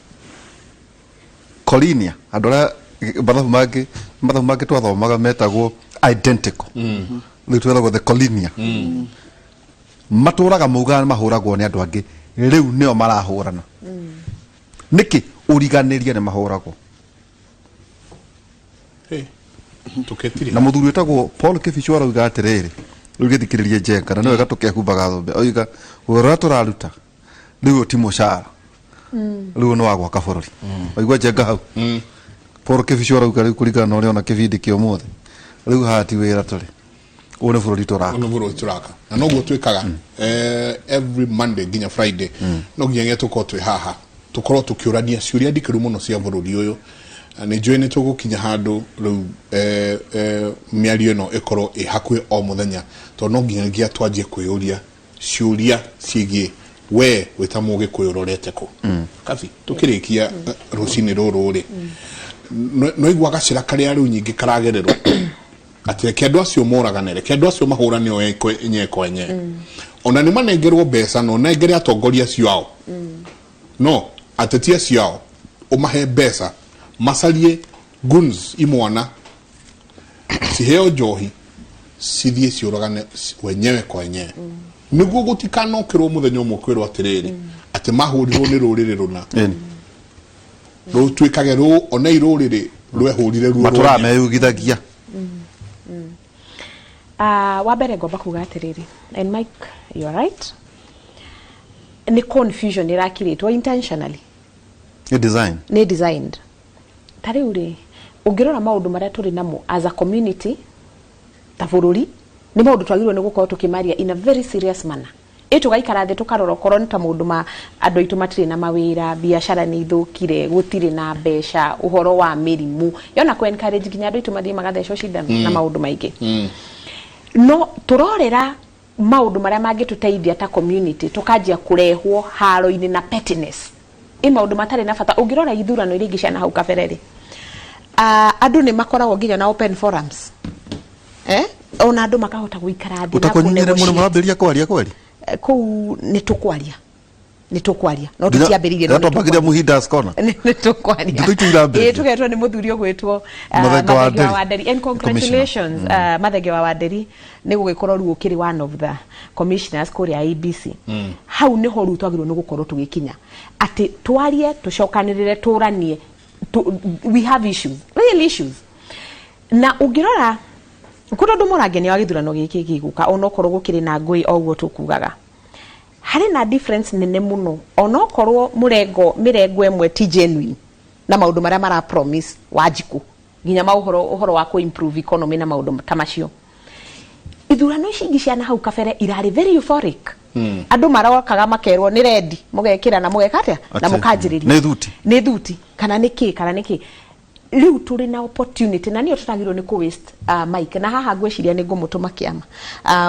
Colinia, andũ arĩa mathabu mangĩ mathabu mangĩ twathomaga metagwo identical. Rĩu twetagwo the Colinia. Matũraga maugaga mahũragwo nĩ andũ angĩ, rĩu nĩo marahũrana. Nĩkĩ? Ũriganĩrie nĩ mahũragwo. Hey, tũkĩtire. Na mũthuri wĩtagwo Paul Kĩbicũ arauga atĩrĩrĩ, rĩu gĩthikĩrĩrie Njenga, na nĩ wega tũkehumbaga thũmbĩ. Oiga, wĩra ũrĩa tũraruta rĩu ũyũ ti mũcara, rĩu ũyũ nĩ wa gwaka bũrũri. Waigua Njenga hau? Paul Kĩbicũ arauga rĩu kũringana na ũrĩa ona kĩbindi kĩa ũmũthĩ, rĩu haha ti wĩra tũrĩ, ũyũ nĩ bũrũri tũraka. Ũyũ nĩ bũrũri tũraka. Na noguo twĩkaga every Monday nginya Friday, no nginyagia tũkorwo twĩ haha tũkorwo tũkĩũrania ciũria ndikĩru mũno cia bũrũri ũyũ. Nĩ njũĩ nĩ tũgũkinya handũ rĩu mĩario ĩno ĩkorwo ĩ hakuhĩ o mũthenya, tondũ no nginyagia twanjie kwĩyũria ciũria ciĩgiĩ we wĩ ta mũgĩkũyũ ũrorete kũ. Kabi, tũkĩrĩkia rũcinĩ rũrũ rĩ, nĩwaigua gacĩra karĩa rĩu nyingĩ karagererwo atĩ reke andũ acio moragane, reke andũ acio mahũrane o enyewe kwa enyewe. Ona nĩ manengerwo mbeca na ũnengere atongoria acio ao. No ateti acio ao ũmahe mbeca macarie goons imwana ciheo njohi cithiĩ ciũragane wenyewe kwa wenyewe nĩguo gũtikanokĩrwo mũthenya ũmwe kwĩrwo atĩrĩrĩ atĩ mahũrirwo nĩ rũrĩrĩ rũna. Rũtuĩkage rũ onei rũrĩrĩ rwehũrire ruo Matũraga rwene. meyugithagia. Wa mbere ngomba kuga atĩrĩrĩ, and Mike, you are right, nĩ confusion ĩrakirĩtwo intentionally. Nĩ design. Nĩ designed. Ta rĩu rĩ, ũngĩrora maũndũ marĩa tũrĩ namo as a community ta bũrũri, nĩ maũndũ twagĩrĩirwo nĩ gũkorwo tũkĩmaria in a very serious manner. Ĩ tũgaikara thĩ tũkarora okorwo nĩ ta maũndũ ma andũ aitũ matirĩ na mawĩra, biacara nĩ ithũkire, gũtirĩ na mbeca, ũhoro wa mĩrimũ, yona kũ encourage nginya andũ aitũ mathiĩ magathecwo cindano na maũndũ maingĩ. No tũrorera maũndũ marĩa mangĩtũteithia ta community tũkanjia kũrehwo haro-inĩ na pettiness. Ĩ maũndũ matarĩ na bata. Ũngĩrora ithurano iria ingĩ cia na hau kabere rĩ, andũ nĩ makoragwo nginya na open forums. Eh? Ona andũ makahota gũikara thĩ na Ũtakũnyinire mũno kũ-negotiate. mũrambĩrĩria kwaria kweri? Kũu nĩ tũkwaria. Nĩ tũkwaria. No tũtiambĩrĩirie, no nĩ Twambagĩria tũkwaria. Muhindas Corner. Nĩ tũkwaria. Ndeto itũ irambĩrĩria. Ĩĩ, tũgetwo nĩ mũthuri ũgwĩtwo Mathenge wa Mathenge wa Wanderi. Wanderi. And congratulations, Mathenge wa Wanderi nĩ gũgĩkorwo rĩu ũkĩrĩ one of the commissioners kũrĩa IEBC. Hau nĩho rĩu twagĩrĩirwo nĩ gũkorwo tũgĩkinya atĩ twarie, tũcokanĩrĩre, tũranie, we have issues, real issues. Na ũngĩrora kũrĩ ũndũ mũrangenia wa gĩthurano gĩkĩ gĩgũka, onokorwo gũkĩrĩ na ngũĩ o ũguo tũkugaga, harĩ na difference nene mũno, onokorwo mũrengo mĩrengo ĩmwe ti genuine na maũndũ marĩa mara promise Wanjikũ, nginya maũhoro ũhoro wa kũ improve economy na maũndũ ta macio. Ithurano ici ingĩ cia na hau kabere irarĩ very euphoric. Andũ marokaga makerwo nĩ rendi, mũgekĩra na mũgeka atĩa? Na Atĩ, mũkanjĩrĩria. nĩ thuti. Nĩ thuti, kana nĩ kĩ, kana nĩ kĩ. Rĩu tũrĩ na opportunity na nĩyo tũtagĩrĩirwo nĩ kũ waste Mike, na haha ngwĩciria nĩ ngũmũtũma kĩama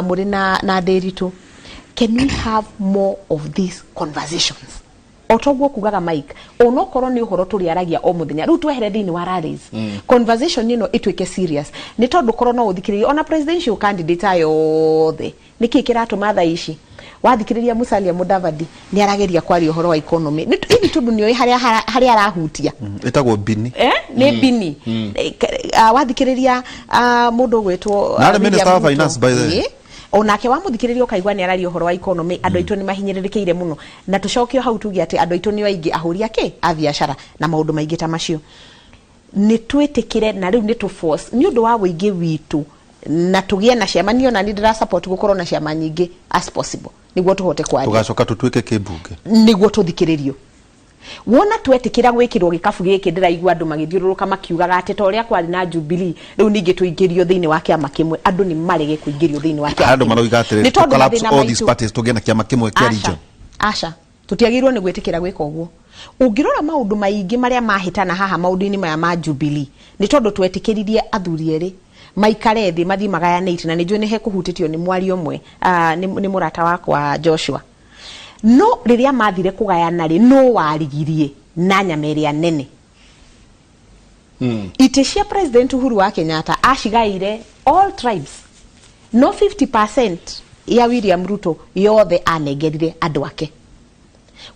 mũrĩ na na Ndĩritũ. Can we have more of these conversations? O toguo kugaga Mike, onokorwo nĩ ũhoro tũrĩaragia o mũthenya, rĩu twehere thĩinĩ wa rallies, conversation ĩno ĩtuĩke serious, nĩ tondũ korwo no ũthikĩrĩrie ona presidential candidate aya othe, Nĩkĩ kĩratũma thaa ici wathikĩrĩria Musalia Mudavadi nĩ arageria kwaria ũhoro wa economy? Nĩ hihi tondũ nĩoĩ harĩa harĩa arahutia. Ĩtagwo bini. Eh? Nĩ bini. Ah, wathikĩrĩria ah, mũndũ ũgwĩtwo Na arĩ Minister wa Finance, by the way. Ĩĩ. Onake wamũthikĩrĩria ũkaigua nĩ araria ũhoro wa economy, andũ aitũ nĩ mahinyĩrĩrĩkĩire mũno, na tũcoke o hau tuge atĩ andũ aitũ nĩo aingĩ ahũri a kĩ a biacara na maũndũ maingĩ ta macio. Nĩ twĩtĩkĩre na rĩu nĩ tũ force nĩ ũndũ wa ũingĩ witũ na tũgĩe na ciama. Niĩ ona niĩ ndĩra support gũkorwo na ciama nyingĩ as possible nĩguo tũhote kwaria. Tũgacoka tũtuĩke kĩmbunge. Nĩguo tũthikĩrĩrio. Wona twetĩkĩra gwĩkĩrwo gĩkabu gĩkĩ, ndĩraigua andũ magĩthiũrũrũka makiugaga atĩ ta ũrĩa kwarĩ na Jubilee, rĩu ningĩ tũingĩrio thĩinĩ wa kĩama kĩmwe. Andũ nĩ marege kũingĩrio thĩinĩ wa kĩama Andũ kĩmwe. maroiga atĩrĩrĩ, Nĩ to tondũ collapse mathĩna all these maitũ parties tũgĩe na kĩama kĩmwe kĩa Aca, region. aca. Tũtiagĩrĩirwo nĩ gwĩtĩkĩra gwĩka ũguo. Ũngĩrora maũndũ maingĩ marĩa mahĩtana haha maũndũ-inĩ maya ma Jubilee, nĩ tondũ twetĩkĩririe athuri erĩ maikare thĩ mathiĩ magayane itĩ, na nĩ njũĩ nĩ hekũhutĩtio nĩ mwaria ũmwe, nĩ mũrata wakwa Joshua. No rĩrĩa mathire kũgayana rĩ, nũ warigirie na nyama ĩrĩa nene? Itĩ cia President Uhuru wa Kenyatta acigaĩire all tribes, no 50% ya William Ruto yothe anengerire andũ ake.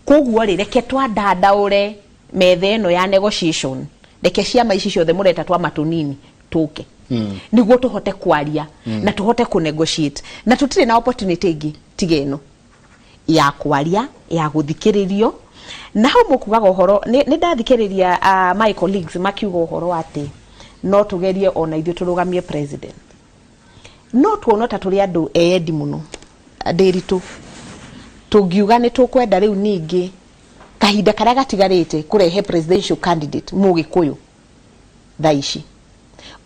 Koguo rĩ, reke twandandaũre metha ĩno ya negotiation, reke ciama ici ciothe mũreta twama tũnini tũke nĩguo tũhote kwaria na tũhote kũ negotiate, na tũtirĩ na opportunity ĩngĩ tiga ĩno ya kwaria, ya gũthikĩrĩrio. Na hau mũkugaga ũhoro, nĩ nĩ ndathikĩrĩria my colleagues makiuga ũhoro atĩ no tũgerie ona ithuĩ tũrũgamie president. No tuonwo ta tũrĩ andũ eyendi mũno, Ndĩritũ, tũngiuga nĩ tũkwenda rĩu ningĩ kahinda karĩa gatigarĩte kũrehe presidential candidate mũgĩkũyũ thaa ici.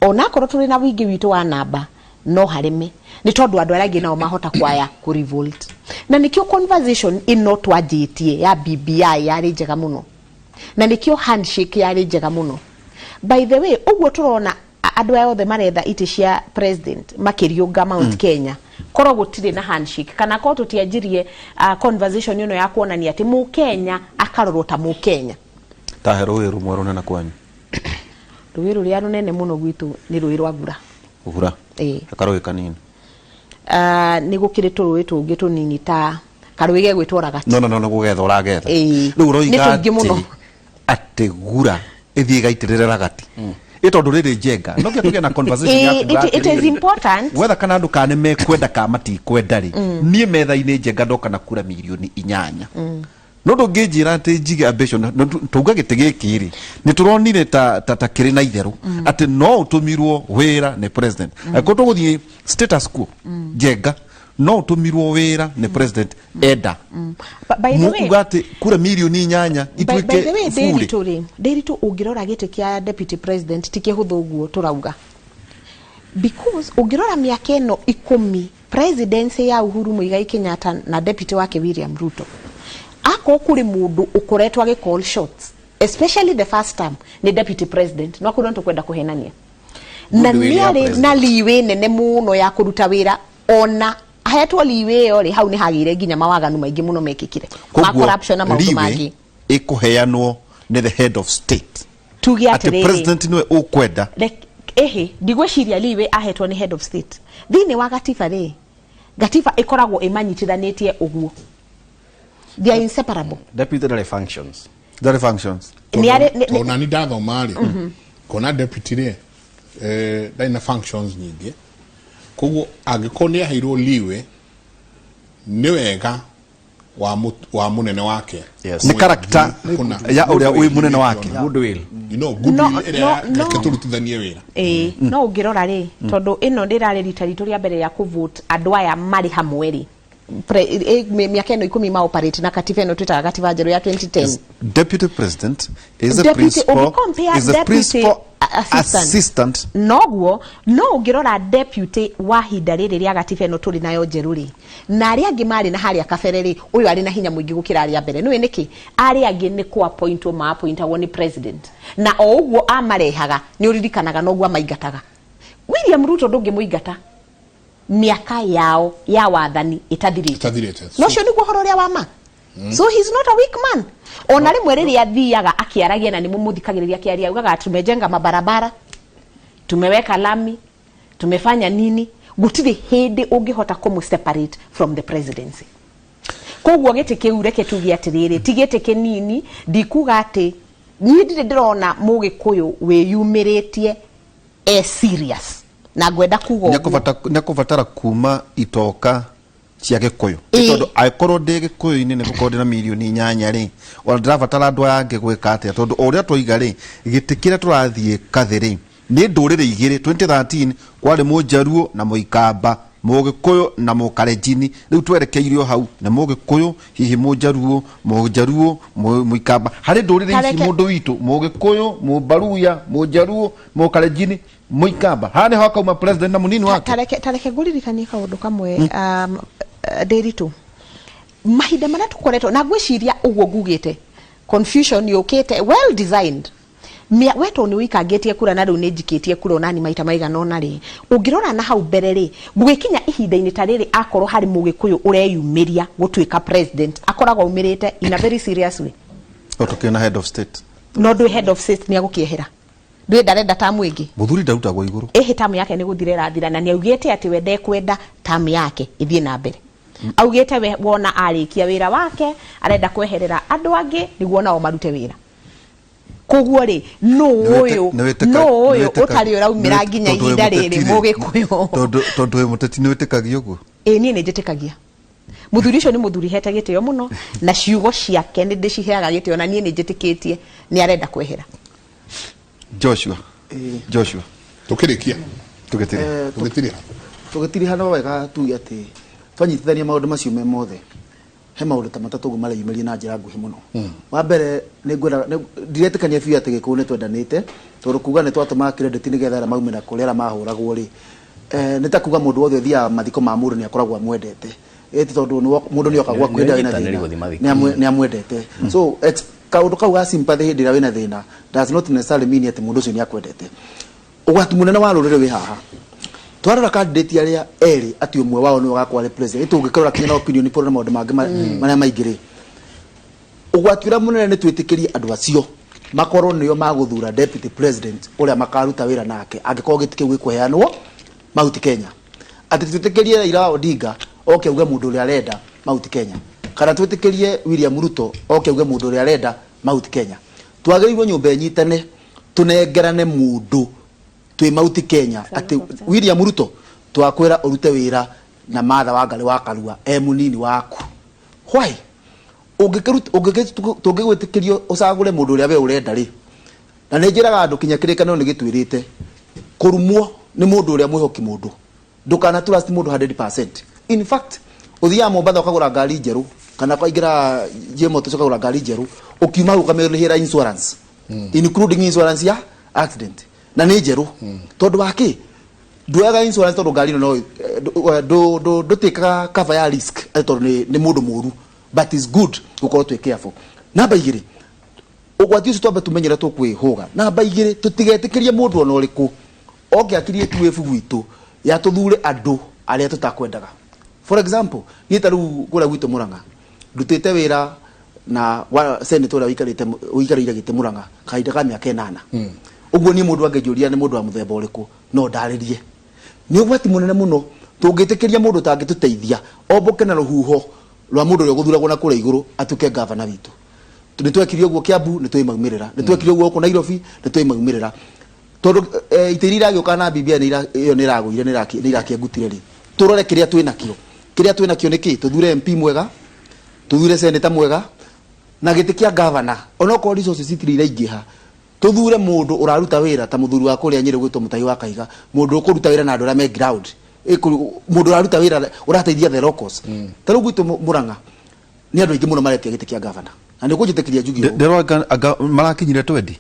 Onakorwo tũrĩ na wingĩ witũ wa namba, no hareme nĩ tondũ andũ arĩa angĩ nao mahota kwaya kũ revolt. Na nĩkĩo conversation ĩno twanjĩtie ya BBI yarĩ njega mũno, na nĩkĩo handshake yarĩ njega mũno. By the way, ũguo tũrona andũ aya othe maretha itĩ cia president makĩriũnga Mount Kenya, korwo gũtirĩ na handshake kana korwo tũtianjirie conversation ĩno ya kuonania atĩ mũkenya akarorwo ta mũkenya. Ta he rũĩ rũmwe rũnene kwanyu. Rũĩ rũrĩa rũnene mũno gwitũ nĩ rũĩ rwa Gura. Gura. Ĩĩ. Karũĩ kanini. Nĩ gũkĩrĩ tũrũĩ tũngĩ tũnini ta karũĩ gegwĩtwo Ragati. No no no no gũgetha ũragetha. Ĩĩ. Rĩu ũroiga Nĩ tũingĩ mũno. atĩ atĩ Gura ĩthiĩ ĩgaitĩrĩre Ragati. Ĩ tondũ rĩrĩ njenga no nginya tũgĩe na conversation ya Ĩĩ, kuga it is atĩrĩrĩ, important. wetha kana andũ kana nĩ mekwenda kana matikwenda rĩ, niĩ metha-inĩ njenga ndoka na kura mirioni 8. No ndũngĩnjĩra atĩ njige ambition no tauga gĩtĩ gĩkĩ rĩ, nĩ tũronire ta, ta, ta kĩrĩ na itherũ atĩ no ũtũmirwo wĩra nĩ president. Angĩkorwo tũgũthiĩ status quo, njenga no ũtũmirwo wĩra nĩ president enda. By the way, Mũkuga atĩ kura mirioni 8 by the way, ituĩke bure. Ndĩritũ rĩ, Ndĩritũ, ũngĩrora gĩtĩ kĩa deputy president ti kĩhũthũ ũguo tũrauga, because ũngĩrora mĩaka ĩno 10 presidency ya Uhuru Muigai Kenyatta na deputy wake William Ruto, akorwo kũrĩ mũndũ ũkoretwo agĩ call shots, especially the first term, nĩ deputy president. No akorwo nĩtũkwenda kũhenania na Goodwill nĩ ya arĩ president. na leeway nene mũno ya kũruta wĩra. Ona ahetwo leeway ĩyo rĩ, hau nĩ hagĩire nginya mawaganu maingĩ mũno mekĩkire ma Koguo corruption na maũndũ leeway mangĩ. ĩkũheanwo nĩ the head of state. Tuge Atĩ atĩrĩrĩ, president nĩwe ũkwenda. Ĩhĩ, ndigwĩciria leeway ahetwo nĩ head of state. Thĩinĩ wa gatiba rĩ, gatiba ĩkoragwo ĩmanyitithanĩtie ũguo, they are inseparable. Deputy ndarĩ functions. Ndarĩ functions. Nĩ arĩ- Tondũ nani ndathoma rĩ, ngona deputy rĩ, ndarĩ na functions nyingĩ, koguo angĩkorwo nĩ aheirwo leeway, nĩ wega wa mũnene wake. Yes. Nĩ character Kũna. ya ũrĩa wĩ mũnene wake. Goodwill. Goodwill No, ĩrĩa no, no. reke tũrutithanie wĩra. Ĩĩ, no ũngĩrora rĩ, tondũ ĩno ndĩrarĩ rita ritũ rĩa mbere rĩa kũvote andũ aya marĩ hamwe rĩ. Mĩaka ĩno 10 ma operate na katiba ĩno twĩtaga katiba njerũ ya 2010. Deputy president is a Deputy- principal, ũngĩ-compare is a deputy principal assistant. Assistant. Noguo no ũngĩrora deputy wa hinda rĩrĩ rĩa gatiba ĩno tũrĩ nayo njerũ rĩ, na arĩa angĩ marĩ na harĩa kabere rĩ, ũyũ arĩ na hinya mũingĩ gũkĩra arĩa mbere. Nĩũĩ nĩkĩ? Arĩa angĩ nĩ kũ-appointwo ma-appointagwo nĩ president, na o ũguo amarehaga nĩ ũririkanaga noguo amaingataga. William Ruto ndũngĩmũingata mĩaka yao ya wathani ĩtathirĩte. Ĩtathirĩte. Na ũcio nĩguo ũhoro ũrĩa wa ma. So he's not a weak man. Ona rĩmwe rĩrĩa athiaga akĩaragia na nĩ mũmũthikagĩrĩria akĩaria, augaga tumejenga mabarabara, tumeweka lami, tumefanya nini. Gũtirĩ hĩndĩ ũngĩhota kũmũ separate from the presidency. Koguo gĩtĩ kĩu reke tuge atĩrĩrĩ, ti gĩtĩ kĩnini. Ndikuga atĩ niĩ ndirĩ ndĩrona Mũgĩkũyũ wĩyumĩrĩtie e serious na ngwenda kuga ũguo. Nĩekũbatara kuma itoka cia Gĩkũyũ. Nĩ tondũ angĩkorwo ndĩ Gĩkũyũ-inĩ nĩ gũkorwo ndĩ na mirioni 8 rĩ, ona ndĩrabatara andũ aya angĩ gwĩka atĩa? Tondũ o ũrĩa twaiga rĩ, gĩtĩ kĩrĩa tũrathiĩ kathĩ rĩ, nĩ ndũrĩrĩ igĩrĩ. 2013 kwarĩ Mũjaruo na Mũikamba, Mũgĩkũyũ na Mũkalenjini. Rĩu twerekeire o hau nĩ Mũgĩkũyũ, hihi Mũjaruo, Mũjaruo, Mũikamba. Harĩ ndũrĩrĩ ici mũndũ witũ, Mũgĩkũyũ, Mũbaruya, Mũjaruo, Mũkalenjini, Mũikamba. Haha nĩho hakauma president na mũnini wake. Tareke ngũririkanie kaũndũ kamwe, Ndĩritũ. Mahinda marĩa tũkoretwo na ngwĩciria ũguo ngugĩte, confusion yũkĩte well designed. We tondũ nĩ ũikangĩtie kura na rĩu nĩ njikĩtie kura onani maita maigana ũna rĩ, ũngĩrora na hau mbere rĩ, gũgĩkinya ihinda-inĩ ta rĩrĩ, akorwo harĩ Mũgĩkũyũ ũreyumĩria gũtuĩka president, akoragwo aumĩrĩte in a very serious way. O tũkĩona na head of state. No ndũĩ head of state nĩ agũkĩehera? Ndũĩ ndarenda tamu ĩngĩ? Mũthuri ndarutagwo igũrũ. Ĩhĩ, tamu yake nĩ gũthira ĩrathira, na nĩ augĩte atĩ we ndekwenda tamu yake ĩthiĩ na mbere. Augĩte we wona arĩkia wĩra wake arenda kweherera andũ angĩ nĩguo nao marute wĩra. Koguo rĩ, nũ ũyũ nũ ũyũ ũtarĩ ũraumĩra nginya ihinda rĩrĩ Mũgĩkũyũ? Tondũ wĩ mũteti nĩ wĩtĩkagia ũguo? Ĩĩ, niĩ nĩ njĩtĩkagia. Mũthuri ũcio nĩ mũthuri hete gĩtĩo mũno, na ciugo ciake nĩ ndĩciheaga gĩtĩo, na niĩ nĩ njĩtĩkĩtie nĩ arenda kwehera. Joshua. Joshua. Tukirikia. Tũgĩtiriha. Tũgĩtiriha. Tũgĩtiriha no wega tuge atĩ twanyitithania maũndũ macio me mothe, he maũndũ ta matatũ ũguo mareyumĩria na njĩra nguhĩ mũno. Wa mbere, nĩ ngwenda ndiretĩkania biũ atĩ Gĩkũyũ nĩ twendanĩte, tondũ kuga nĩ twatũmaga credit nĩgetha arĩa maumĩra kũrĩa arĩa mahũragwo rĩ, nĩ ta kuga mũndũ wothe ũthiaga mathiko ma mũndũ nĩ akoragwo amwendete. Ĩ ti tondũ mũndũ nĩ oka gwaku hĩndĩ ĩrĩa wĩna Nĩ thĩna, gũthiĩ mathiko. Nĩ amwendete. So kaũndũ kau ga sympathy hĩndĩ ĩrĩa wĩna thĩna does not necessarily mean atĩ mũndũ ũcio nĩ akwendete. Ũgwati mũnene wa rũrĩrĩ wĩ haha. Twarora candidate arĩa erĩ atĩ ũmwe wao nĩwe ũgakorwo arĩ president, tũngĩkĩrora kinya na opinion poll na maũndũ mangĩ marĩa maingĩ rĩ, ũgwati ũrĩa mũnene nĩ twĩtĩkĩrie andũ acio makorwo nĩo magũthura deputy president ũrĩa makaruta wĩra nake angĩkorwo gĩtĩ kĩu gĩkũheanwo Mount Kenya. Atĩ twĩtĩkĩrie Raila Odinga oke auge mũndũ ũrĩa arenda Mount Kenya, kana twĩtĩkĩrie William Ruto oke auge mũndũ ũrĩa arenda Mount Kenya. Twagĩrĩirwo nyũmba ĩnyitane, tũnengerane mũndũ twĩ Mount Kenya atĩ William Ruto twakwĩra ũrute wĩra na Martha Wangari wa Karua e mũnini waku. Why? Tũngĩgwĩtĩkĩrio ũcagũre mũndũ ũrĩa we ũrenda rĩ, na nĩ njĩraga andũ kinya kĩrĩkanĩro nĩ gĩtwĩrĩte kũrumwo nĩ mũndũ ũrĩa mwĩhoki mũndũ, ndũkana trust mũndũ 100%. In fact, ũthiaga Mombatha ũkagũra ngari njerũ, kana ũkaingĩra J Motors ũkagũra ngari njerũ, ũkiuma hau ũkamĩrĩhĩra insurance, including insurance ya accident, na nĩ njerũ. Tondũ wa kĩ nduoyaga insurance? Tondũ ngari ĩno no ndũtĩkaga cover ya risk atĩ tondũ nĩ mũndũ mũru, but is good gũkorwo twĩ careful. Namba igĩrĩ, ũgwati ũcio twambe tũmenye ũrĩa tũkwĩhũga. Namba igĩrĩ, tũtigetĩkĩrie mũndũ ona ũrĩkũ oke akirie wave gwitũ ya tũthure andũ arĩa tũtakwendaga. For example, niĩ ta rĩu kũrĩa gwitũ Mũrang'a ndutĩte wĩra na wa senator ũrĩa ũikarĩte ũikarĩire gĩtĩ Mũrang'a kahinda ka mĩaka 8. Ũguo niĩ mũndũ angĩnjũria nĩ mũndũ wa mũthemba ũrĩkũ, no ndarĩrie. Nĩ ũgwati mũnene mũno tũngĩtĩkĩria mũndũ ũtangĩtũteithia ombũke na rũhuho rwa mũndũ ũrĩa ũgũthuragwo na kũrĩa igũrũ atuĩke gavana witũ. Nĩ twekire ũguo Kiambu, nĩ tũĩ maumĩrĩra. Nĩ twekire ũguo gũkũ Nairobi, nĩ tũĩ maumĩrĩra. Tondũ itĩ iria iragĩũka na BBI ĩyo nĩ ĩragũire, nĩ irakĩengutire rĩ, tũrore kĩrĩa twĩ nakĩo. Kĩrĩa twĩ nakĩo nĩ kĩ? Tũthure MP mwega, tũthure senator mwega, na gĩtĩ kĩa gavana onokorwo resources itirĩ iraingĩha, tũthure mũndũ ũraruta wĩra ta mũthuri wa kũrĩa Nyĩrĩ gwĩtwo Mũtahi wa Kahiga, mũndũ ũkũruta wĩra na andũ arĩa me ground. Mũndũ ũraruta wĩra ũrateithia the locals. Ta rĩu gwitũ Murang'a nĩ andũ aingĩ mũno maretia gĩtĩ kĩa gavana, na nĩ ũkũnjĩtĩkĩria njuge ũũ. Ndĩrona anga marakinyire twendi.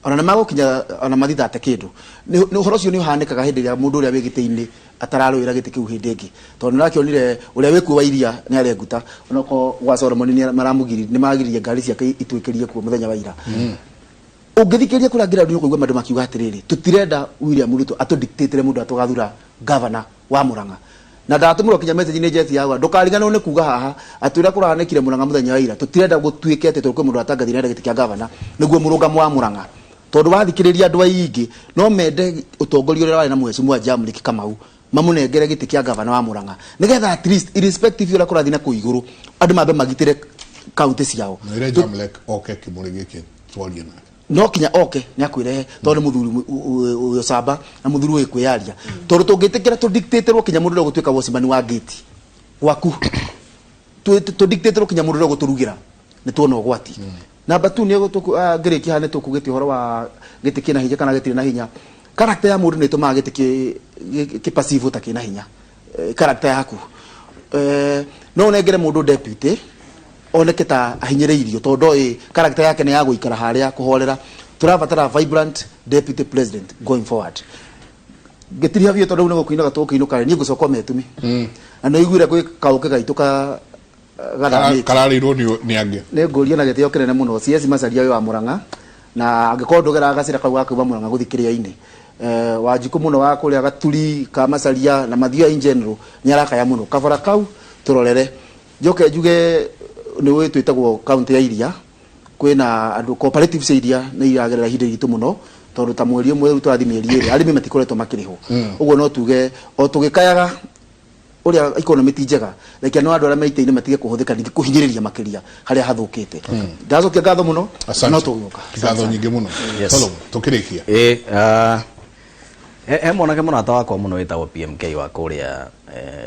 Ona nĩ magũkinya ona mathithate kĩndũ. Nĩ ũhoro ũcio nĩ ũhanĩkaga hĩndĩ ĩrĩa mũndũ ũrĩa wĩ gĩtĩ-inĩ atararũĩra gĩtĩ kĩu hĩndĩ ĩngĩ, tondũ nĩ ũrakĩonire ũrĩa wĩkuo wa iria nĩ arenguta, onokorwo gwa Solomon nĩ maramũgiri, nĩ maragiririe ngari ciake ituĩkĩrie kuo mũthenya wa ira. Ũngĩthikĩrĩria kũrĩa ground nĩ ũkũigua andũ makiuga atĩrĩrĩ, tũtirenda William Ruto atũ dictate mũndũ ũrĩa tũgathura governor wa Murang'a. Na ndatũmĩrwo kinya message nĩ Jesse yakwa, ndũkariganĩrwo nĩ kuga haha atĩ ũrĩa kũrahanĩkire Murang'a mũthenya wa ira, tũtirenda gũtuĩke atĩ tondũ kwĩ mũndũ ũratangathire arenda gĩtĩ kĩa governor nĩguo mũrũgamo wa Murang'a. Tondũ wathikĩrĩria andũ aingĩ no mende ũtongoria ũrĩa warĩ na Mheshimiwa Jamlick Kamau mamũnengere gĩtĩ kĩa gavana wa Murang'a, nĩgetha at least irrespective ũrĩa kũrathiĩ na kũu igũrũ, andũ mambe magitĩre kaunti ciao. Mwĩre Jamlek oke kĩmũrĩ gĩkĩ twarie nake. No kinya oke nĩ akwĩrehe, tondũ nĩ mũthuri wĩ ũcamba na mũthuri wĩ kwĩyaria, tondũ tũngĩtĩkĩra tũdictatĩrwo kinya mũndũ ũrĩa ũgũtuĩka watchman wa gate gwaku, tũdictatĩrwo kinya mũndũ ũrĩa ũgũtũrugĩra, nĩ tuona ũgwati. Namba tu nĩ ngĩrĩkia haha, nĩ tũkugĩte ũhoro wa gĩtĩ kĩna hinya kana gĩtirĩ na hinya. Character ya mũndũ nĩ ĩtũmaga gĩtĩ kĩ perceive ta kĩna hinya. Character yaku, no ũnengere mũndũ deputy oneke ta ahinyĩrĩirio, tondũ ndoĩ character yake nĩ ya gũikara harĩa kũhorera. Tũrabatara vibrant deputy president going forward. Ngĩtiriha biũ, tondũ rĩu nĩ gũkĩinũka tũgũkĩinũka rĩ, niĩ ngũcoka o metumi, na nĩ ũiguire gwĩ kaũkĩ gaitũ ka gathamĩte. Kararĩirwo nĩ angĩ. Nĩ ngũria na gĩtĩo kĩnene mũno CS Macharia wĩ wa Murang'a, na angĩkorwo ndũgeraga gacĩra kau ga kuma Murang'a gũthiĩ kĩrĩa-inĩ, Wanjikũ mũno wa kũrĩa Gaturi ka Macharia na Mathioya in general nĩ arakaya mũno kabara kau tũrorere. Njoke njuge nĩ ũĩ twĩtagwo kaunti ya iria, kwĩna andũ cooperative cia iria nĩ iragerera ihinda iritũ mũno, tondũ ta mweri ũmwe rĩu tũrathiĩ mĩeri 2 arĩmi matikoretwo makĩrĩhwo. Ũguo no tuge o tũgĩkayaga ũrĩa economy ti njega, reke no andũ arĩa me itĩ-inĩ matige kũhũthĩka ningĩ kũhinyĩrĩria makĩria harĩa hathũkĩte. Ndacokia ngatho mũno. Asante. No tũgũka. Ngatho nyingĩ mũno. Yes. Solomon, tũkĩrĩkia. Ĩ, he mwanake mũrata wakwa mũno wĩtagwo PMK wa kũrĩa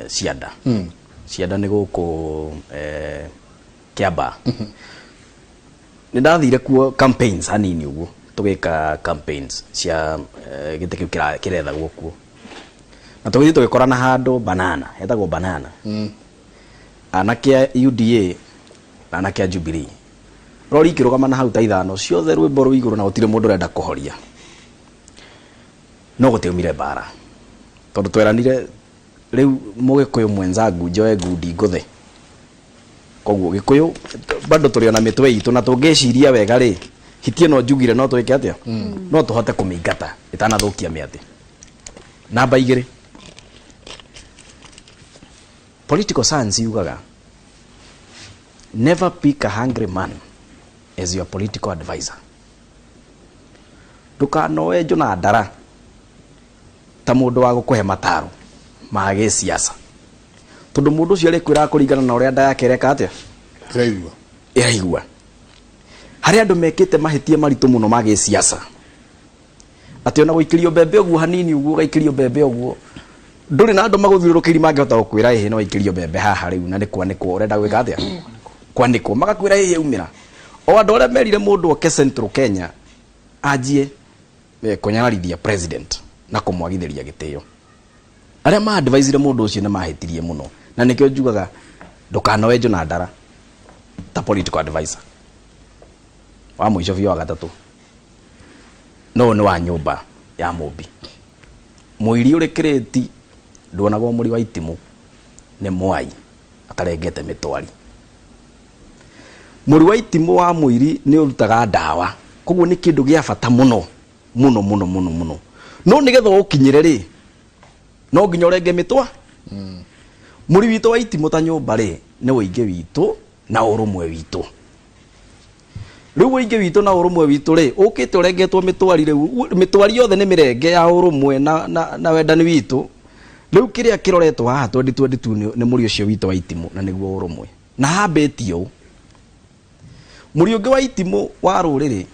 Cianda. Cianda nĩ gũkũ Kĩambaa. Nĩ ndathire kuo campaigns hanini ũguo, tũgĩka campaigns cia gĩtĩ kĩu kĩrethagwo kuo. Na tũgĩthiĩ tũgĩkorana handũ Banana, hetagwo Banana. Anake a UDA na anake a Jubilee. Rori ikĩrũgama na hau ta ithano ciothe, rwĩmbo rwĩ igũrũ na gũtirĩ mũndũ ũrenda kũhoria. No gũtiaumire mbara, tondũ tweranire rĩu mũgĩkũyũ mwenzangu njoe ngundi ngũthe. Koguo gĩkũyũ bado tũrĩ ona mĩtwe itũ, na tũngĩciria wega rĩ, hiti ĩno njugire no twĩke atĩa? No tũhote kũmĩingata ĩtanathũkia mĩatĩ. Namba 2, political science yugaga never pick a hungry man as your political advisor. Ndũkanoe njũna ndara ta mũndũ wa gũkũhe mataro ma gĩsiasa, tondũ mũndũ ũcio arĩkwĩraga kũringana na ũrĩa nda yake ĩreka atĩa? Ĩraigua. Ĩraigua. Harĩ andũ mekĩte mahĩtia maritũ mũno ma gĩsiasa, atĩ ona gũikĩrio mbembe ũguo hanini ũguo, ũgaikĩrio mbembe ũguo, ndũrĩ na andũ magũthiũrũrũkĩirie mangĩhota gũkwĩra ĩhĩ no waikĩrio mbembe haha rĩu, na nĩ kwanĩkwo ũrenda gwĩka atĩa, kwanĩkwo, magakwĩra ĩhĩ yaumĩra. O andũ arĩa merire mũndũ oke Central Kenya anjie kũnyararithia president na kũmwagithĩria gĩtĩo, arĩa ma advisire mũndũ ũcio nĩ mahĩtirie mũno, na nĩkĩo njugaga ndũkanoe njũna ndara ta political advisor. Wa mũico biũ, wa gatatũ, no ũyũ nĩ wa nyũmba ya mũmbi. Mũiri ũrĩ kĩrĩti nduonagwo mũri wa itimũ nĩ mwai atarengete mĩtwari. Mũri wa itimũ wa mũiri nĩ ũrutaga ndawa, koguo nĩ kĩndũ gĩa bata mũno mũno mũno mũno mũno, no nĩgetha ũkinyĩre rĩ, no nginya ũrenge mĩtwa. Mũri witũ wa itimũ ta nyũmba rĩ, nĩ ũingĩ witũ na ũrũmwe witũ. Rĩu ũingĩ witũ na ũrũmwe witũ rĩ, ũkĩte ũrengetwo mĩtwari. Rĩu mĩtwari yothe nĩ mĩrenge ya ũrũmwe na wendani witũ. Rĩu kĩrĩa kĩroretwo haha 2022 nĩ mũri ũcio witũ wa itimũ, na nĩguo ũrũmwe, na hambĩtie ũũ mũri ũngĩ wa itimũ wa rũrĩrĩ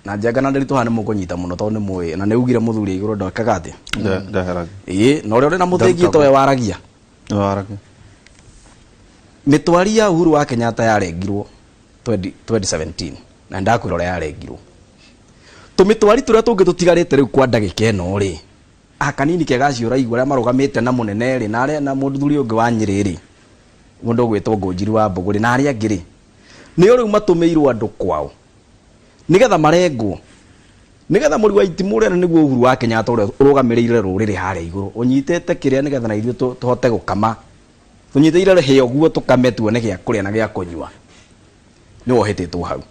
na njenga na ndĩritũ. Haha nĩ mũkũnyita mũno, tondũ nĩ mũĩ na nĩ ugire mũthuri igũrũ ndekaga atĩa? Ndeheragia. Ĩĩ, na ũrĩa ũrĩ na mũthĩgi Ndarutagwo. towe waragia. Waragia. Mĩtwari ya Uhuru wa Kenyatta yarengirwo 20 2017, na ndakwĩra ũrĩa yarengirwo. Tũmĩtwari tũrĩa tũngĩ tũtigarĩte rĩu kwa ndagĩka ĩno rĩ. Akanini kega acio ũraigua arĩa marũgamĩte na mũnene rĩ, na arĩa na mũthuri ũngĩ wa Nyĩrĩ rĩ, mũndũ ũgwĩtwo Ngũnjiri wa Mbũgũ rĩ, na arĩa angĩ rĩ, nĩo rĩu matũmĩirwo andũ kwao nĩgetha marengwo, nĩgetha mũri wa itimũ ũrĩa nĩguo Uhuru wa Kenyatta ũrĩa ũrũgamĩrĩire rũrĩrĩ harĩa igũrũ ũnyitĩte kĩrĩa nĩgetha na ithuĩ tũhote gũkama, tũnyitĩire hĩa ũguo tũkame tuone gĩa kũrĩa na gĩa kũnyua, nĩwe ũhĩtĩtwo hau.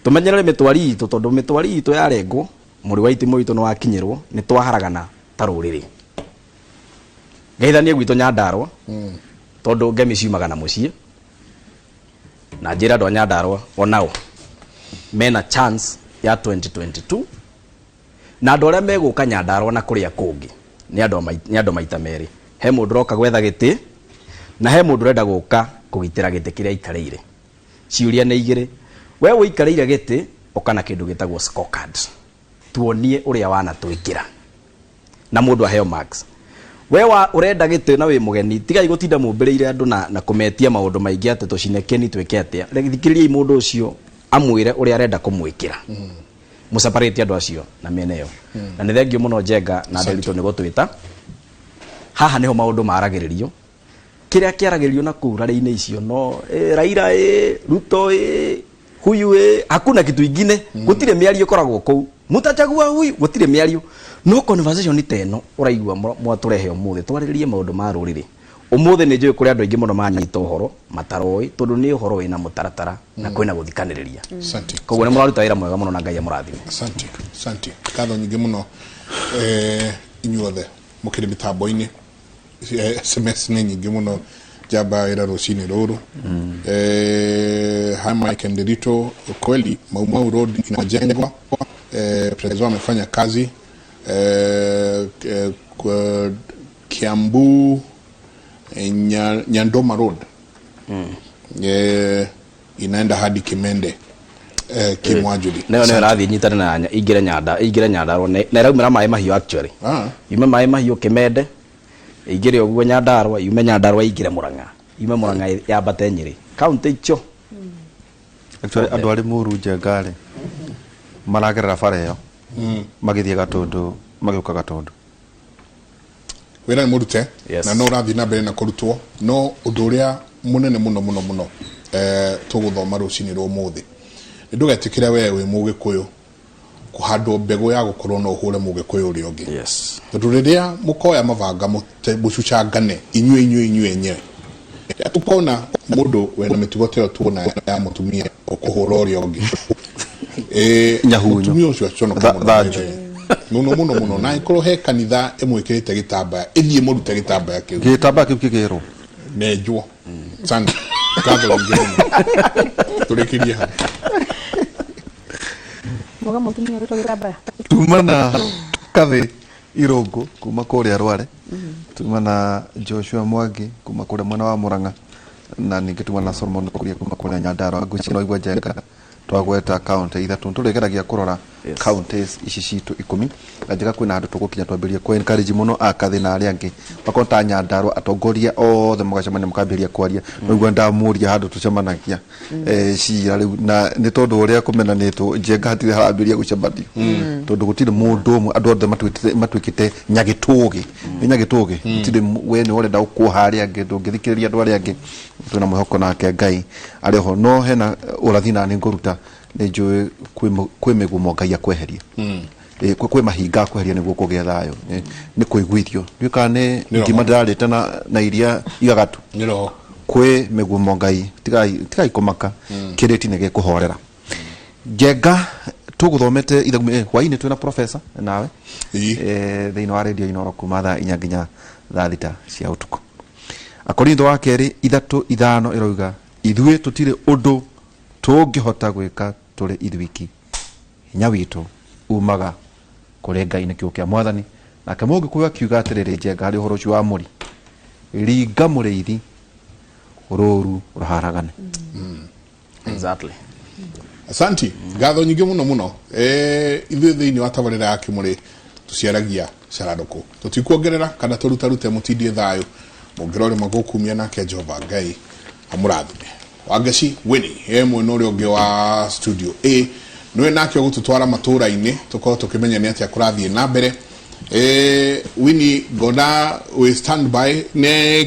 Tũmenyerere mĩtwari itũ tondũ mĩtwari itũ yarengwo, mũri wa itimũ witũ nĩwakinyĩrwo, nĩtwaharagana ta rũrĩrĩ. Ngeithanie gwitũ Nyandarua, tondũ ngemi ciumaga na mũciĩ, na njĩre andũ a Nyandarua onao mena chance ya 2022, na andũ arĩa megũka Nyandarua na kũrĩa kũngĩ nĩ andũ a nĩ andũ maita merĩ. He mũndũ ũroka gwetha gĩtĩ, na he mũndũ ũrenda gũka kũgitĩra gĩtĩ kĩrĩa aikarĩire. Ciũria nĩ igĩrĩ. We ũikarĩire gĩtĩ, ũka na kĩndũ gĩtagwo scorecard. Tuonie ũrĩa wanatwĩkĩra. Na mũndũ aheo marks. We wa ũrenda gĩtĩ na wĩ mũgeni, tigai gũtinda mũmbĩrĩire andũ na, na kũmetia maũndũ maingĩ atĩ tũcine kĩni twĩke atĩa. Thikĩrĩriai mũndũ ũcio amwĩre ũrĩa arenda kũmwĩkĩra. Mũseparate andũ acio na mĩena ĩyo. Na nĩ thengiũ mũno Njenga na Nderitu nĩ gũtwĩta. Haha nĩho maũndũ maragĩrĩrio. Kĩrĩa kĩaragĩrĩrio na kũu rarĩ-inĩ icio no Raila Ruto huyu hakuna kitu ingine. Gũtirĩ mĩario ĩkoragwo kũu. Mutachagua huyu, gũtirĩ mĩario. No conversation ta ĩno ũraigua mwatũrehe ũmũthĩ twarĩrĩrie maũndũ ma rũrĩrĩ. Ũmũthĩ nĩ njũĩ kũrĩ andũ aingĩ mũno manyita ũhoro mataroĩ tondũ nĩ ũhoro wĩna mũtaratara na kwĩna gũthikanĩrĩria. Asante. Koguo nĩ mũraruta wĩra mwega mũno na Ngai amũrathime. Asante, asante. Ngatho nyingĩ mũno inyuothe mũkĩrĩ mĩtambo-inĩ. SMS nĩ nyingĩ mũno njamba wĩra rũcinĩ rũrũ. Hi Mike and Nderitu, kweli Mau Mau Road inajengwa. Prezo amefanya kazi. Kiambu Nyandoma Road. Inaenda hadi Kimende. Kimwajuli. Nayo nĩyo ĩrathiĩ nyitane na ingĩre Nyanda, ingĩre Nyandarua na ĩraumĩra maĩ mahiũ actually. Yume maĩ mahiũ Kimende, ĩingĩre ũguo Nyandarua, yume Nyandarua ĩingĩre Murang'a, yume Murang'a yambate Nyĩrĩ. County icio. Actually andũ arĩ Mũru Njenga rĩ, maragerera bara ĩyo magĩthiĩ Gatũndũ magĩũka Gatũndũ. Wĩra nĩ mũrute. Yes. Na no ũrathiĩ na mbere na kũrutwo, no ũndũ ũrĩa mũnene mũno mũno mũno tũgũthoma rũcinĩ rwa ũmũthĩ nĩ ndũgetĩkĩre we wĩ mũgĩkũyũ kũhandwo mbegũ ya gũkorwo no ũhũre mũgĩkũyũ ũrĩa ũngĩ. Yes. Tondũ rĩrĩa mũkoya mabanga mũcucangane inyuĩ inyuĩ inyuĩ enyewe, rĩrĩa tũkona mũndũ wĩna mĩtugo ta ĩyo tuona ya mũtumia ũkũhũra ũrĩa ũngĩ, Nyahunyo. mũtumia ũcio aconoke mũno. Thanju. Mũno mũno mũno, na angĩkorwo he kanitha ĩmwĩkĩrĩte gĩtambaya, ĩthiĩ mũrute gĩtambaya kĩu. Gĩtambaya kĩu kĩgĩrwo. Nenjwo. Asante. Ngatho nyingĩ mũno. Tũrĩkĩrie hau. Muga mũtumia ũrutwo gĩtambaya. Tuma na Kathĩ Irũngũ kuma kũrĩa Rware. Tuma na Joshua Mwangi kuma kũrĩa mwena wa Murang'a, na ningĩ tuma na Solomon Kuria kuma kũrĩa Nyandarua. Ngwĩciria no igua Njenga twagweta kaunti ithatũ, tũrĩgeragia kũrora counties ici citũ ikũmi, na njega kwĩna handũ tũgũkinya twambĩrĩrie kũ encourage mũno akathĩ na arĩa angĩ makorwo ta Nyandarua, atongoria othe mũgacemania mũkambĩrĩria kwaria. No igua ndamũria handũ tũcemanagia cira rĩu, na nĩ tondũ ũrĩa kũmenanĩtwo Njenga hatirĩ harambĩrĩria gũcemanio, tondũ gũtirĩ mũndũ ũmwe, andũ othe matuĩkĩte nyagĩtũgĩ, nĩ nyagĩtũgĩ, gũtirĩ we nĩ ũrenda gũkuoha arĩa angĩ, ndũngĩthikĩrĩria andũ arĩa angĩ. Twĩna mwĩhoko nake Ngai arĩ ho, no hena ũrathi na nĩ ngũruta, nĩ njũĩ kwĩ mĩgumo Ngai akweheria. Kwĩ mahinga akweheria nĩguo kũgĩe thayũ. Nĩ kũiguithio ndiũĩ kana nĩ Nĩ roho. ngima ndĩrarĩte na iria igagatu. Nĩ roho. Kwĩ mĩgumo Ngai, tigai kũmaka, kĩrĩti nĩ gĩkũhorera. Njenga tũgũthomete ithagu hwainĩ twĩna professor nawe thĩinĩ wa radio Inooro kuma thaa 4 nginya thaa 6 cia ũtukũ. Akorintho wa kerĩ 3:5 ĩroiga ithuĩ tũtirĩ ũndũ tũngĩhota gwĩka tũrĩ ithuiki, hinya witũ umaga kũrĩ Ngai. Nĩ kiugo kĩa Mwathani. Nake Mũgĩkũyũ akiuga atĩrĩrĩ, Njenga harĩ ũhoro ũcio wa mũri, ringa mũrĩithi rũru rũharagane. Exactly. Asanti, ngatho nyingĩ mũno mũno. Ithuĩ thĩinĩ wa tabarĩra ya Kĩmũrĩ tũciaragia carandũkũ, tũtikuongerera kana tũrutarute, mũtindie thayũ mũngĩrorĩma gũkumia nake Jehova Ngai amũrathime. Wangeci Winnie e mwena ũrĩa ũngĩ wa studio A, nĩwe nake ũgũtũtwara matũra-inĩ tũkorwo tũkĩmenya nĩ atĩa kũrathiĩ na mbere. Winnie ngona wĩ stand by nĩ.